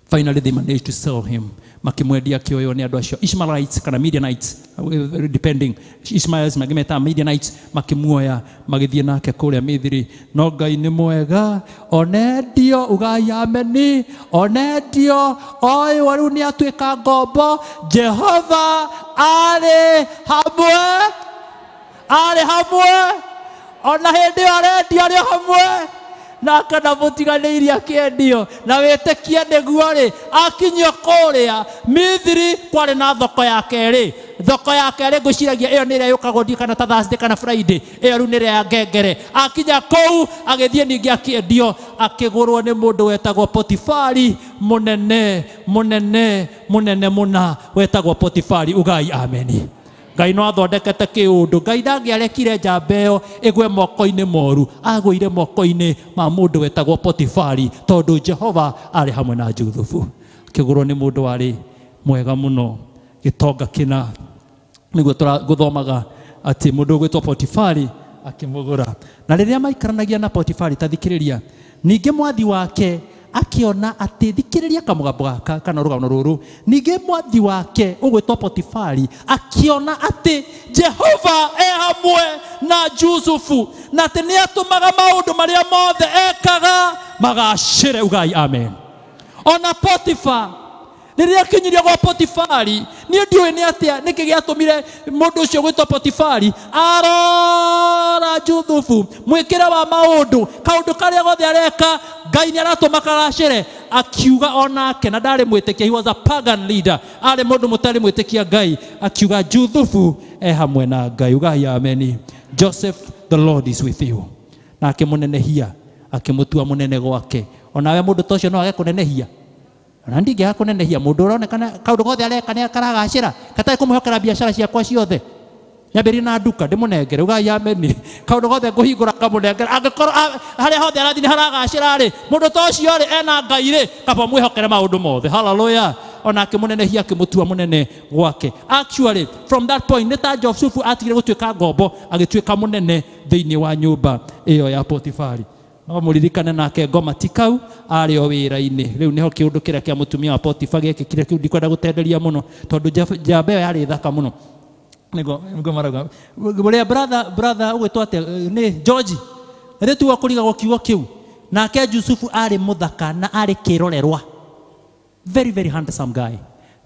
Speaker 13: Finally they managed to sell him. Makimwendia akĩoywo nĩ andũ acio Ishmaelites kana Midianites, depending. Ishmaelites magĩmeta Midianites, makĩmuoya magĩthiĩ nake kũrĩa Mithiri. No Ngai nĩ mwega, onendio, ugai ameni, onendio oyũ rĩu nĩ atuĩka ngombo. Jehova arĩ hamwe, arĩ hamwe, ona hĩndĩ ĩyo arendio arĩ hamwe nake ndamũtiganĩirie akĩendio. Na wĩtĩkie nĩguo rĩ, akinyio kũrĩa Mithiri kwarĩ na thoko ya kerĩ. Thoko ya kerĩ ngwĩciragia ĩyo nĩ ĩrĩa yũkagwo ndiũ kana ta Thursday kana Friday, ĩyo rĩu nĩ ĩrĩa ya ngengere. Akinya kũu agĩthiĩ ningĩ akĩendio, akĩgũrwo nĩ mũndũ wetagwo Potifari, mũnene mũnene mũnene mũna wetagwo Potifari. Ugai ameni. Ngai no athondekete kĩũndũ. Ngai ndangĩarekire njamba ĩyo ĩgwe moko-inĩ moru, agũire moko-inĩ ma mũndũ wetagwo Potifari, tondũ Jehova arĩ hamwe na Juthubu. Akĩgũrwo nĩ mũndũ warĩ mwega mũno, gĩtonga kĩna. Nĩguo tũgũthomaga atĩ mũndũ ũgwĩtwo Potifari akĩmũgũra. Na rĩrĩa maikaranagia na Potifari, ta thikĩrĩria, ningĩ mwathi wake akĩona atĩ, thikĩrĩria kamũgambo gaka kana rũgano rũrũ, ningĩ mwathi wake ũgwĩtwo Potifari akĩona atĩ Jehova e hamwe na Jusufu, na atĩ nĩ atũmaga maũndũ marĩa mothe ekaga magacĩre. Ugai amen. Ona Potifa rĩrĩa akinyirio gwa Potifari, niĩ ndiũĩ nĩ atĩa nĩkĩ gĩatũmire mũndũ ũcio gwĩtwo Potifari arora Juthubu, mwĩkĩre wa maũndũ, kaũndũ karĩa gothe areka Ngai nĩ aratũma karacĩre. Akiuga onake, na ndarĩ mwĩtĩkia, he was a pagan leader, arĩ mũndũ mũtarĩ mwĩtĩkia Ngai, akiuga Juthubu e hamwe na Ngai. Ugai ameni. Joseph, the Lord is with you. Na akĩmũnenehia, akĩmũtua mũnene gwake. Onawe mũndũ ta ũcio no age kũnenehia. Ona ndingĩaga kũnenehia mũndũ ũronekana kaũndũ gothe areka nĩ karagacĩra, katarĩ kũmwĩhokera biacara ciakwa ciothe. Nyambĩrĩrie na nduka ndĩmũnengere, ugai ameni. Kaũndũ gothe ngũhingũra ngamũnengera, angĩkorwo harĩa hothe arathiĩ nĩ haragacĩra rĩ, mũndũ ta ũcio rĩ ena Ngai rĩ, kaba mwĩhokere maũndũ mothe. Hallelujah. Ona akĩmũnenehia akĩmũtua mũnene gwake. Actually from that point nĩ ta Josefu atigire gũtuĩka ngombo agĩtuĩka mũnene thĩinĩ wa nyũmba ĩyo ya Potifari. No mũririkane nake ngoma ti kau arĩ o wĩra-inĩ. Rĩu nĩho kĩũndũ kĩrĩa kĩa mũtumia wa Potifa gĩekĩkire kĩu ndikwenda gũtenderia mũno tondũ njamba ĩyo yarĩ thaka mũno. Nĩguo marauga ũrĩa brother ũgwĩtwo atĩa nĩ George rĩu tuga kũrigagwo kiugo kĩu. Nake Jusufu arĩ mũthaka na arĩ kĩrorerwa, very very handsome guy.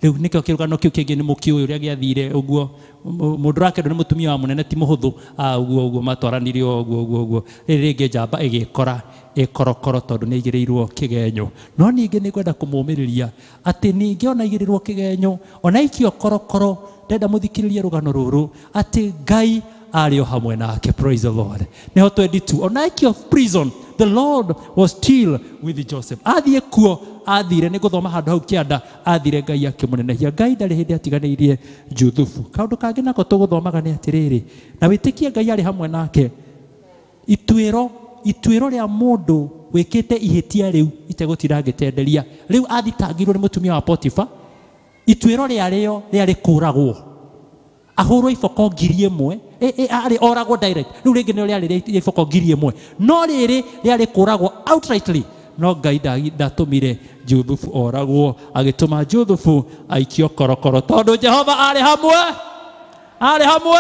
Speaker 13: Rĩu nĩkĩo kĩrũgano kĩu kĩngĩ nĩ mũkĩũĩ ũrĩa gĩathire ũguo. Mũndũ ũrakĩendwo nĩ mũtumia wa mũnene ti mũhũthũ, ũguo ũguo matwaranire ũguo ũguo ũguo. Rĩrĩ rĩngĩ njamba ĩgĩkora ĩkorokoro tondũ nĩ aigĩrĩirwo kĩgenyo. No ningĩ nĩ ngwenda kũmũmĩrĩria atĩ ningĩ ona aigĩrĩrwo kĩgenyo, ona aikio korokoro, ndenda mũthikĩrĩrie rũgano rũrũ atĩ Ngai arĩ o hamwe nake. Praise the Lord. Nĩho 22 ona aikio prison, the Lord was still with Joseph. Athiĩ kuo, athire nĩ gũthoma handũ hau kĩanda, athire Ngai akĩmũnenehia. Ngai ndarĩ hĩndĩ atiganĩirie Juthufu. Kaũndũ kangĩ nako tũgũthomaga nĩ atĩrĩrĩ, na wĩtĩkie Ngai arĩ hamwe nake. Ituĩro rĩa mũndũ wĩkĩte ihĩtia rĩu itegũtinda ngĩtenderia, rĩu athitangirwo nĩ mũtumia wa Potifa, ituĩro rĩarĩo rĩarĩ kũragwo, ahũrwo iboko 1000, arĩ oragwo direct. Rĩu rĩngĩ nĩrĩo rĩarĩ rĩa iboko 1000, no rĩrĩ rĩarĩ kũragwo outrightly. No Ngai ndatũmire Juthufu oragwo, agĩtũma Juthufu aikio korokoro tondũ Jehova arĩ hamwe, arĩ hamwe.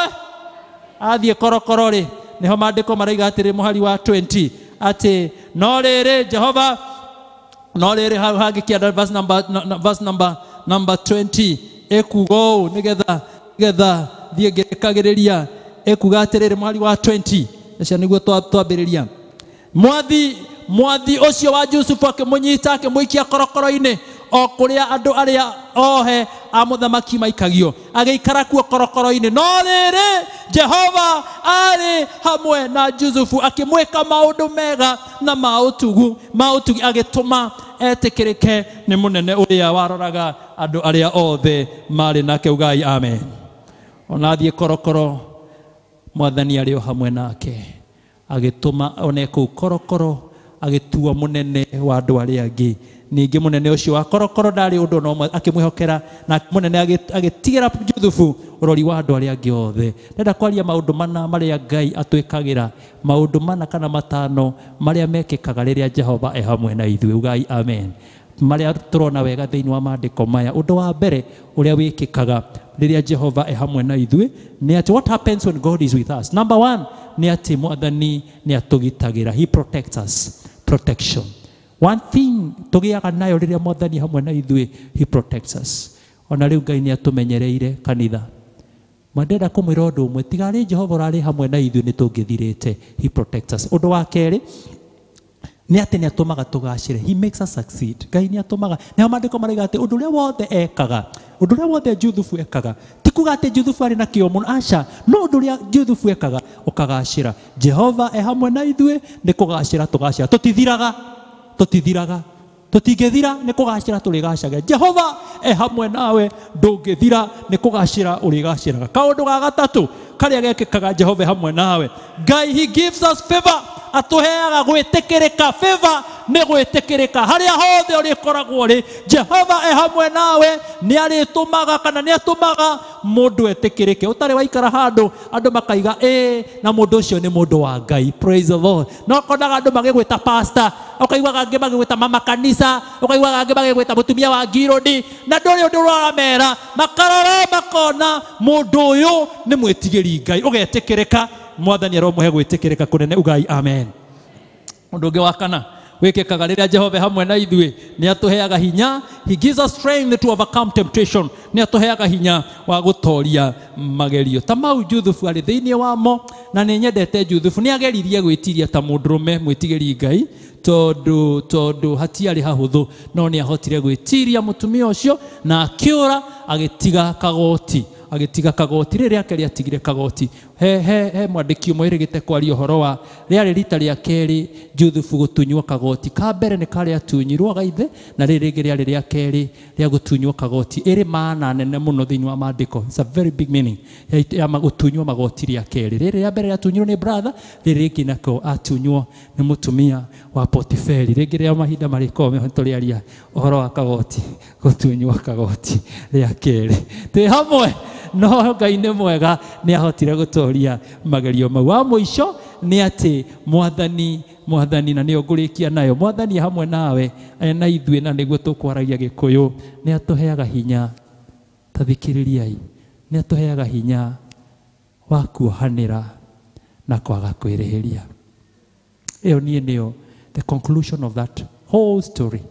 Speaker 13: Athiĩ korokoro rĩ, nĩho maandĩko maraiga atĩrĩ mũhari wa 20 atĩ no rĩrĩ Jehova, no rĩrĩ hau hangĩ kĩanda verse number 20 ĩkuga ũũ, nĩgetha thiĩ ngĩrĩkagĩrĩria. Ĩkuga atĩrĩrĩ mũhari wa 20 ũcio nĩguo twambĩrĩria. Mwathi ũcio wa Jusufu akĩmũnyita akĩmũikia korokoro-inĩ o kũrĩa andũ arĩa ohe a mũthamaki maikagio, agĩikara kuo korokoro-inĩ. No rĩrĩ Jehova arĩ hamwe na Jusufu akĩmwĩka maũndũ mega na ma ũtugi, agĩtũma etĩkĩrĩke nĩ mũnene ũrĩa waroraga andũ arĩa othe marĩ nake. Ugai amen. Ona athiĩ korokoro, mwathani arĩ o hamwe nake, agĩtũma one kũu korokoro agĩtua mũnene wa andũ arĩa angĩ. Ningĩ mũnene ũcio wa korokoro ndarĩ ũndũ no akĩmwĩhokera, na mũnene agĩtigĩra Juthufu ũrori wa andũ arĩa angĩ othe. Ndenda kwaria maũndũ mana marĩa Ngai atwĩkagĩra, maũndũ mana kana matano marĩa mekĩkaga rĩrĩa Jehova e hamwe na ithuĩ. Ugai amen. Marĩa tũrona wega thĩinĩ wa maandĩko maya. Ũndũ wa mbere ũrĩa wĩkĩkaga rĩrĩa Jehova e hamwe na ithuĩ nĩ atĩ what happens when God is with us. Number one nĩ atĩ mwathani nĩ atũgitagĩra. He protects us. Protection. One thing tũgĩaga nayo rĩrĩa mwathani hamwe na ithuĩ, he protects us. Ona rĩu Ngai nĩ atũmenyereire kanitha. Mandenda kũmwĩra ũndũ ũmwe, tiga arĩ Jehova ũrarĩ hamwe na ithuĩ nĩ tũngĩthirĩte. He protects us. Ũndũ wa kerĩ nĩ atĩ nĩ atũmaga tũgacĩre. He makes us succeed. Ngai nĩ atũmaga. Nĩho maandĩko maraiga atĩ ũndũ ũrĩa wothe ekaga, ũndũ ũrĩa wothe Juthufu ekaga, ti kuga atĩ Juthufu arĩ na kĩo mũno, aca, no ũndũ ũrĩa Juthufu ekaga ũkagacĩra. Jehova e hamwe na ithuĩ nĩ kũgacĩra tũgacĩra. Tũtithiraga, tũtithiraga, tũtingĩthira, nĩ kũgacĩra tũrĩgacagĩra. Jehova e hamwe nawe, ndũngĩthira, nĩ kũgacĩra ũrĩgacĩraga. Kaũndũ ga gatatũ karĩa gekĩkaga Jehova e hamwe nawe, Ngai he gives us favor. Atũheaga gwĩtĩkĩrĩka. Favor nĩ gwĩtĩkĩrĩka harĩa hothe ũrĩkoragwo rĩ, Jehova e hamwe nawe nĩ arĩtũmaga kana nĩ atũmaga mũndũ etĩkĩrĩke. Ũtarĩ waikara handũ andũ makaiga ĩ na mũndũ ũcio nĩ mũndũ wa Ngai. Praise the Lord. No konaga andũ magĩgwĩta pastor, ũkaiguaga angĩ magĩgwĩta mama kanitha, ũkaiguaga angĩ magĩgwĩta mũtumia wa ngirũndi, na ndũrĩ ũndũ ũramera, makarora makona mũndũ ũyũ nĩ mwĩtigĩri Ngai, ũgetĩkĩrĩka. Mwathani aromũhe gwĩtĩkĩrĩka kũnene. Ugai amen. Ũndũ ũngĩ wa kana wĩkĩkaga rĩrĩa Jehova hamwe na ithuĩ nĩ atũheaga hinya. He gives us strength to overcome temptation. Nĩ atũheaga hinya wa gũtoria magerio ta mau Juthufu arĩ thĩinĩ wamo. Na nĩ nyendete Juthufu, nĩ ageririe gwĩtiria ta mũndũrũme mwĩtigĩri Ngai, tondũ hatiarĩ hahũthũ, no nĩ ahotire gwĩtiria mũtumia ũcio na akĩũra agĩtiga kagoti. Agĩtiga kagoti rĩrĩa ake rĩatigire kagoti. He mwandĩki ũmwe ĩrĩgĩte kwaria ũhoro wa rĩarĩ rita rĩa kerĩ Juthubu gũtunywo kagoti. Ka mbere nĩ karĩa atunyirwo gaithe, na rĩrĩ rĩngĩ rĩarĩ rĩa kerĩ rĩa gũtunywo kagoti. Ĩrĩ maana nene mũno thĩinĩ wa maandĩko. It's a very big meaning ya gũtunywo magoti rĩa kerĩ. Rĩrĩ rĩa mbere rĩatunyirwo nĩ brother, rĩrĩ rĩngĩ nako atunywo nĩ mũtumia wa Potiferi. Rĩngĩ rĩa mahinda marĩko tũrĩaria ũhoro wa kagoti, gũtunywo kagoti rĩa kerĩ. Twĩ hamwe. No Ngai nĩ mwega, nĩ ahotire gũtoria magerio mau. Wa mũico nĩ atĩ mwathani na nĩyo ngũrĩkia nayo, mwathani hamwe nawe na ithuĩ, na nĩguo tũkwaragia Gĩkũyũ, nĩ atũheaga hinya. Ta thikĩrĩriai, nĩ atũheaga hinya wa kuohanĩra na kwaga kwĩrĩhĩria. Ĩyo niĩ nĩyo the conclusion of that whole story,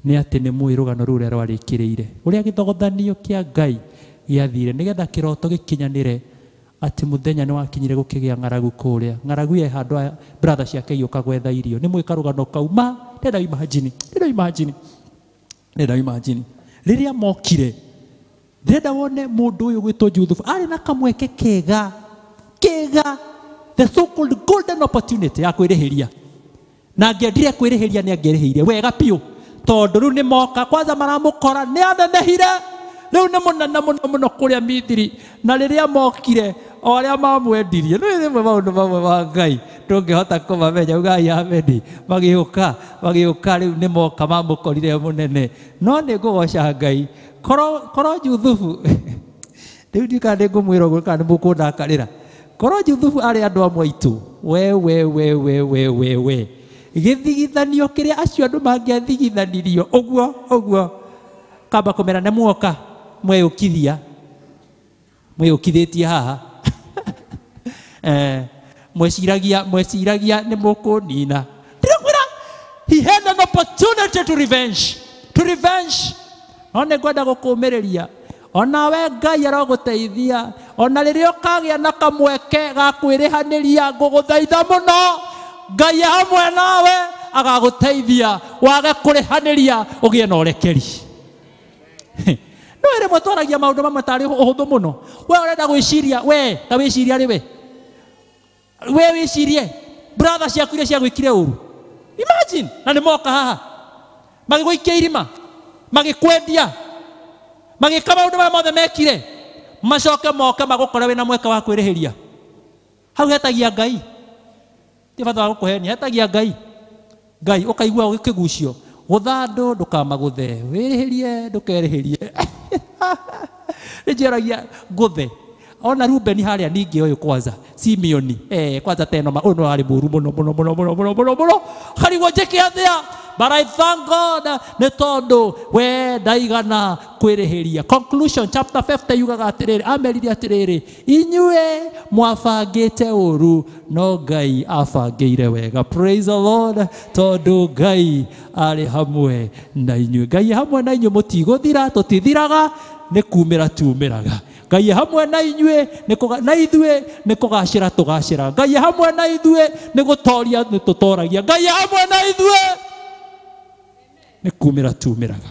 Speaker 13: nĩ atĩ nĩ mũĩ rũgano rũu rũrĩa rwarĩkĩrĩire ũrĩa gĩthogothanio kĩa Ngai gĩathire nĩgetha kĩroto gĩkinyanĩre, atĩ mũthenya nĩ wakinyire gũkĩgĩa ng'aragu kũrĩa. Ng'aragu ye handũ a brother ciake igĩũka gwetha irio. Nĩ mũĩ karũgano kau ma ndĩrenda imagine rĩrĩa mokire, ndĩrenda wone mũndũ ũyũ gwĩtwo Juthubu arĩ na kamweke kega, the so called golden opportunity ya kwĩrĩhĩria, na angĩendire kwĩrĩhĩria nĩ angĩrĩhĩire wega biũ, tondũ rĩu nĩ moka kwanza maramũkora nĩ anenehire, rĩu nĩ mũnene mũno mũno kũrĩa Mithiri. Na rĩrĩa mokire o arĩa mamwendirie, rĩu rĩmwe maũndũ mamwe ma Ngai ndũngĩhota kũmamenya, ugai ameni. Magĩũka rĩu nĩ moka mamũkorire mũnene. No nĩ ngũgoca Ngai korwo Juthubu rĩu ndiũĩ kana nĩ ngũmwĩra ũguo kana nĩ mũkũndakarĩra, korwo Juthubu arĩ andũ amwe aitũ, we we we we we we we gĩthigithanio kĩrĩa acio andũ mangĩathigithanirio ũguo ũguo, kamba kũmera nĩ muoka mweyũkithia, mweyũkithĩtie haha mweciragia nĩ mũkũnina. Ndĩrakwĩra, he had an opportunity to revenge. No nĩ ngwenda gũkũmĩrĩria, onawe Ngai arogũteithia, ona rĩrĩa ũkagĩa na kamweke ga kwĩrĩhanĩria, ngũgũthaitha mũno, Ngai hamwe nawe agagũteithia wage kũrĩhanĩria, ũgĩe na ũrekeri. No rĩmwe twaragia maũndũ mamwe tarĩ ũhũthũ mũno. We ũrenda gwĩciria, we ta wĩciria rĩ, we wĩcirie brother ciaku iria ciagwĩkire ũru. Imagine, na nĩ moka haha magĩgũikia irima, magĩkwendia, magĩka maũndũ marĩa mothe mekire, macoke moke magũkore wĩna mweke wa kwĩrĩhĩria. Hau hetagia Ngai, ti bata wa gũkũhenia, hetagia Ngai. Ngai ũkaigua ũkĩgucio, gũtha andũ ndũkamagũthe, wĩrĩhĩrie ndũkerĩhĩrie. Nĩnjĩragia ngũthe. Ona Rubeni harĩa ningĩ ũyũ kwanza Simeoni, kwanza teno ũyũ no arĩ mũru mũno mũno mũno mũno mũno mũno mũno, karigwo njĩke atĩa? But I thank God nĩ tondũ we ndaigana kwĩrĩhĩria. Conclusion chapter 50 yugaga atĩrĩrĩ, amerire atĩrĩrĩ, inyuĩ mwabangĩte ũru, no Ngai abangĩire wega. Praise the Lord, tondũ Ngai arĩ hamwe na inyuĩ. Ngai hamwe na inyuĩ, mũtigũthira, tũtithiraga, nĩ kumĩra tumĩraga. Ngai hamwe na inyuĩ, na ithuĩ nĩ kũgacĩra tũgacĩra. Ngai hamwe na ithuĩ nĩ gũtoria nĩ tũtoragia. Ngai hamwe na ithuĩ nĩ kumĩra tumĩraga.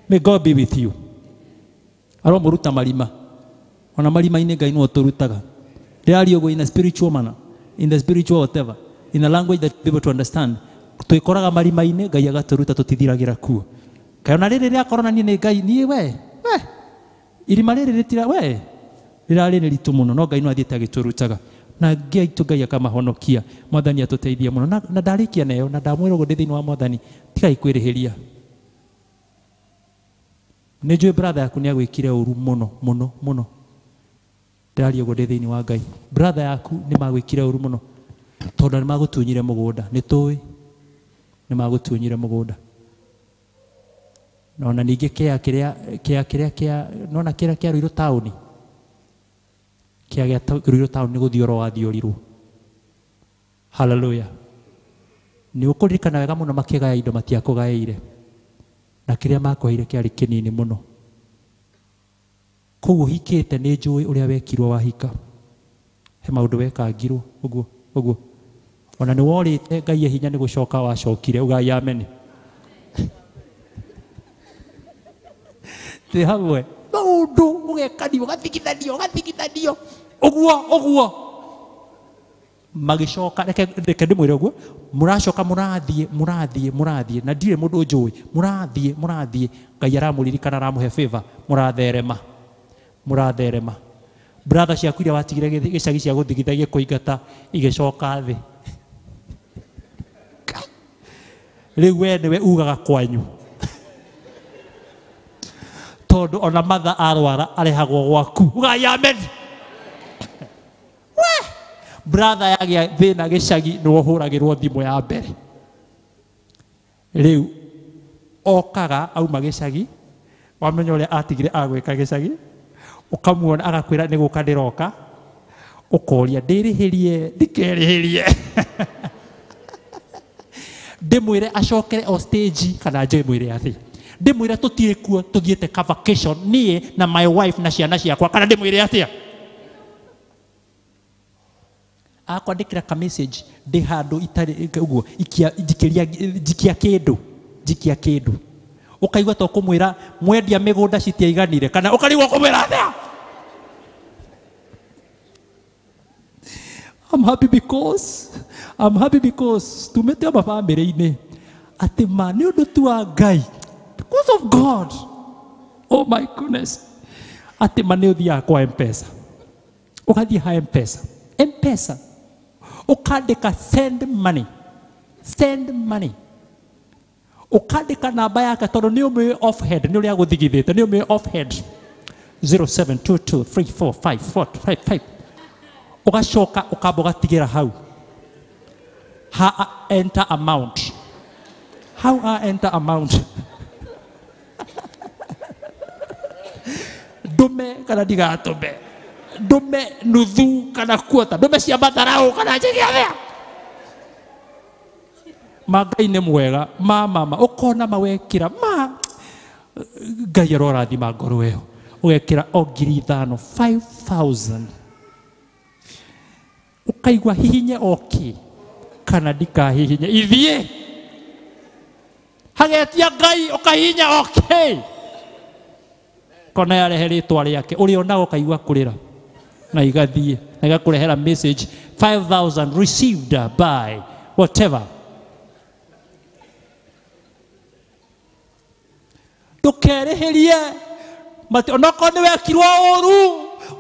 Speaker 13: May God be with you. Aromũruta marima, ona marima-inĩ Ngai no tũrutaga. Ndĩraria ũguo in a spiritual manner, in the spiritual whatever, in a language that people to understand. Twĩkoraga marima-inĩ, Ngai agatũruta, tũtithiragĩra kuo. Kaĩ ona rĩrĩ rĩa korona niĩ nĩ Ngai niĩ we irima rĩrĩ rĩtira we rĩrarĩ nĩ ritũ mũno, no Ngai no athiĩte agĩtũrutaga, na Ngai aitũ Ngai akamahonokia. Mwathani atũteithie mũno. Na ndarĩkia nayo, na ndamwĩra ũguo ndĩ thĩinĩ wa Mwathani, tigai kwĩrĩhĩria. Nĩ njũĩ brother yaku nĩ agwĩkire ũru mũno mũno mũno. Ndĩraria ũguo ndĩ thĩinĩ wa Ngai. Brother yaku nĩ magwĩkire ũru mũno, tondũ nĩ magũtunyire mũgũnda. Nĩ tũĩ nĩ magũtunyire mũgũnda. Na ona ningĩ kĩa kĩrĩa nona kĩrĩa kĩa Ruiru taũni, kĩa gĩa Ruiru taũni nĩ gũthiorwo wathiorirwo. Hallelujah. Nĩ ũkũririkana wega mũno makĩgaya indo matiakũgaĩire, na kĩrĩa makũheire kĩarĩ kĩnini mũno. Koguo ũhikĩte nĩ njũĩ ũrĩa wekirwo wahika, he maũndũ wekangirwo ũguo ũguo, ona nĩ worĩte Ngai hinya nĩ gũcoka wacokire, ugai ameni. Twĩ hamwe. Maũndũ ũgekanio, ũgathigithanio, ũgathigithanio, Ũguo ũguo magĩcoka, reke ndĩmwĩre ũguo, mũracoka mũrathiĩ mũrathiĩ mũrathiĩ, na ndirĩ mũndũ njũĩ, mũrathiĩ mũrathiĩ, Ngai aramũririkana, aramũhe favor, mũratherema mũratherema. Brother ciaku iria watigire gĩcagi cia gũthigithagia kũingata igĩcoka thĩ. Rĩu we nĩwe ugaga kwanyu, tondũ ona matha arwara arehagwo gwaku. Ugai amen. We brother yagĩa thĩna gĩcagi nĩwe ũhũragĩrwo thimũ ya mbere. Rĩu okaga auma gĩcagi, wamenya ũrĩa atigire agwĩka gĩcagi, ũkamuona agakwĩra nĩ gũka ndĩroka, ũkoria ndĩrĩhĩrie ndikerĩhĩrie, ndĩmwĩre acokere o stage kana njĩmwĩre atĩ ndĩmwĩre tũtirĩ kuo, tũthiĩte ka vacation niĩ na my wife na ciana ciakwa, kana ndĩmwĩre atĩa. Akwandĩkĩra ka message ndĩ handũ itarĩ ũguo, njikia kĩndũ, njikia kĩndũ, ũkaigua ta ũkũmwĩra mwendia mĩgũnda citiaiganire, kana ũkarigwo kũmwĩra atĩa. I'm happy because tumĩte o mabamĩrĩ-inĩ atĩ ma nĩ ũndũ tu wa Ngai, because of God, oh my goodness, atĩ ma nĩ ũthiaga kwa M-Pesa, ũgathiĩ ha M-Pesa, M-Pesa ũkandĩka send money, send money, ũkandĩka namba yake tondũ nĩ ũmĩũĩ off head, nĩ ũrĩa agũthigithĩte, nĩ ũmĩũĩ off head 0722345455, ũgacoka ũkamba ũgatigĩra hau ha enter amount, how I enter amount, ndume kana ndigatũme, ndume nuthu kana kuota, ndume cia matharau kana njige atĩa. Ma Ngai nĩ mwega, ma mama ũkona mawekĩra ma Ngai arorathima ngoro ĩyo, ũgekĩra o 5,000, 5,000, ũkaigua hihinye oki kana ndikahihinye, ithiĩ hagetia Ngai ũkahihinya oki, kona yarehe rĩtwa rĩake ũrĩonaga ũkaigua kũrĩra na igathiĩ na igakũrehera message 5,000 received by whatever. Ndũkerĩhĩrie onokorwo nĩ wekirwo ũru,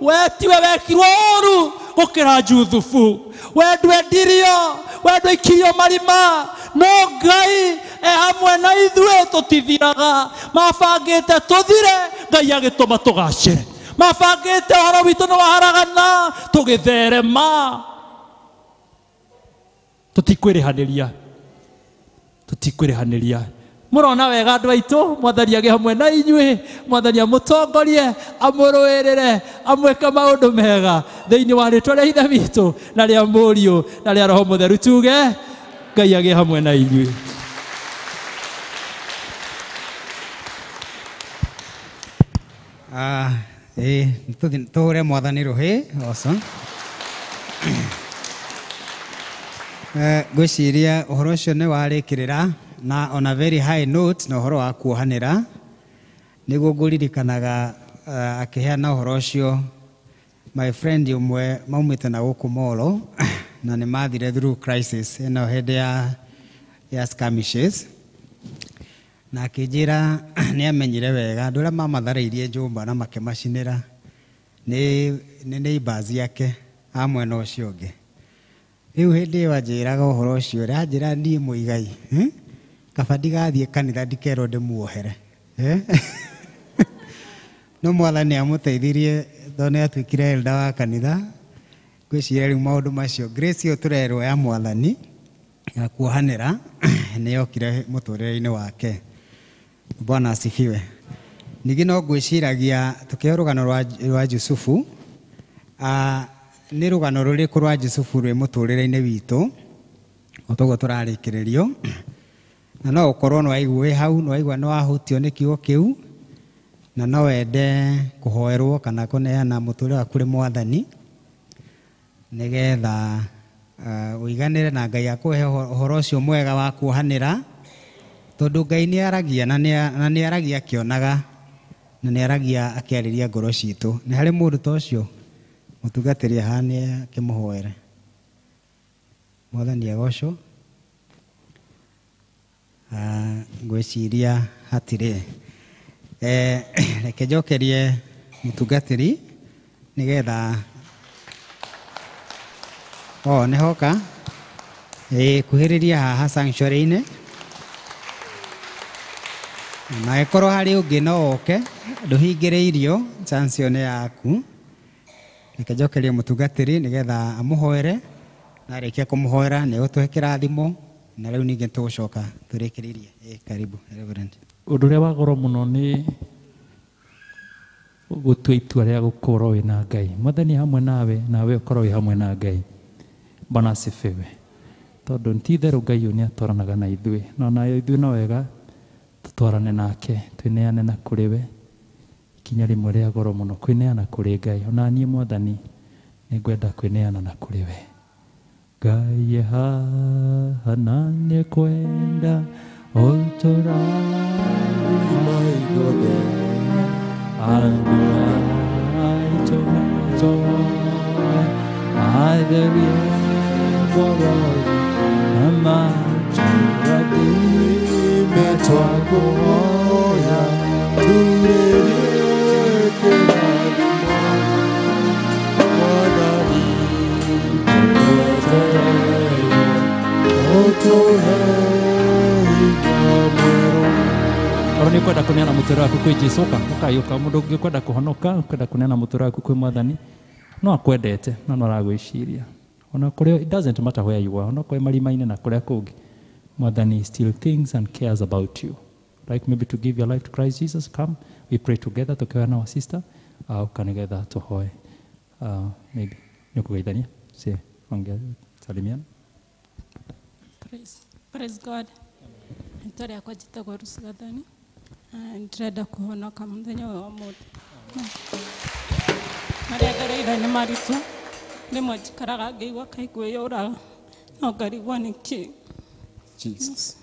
Speaker 13: we tiwe wekirwo ũru gũkĩra Juthubu, we ndwendirio, we ndwaikirio marima, no Ngai e hamwe na ithuĩ, tũtithiraga. Mabangĩte tũthire, Ngai agĩtũma tũgacĩre. Mabangĩte ũhoro witũ nĩ waharagana, tũgĩtherema. Tũtikwĩrĩhanĩria, tũtikwĩrĩhanĩria. Mũrona wega andũ aitũ, Mwathani agĩe hamwe na inyuĩ, Mwathani amũtongorie, amũrũĩrĩre, amwĩke maũndũ mega thĩinĩ wa rĩtwa rĩa Ithe witũ na rĩa Mũriũ na rĩa Roho Mũtheru. Tuge Ngai agĩe hamwe na inyuĩ.
Speaker 2: Tũhũre Mwathani rũhĩ. Awesome. Ngwĩciria ũhoro ũcio nĩ warĩkĩrĩra na on a very high note, na ũhoro wa kuohanĩra nĩguo ngũririkanaga akĩheana ũhoro ũcio my friend ũmwe maumĩte na gũkũ Molo na nĩ mathire through crisis ĩno hĩndĩ ya skirmishes, na akĩnjĩra nĩ amenyire wega andũ arĩa mamatharĩirie njũmba na makĩmacinĩra nĩ neighbors yake a mwena ũcio ũngĩ. Rĩu hĩndĩ ĩyo anjĩraga ũhoro ũcio, anjĩra niĩ mũigai, kaba ndigathiĩ kanitha ndikerwo ndĩmuohere. No Mwathani amũteithirie tondũ nĩ atuĩkire elder wa kanitha. Ngwĩciria rĩu maũndũ macio, grace ĩyo tũrerwo ya Mwathani ya kuohanĩra nĩ yokire mũtũrĩre-inĩ wake. Bwana asifiwe. Ningĩ no ngwĩciragia tũkĩheo rũgano rwa Jusufu, nĩ rũgano rũrĩkũ rwa Jusufu rwĩ mũtũrĩre-inĩ witũ o toguo tũrarĩkĩrĩrio, na no ũkorwo nĩ waigua wĩ hau, nĩ waigua nĩ wahutio nĩ kiugo kĩu, na no wende kũhoerwo kana kũneana mũtũrĩre waku kũrĩ Mwathani nĩgetha ũiganĩre na Ngai akũhe ũhoro ũcio mwega wa kuohanĩra, tondũ Ngai nĩ aragia na nĩ aragia akĩonaga na nĩ aragia akĩarĩria ngoro citũ. Nĩ harĩ mũndũ ta ũcio Mũtungatĩri ahane akĩmũhoere. Mwathani agocwo. Ngwĩciria hatirĩ. Reke njokerie mũtungatĩri nĩgetha nĩ hoka kuhĩrĩria haha sanctuary-inĩ. Na ĩkorwo harĩ ũngĩ no oke, ndũhingĩrĩirio, chance ĩyo nĩ yaku. Reke njokerie mũtungatĩri nĩgetha amũhoere, na arĩkia kũmũhoera nĩ egũtũhe kĩrathimo, na rĩu ningĩ tũgũcoka tũrĩkĩrĩrie. Karibu Reverend.
Speaker 5: Ũndũ ũrĩa wa goro mũno nĩ gũtua itua rĩa gũkorwo wĩna Ngai. Mwathani hamwe nawe, nawe ũkorwo wĩ hamwe na Ngai. Bwana asifiwe. Tondũ ti itherũ Ngai ũyũ nĩ atwaranaga na ithuĩ, no nayo ithuĩ no wega tũtwarane nake, twĩneane na kũrĩ we. Ikinya rĩmwe rĩa goro mũno kwĩneana kũrĩ Ngai. Ona niĩ Mwathani nĩngwenda kwĩneana na kũrĩ we. Ngai haha na nĩkwenda ũtũrathime andũ aitũ metoe atherie ngoro na matũrathime twakũhoya
Speaker 14: turĩrie kĩrathimo Mwathani tũtwetereire ũtũhe hinya mwerũ.
Speaker 5: Korwo nĩ ũkwenda kũneana mũtũrĩre waku kwĩ Jesũ, ũka ũkayũka. Mũndũ ũngĩ ũkwenda kũhonoka, ũkwenda kũneana mũtũrĩre waku kwĩ Mwathani, no akwendete na no aragwĩciria. Ona kũrĩa, it doesn't matter where you are, ona kwĩ marima-inĩ na kũrĩa kũngĩ, Mwathani still thinks and cares about you. Like maybe to give your life to Christ Jesus, come, we pray together, tũkĩhoya na our sister, ũka nĩgetha tũhoe. Maybe nĩ ũkũgeithania, si ongea, salimiana.
Speaker 15: Praise God. Rĩtwa rĩakwa njĩtagwo Ruth Gathoni. Ndĩrenda kũhonoka mũthenya ũyũ wa ũmũthĩ. Marĩa ngereire nĩ maritũ. Rĩmwe njikaraga ngĩigua kaingwĩyũraga, no ngarigwo nĩkĩ.
Speaker 5: Jesus.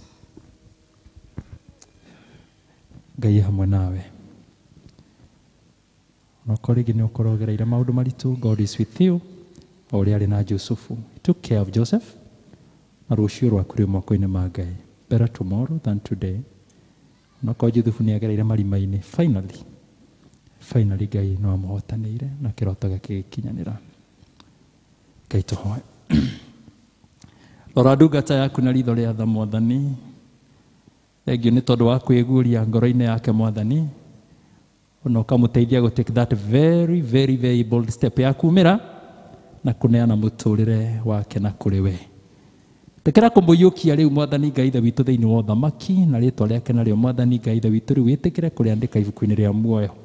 Speaker 5: Ngai hamwe nawe. Onokorwo rĩngĩ nĩ ũkorwo ũgereire maũndũ maritũ, God is with you. O ũrĩa arĩ na Jusufu. He took care of Joseph. Na rũciũ rwaku rwĩ moko-inĩ ma Ngai. Better tomorrow than today. Onokorwo Juthubu nĩ agereire marima-inĩ, finally Ngai no amũhotanĩire na kĩroto gĩake gĩkinyanĩra. Ngai tũhoe. Rora ndungata yaku na ritho rĩa tha Mwathani. Thengiũ nĩ tondũ wa kwĩguũria ngoro-inĩ yake Mwathani, ona ũkamũteithia gũ take that very very very bold step ya kumĩra na kũneana mũtũrĩre wake na kũrĩ we. Tekera kũmũiyũkia rĩu Mwathani Ngai Ithe witũ thĩinĩ wa ũthamaki, na rĩtwa rĩake narĩo Mwathani Ngai Ithe witũ rĩu wĩtĩkĩre kũrĩandĩka ibuku-inĩ rĩa muoyo.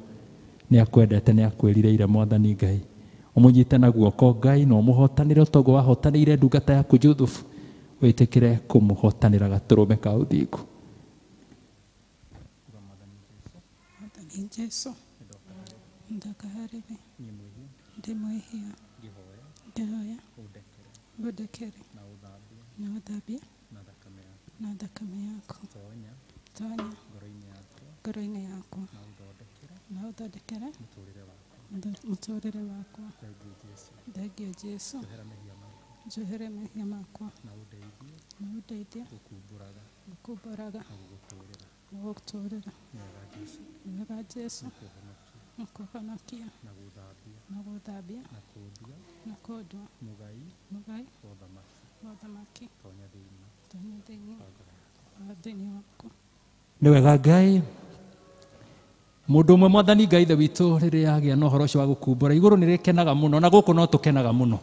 Speaker 5: Nĩ akwendete, nĩ akwĩrirĩire Mwathani Ngai. Ũmũnyite na guoko Ngai na ũmũhotanĩre ũtongo wahotanĩire ndungata yaku Juthubu. Wĩtĩkĩre kũmũhotanĩra gatũrũme ka ũthingu.
Speaker 15: Mwathani Jesũ, ndoka harĩ we, ndĩ mwĩhia, ngĩhoya ũndekere na ũthambie na thakame yaku, tonya ngoro-inĩ yakwa na ũthondekere mũtũrĩre wakwa. Thengiũ Jesũ, njohere mehia makwa na ũndeithie gũkumbũraga na gũgũtũũrĩra. Wega Jesũ, nĩkũhonokia na gũthambia na kũndua mũgai wa ũthamaki, tonya thĩinĩ wa thĩinĩ wakwa.
Speaker 5: Nĩ wega Ngai. Mũndũ ũmwe Mwathani Ngai Ithe witũ rĩrĩa agĩa na ũhoro ũcio wa gũkumbũra, igũrũ nĩ rĩkenaga mũno na gũkũ no tũkenaga mũno.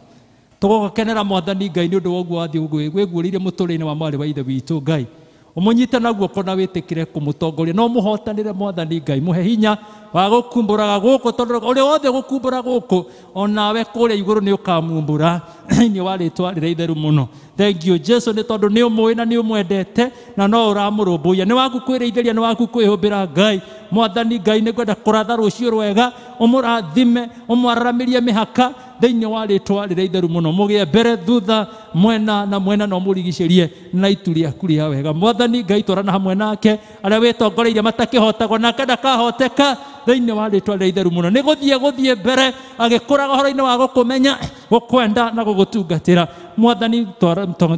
Speaker 5: Tũgũkenera Mwathani Ngai nĩ ũndũ wa ũguo wathiĩ wĩguũrĩire mũtũrĩre-inĩ wa mwarĩ wa Ithe witũ Ngai. Ũmũnyite na guoko na wĩtĩkĩre kũmũtongoria, no mũhotanĩre Mwathani Ngai, mũhe hinya wa gũkumbũraga gũkũ, tondũ ũrĩa wothe gũkumbũra gũkũ onawe kũrĩa igũrũ nĩ ũkamumbũra thĩinĩ wa rĩtwa rĩrĩa itheru mũno. Thank you Jesu nĩ tondũ nĩ ũmũĩ na nĩ ũmwendete na no ũramũrũmbũiya. Nĩ waku kwĩrĩithĩria, nĩ waku kwĩhũmbĩra Ngai. Mwathani Ngai nĩ ngwenda kũratha rũciũ rwega, ũmũrathime, ũmwararamĩrie mĩhaka
Speaker 13: Thĩinĩ wa rĩtwa rĩrĩa itheru mũno mũgĩe mbere thutha mwena na mwena no mũrigicĩrie na itu rĩaku rĩa wega. Mwathani Ngai twarana hamwe nake arĩa wĩtongoreirie matakĩhotagwo nake ndakahoteka thĩinĩ wa rĩtwa rĩrĩa itheru mũno. Nĩ gũthiĩ mbere agĩkũraga ũhoro-inĩ wa gũkũmenya, gũkwenda na gũgũtungatĩra. Mwathani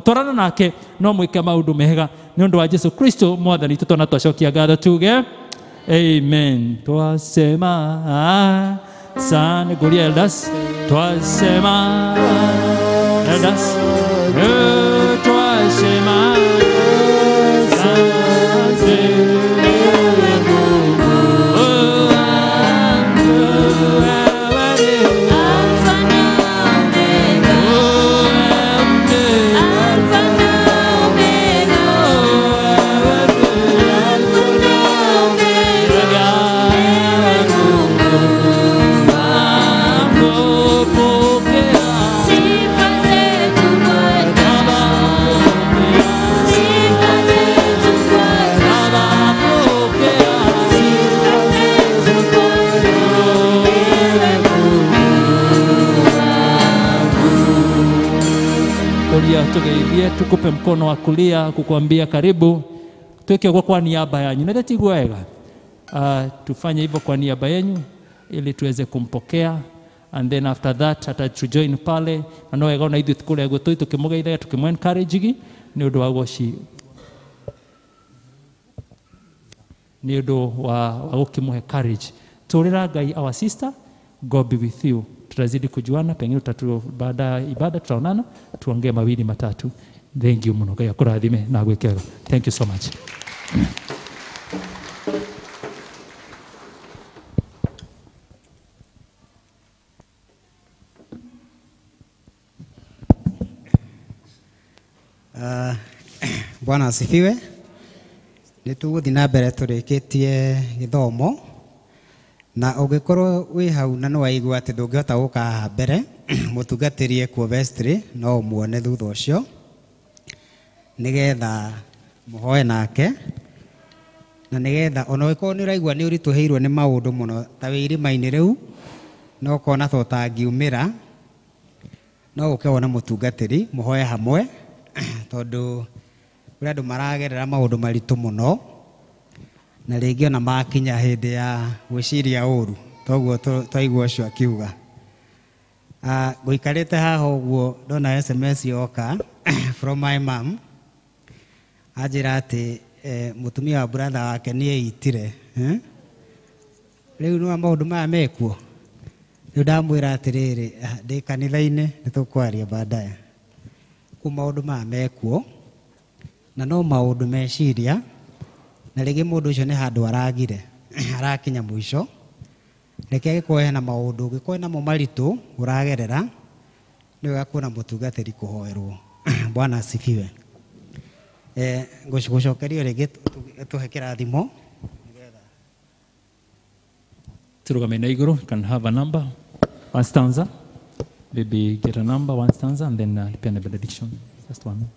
Speaker 13: twarana nake no mwĩke maũndũ mega nĩ ũndũ wa Jesu Kristo Mwathani witũ twana twacokia ngatho tuge amen. Twasema sana Gloria elders, twasema elders, twasema asante. Tugeithie tukupe mkono wa kulia kukuambia karibu, tuweke kwa niaba yanyu na tiguo wega. Tufanye hivyo kwa niaba yenu ili tuweze kumpokea, and then after that atatujoin pale na no wega na ithuĩ kũrĩa gũtũ tukimugeithagia tukimu encourage ni ũndũ wa goci ni ũndũ wa gũkĩmũhe courage. Tũrĩra Ngai, our sister, God be with you. Tutazidi kujuana, pengine baada ya ibada tutaonana tuongee mawili matatu. Thank you muno. Ngai akũrathime na agwĩke wega. Thank you so much.
Speaker 2: Bwana asifiwe. Nĩ tũgũthiĩ na mbere tũrĩkĩtie gĩthomo na ũngĩkorwo wĩ hau na nĩ waigua atĩ ndũngĩhota gũka haha mbere mũtungatĩri ekuo vestry no ũmuone thutha ũcio nĩgetha mũhoe nake na nĩgetha ona ũngĩkorwo nĩ ũraigua nĩ ũritũhĩirwo nĩ maũndũ mũno ta wĩ irima-inĩ rĩu no ũkona ta ũtangiumĩra no ũke wone mũtungatĩri mũhoe hamwe tondũ kũrĩ andũ maragerera maũndũ maritũ mũno na rĩngĩ ona makinya hĩndĩ ya gwĩciria ũru toguo twaigua ũcio akiuga. Ngũikarĩte haha ũguo ndona SMS yoka from my mom anjĩra atĩ mũtumia wa brother wake nĩ eitire. Rĩu nĩ maũndũ maya mekuo. Rĩu ndamwĩra atĩrĩrĩ ndĩ kanitha-inĩ nĩ tũkwaria baadaye. Kũ maũndũ maya mekuo na no maũndũ meciria na rĩngĩ mũndũ ũcio nĩ handũ aragire arakinya mũico. Reke agĩkorwo hena maũndũ ũngĩkorwo namo maritũ ũragerera nĩ wega kuona mũtungatĩri kũhoerwo. Bwana asifiwe. Ngũcokerio rĩngĩ tũhe kĩrathimo.
Speaker 13: Tũrũgame na igũrũ. Can have a number, one stanza, maybe get a number, one stanza, and then peana benediction. Just one.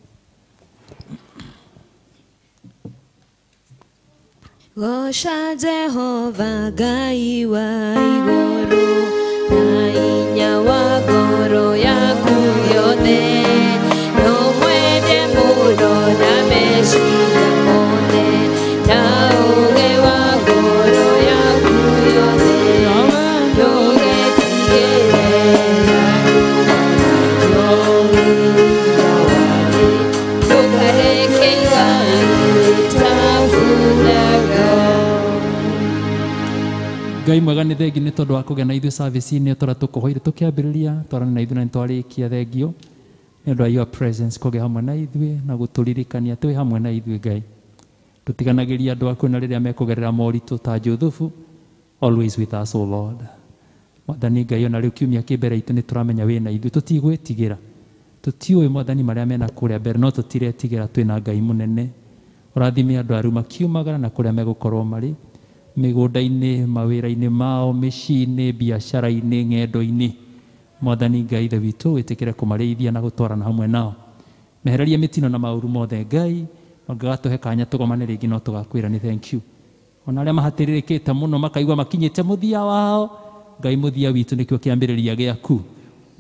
Speaker 3: Goca Jehova Ngai wa igũrũ na hinya wa ngoro yaku yothe no mwende mũno na meciria mothe na ũũgĩ wa ngoro yaku yothe ndũgetigĩre ndũkareke igai rĩtabunaga.
Speaker 13: Ngai mwega nĩ thengi nĩ tondũ wa kũgĩa na ithuĩ service-inĩ tũrĩa tũkũhoire tũkĩambĩrĩria twarane na ithuĩ na nĩtwarĩkia thengio nĩ ũndũ wa your presence kũgĩa hamwe na ithuĩ na gũtũririkania twĩ hamwe na ithuĩ. Ngai tũtiganagĩria andũ aku na rĩrĩa mekũgerera moritũ ta Juthufu, always with us, O Lord. Mwathani Ngai ona rĩu kiumia kĩ mbere itũ nĩ tũramenya wĩ na ithuĩ tũtigwĩtigĩra tũtiũĩ Mwathani marĩa mena kũrĩa mbere no tũtiretigĩra twĩ na Ngai mũnene. Ũrathime andũ arĩa makiumagara na kũrĩa megũkorwo marĩ mĩgũnda-inĩ, mawĩra-inĩ mao, mĩciĩ-inĩ, biacara-inĩ, ng'endo-inĩ. Mwathani Ngai Ithe witũ wĩtĩkĩre kũmarĩithia na gũtwarana hamwe nao. Mehererie mĩtino na maũru mothe Ngai, ũngĩgatũhe kanya tũgomane rĩngĩ no tũgakwĩra nĩ thank you. Ona arĩa mahatĩrĩrĩkĩte mũno makaigua makinyĩte mũthia wao, Ngai mũthia witũ nĩkĩo kĩambĩrĩria gĩaku.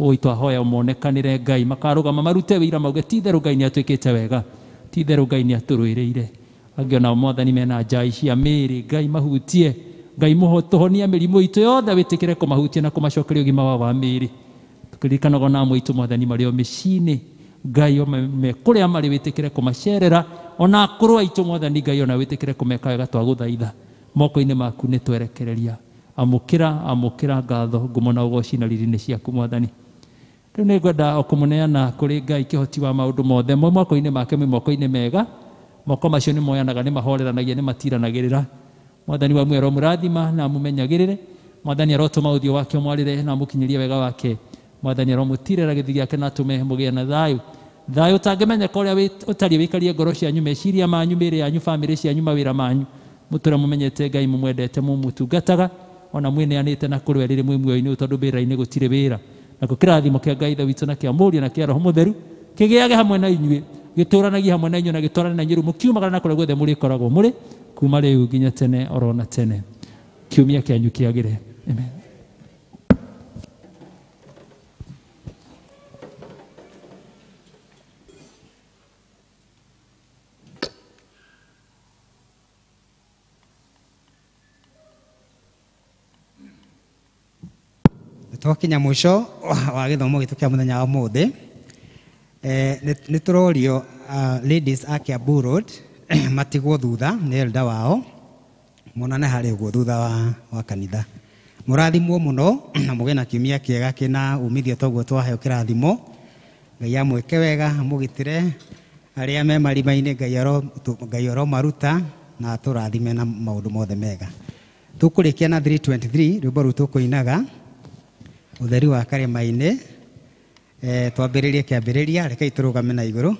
Speaker 13: Oi twahoya monekanire Ngai makarugama marute wira mauge ti itherũ Ngai nĩatwĩkĩte wega, ti itherũ Ngai nĩatũrũĩrĩire. Angĩ onao Mwathani mena njai cia mĩĩrĩ, Ngai mahutie, Ngai mũtũhonia mĩrimũ itũ yothe, wĩtĩkĩre kũmahutia na kũmacokeria ũgima wao wa mĩĩrĩ. Tũkĩririkanaga ona amwe aitũ Mwathani marĩ o mĩciĩ-inĩ, Ngai o me kũrĩa marĩ wĩtĩkĩre kũmacerera, ona akũrũ aitũ Mwathani Ngai ona wĩtĩkĩre kũmeka wega, twagũthaitha moko-inĩ maku nĩ twerekereria. Amũkĩra, amũkĩra ngatho, ngumo na ũgoci na riri nĩ ciaku Mwathani. Rĩu nĩ ngwenda o kũmũneana kũrĩ Ngai kĩhoti wa maũndũ mothe, mwe moko-inĩ make mwĩ moko-inĩ mega, moko macio nĩ moyanaga, nĩ mahoreranagia, nĩ matiranagĩrĩra. Mwathani wa muoyo aromũrathima na amũmenyagĩrĩre. Mwathani arotũma ũthiũ wake ũmwarĩre na amũkinyĩrie wega wake. Mwathani aromũtirĩra gĩthithi gĩake na atũme mũgĩe na thayũ, thayũ ũtangĩmenyeka ũrĩa ũtariĩ wĩikarie ngoro cianyu, meciria manyu, mĩĩrĩ yanyu, bamĩrĩ cianyu, mawĩra manyu, mũtũre mũmenyete Ngai, mũmwendete, mũmũtungataga, ona mwĩneanĩte na kũrĩ we rĩrĩ mwĩ muoyo-inĩ ũyũ, tondũ mbĩrĩra-inĩ gũtirĩ wĩra. Nakĩo kĩrathimo kĩa Ngai Ithe witũ na kĩa Mũriũ na kĩa Roho Mũtheru kĩgĩage hamwe na inyuĩ, gĩtũranagie hamwe na inyuĩ na gĩtwarane na inyuĩ rĩu mũkiumagara na kũrĩa guothe mũrĩkoragwo mũrĩ, kuma rĩu nginya tene oro na tene. Kiumia kĩanyu kĩagĩre. Amen.
Speaker 2: Twakinya mũico wa gĩthomo gitũ kĩa mũthenya wa ũmũthĩ. Nĩ tũrorio ladies a Kiambu Road matigwo thutha nĩ elder wao, monane harĩa ũguo thutha wa kanitha. Mũrathimwo mũno na mũgĩe na kiumia kĩega kĩna umithio toguo twaheo kĩrathimo. Ngai amwĩke wega, amũgitĩre arĩa me marima-inĩ, Ngai aromaruta na atũrathime na maũndũ mothe mega. Tũkũrĩkia na 323 rwĩmbo rũu tũkũinaga ũtheri wa karĩma-inĩ. Twambĩrĩrie kĩambĩrĩria, rekei tũrũgame na igũrũ.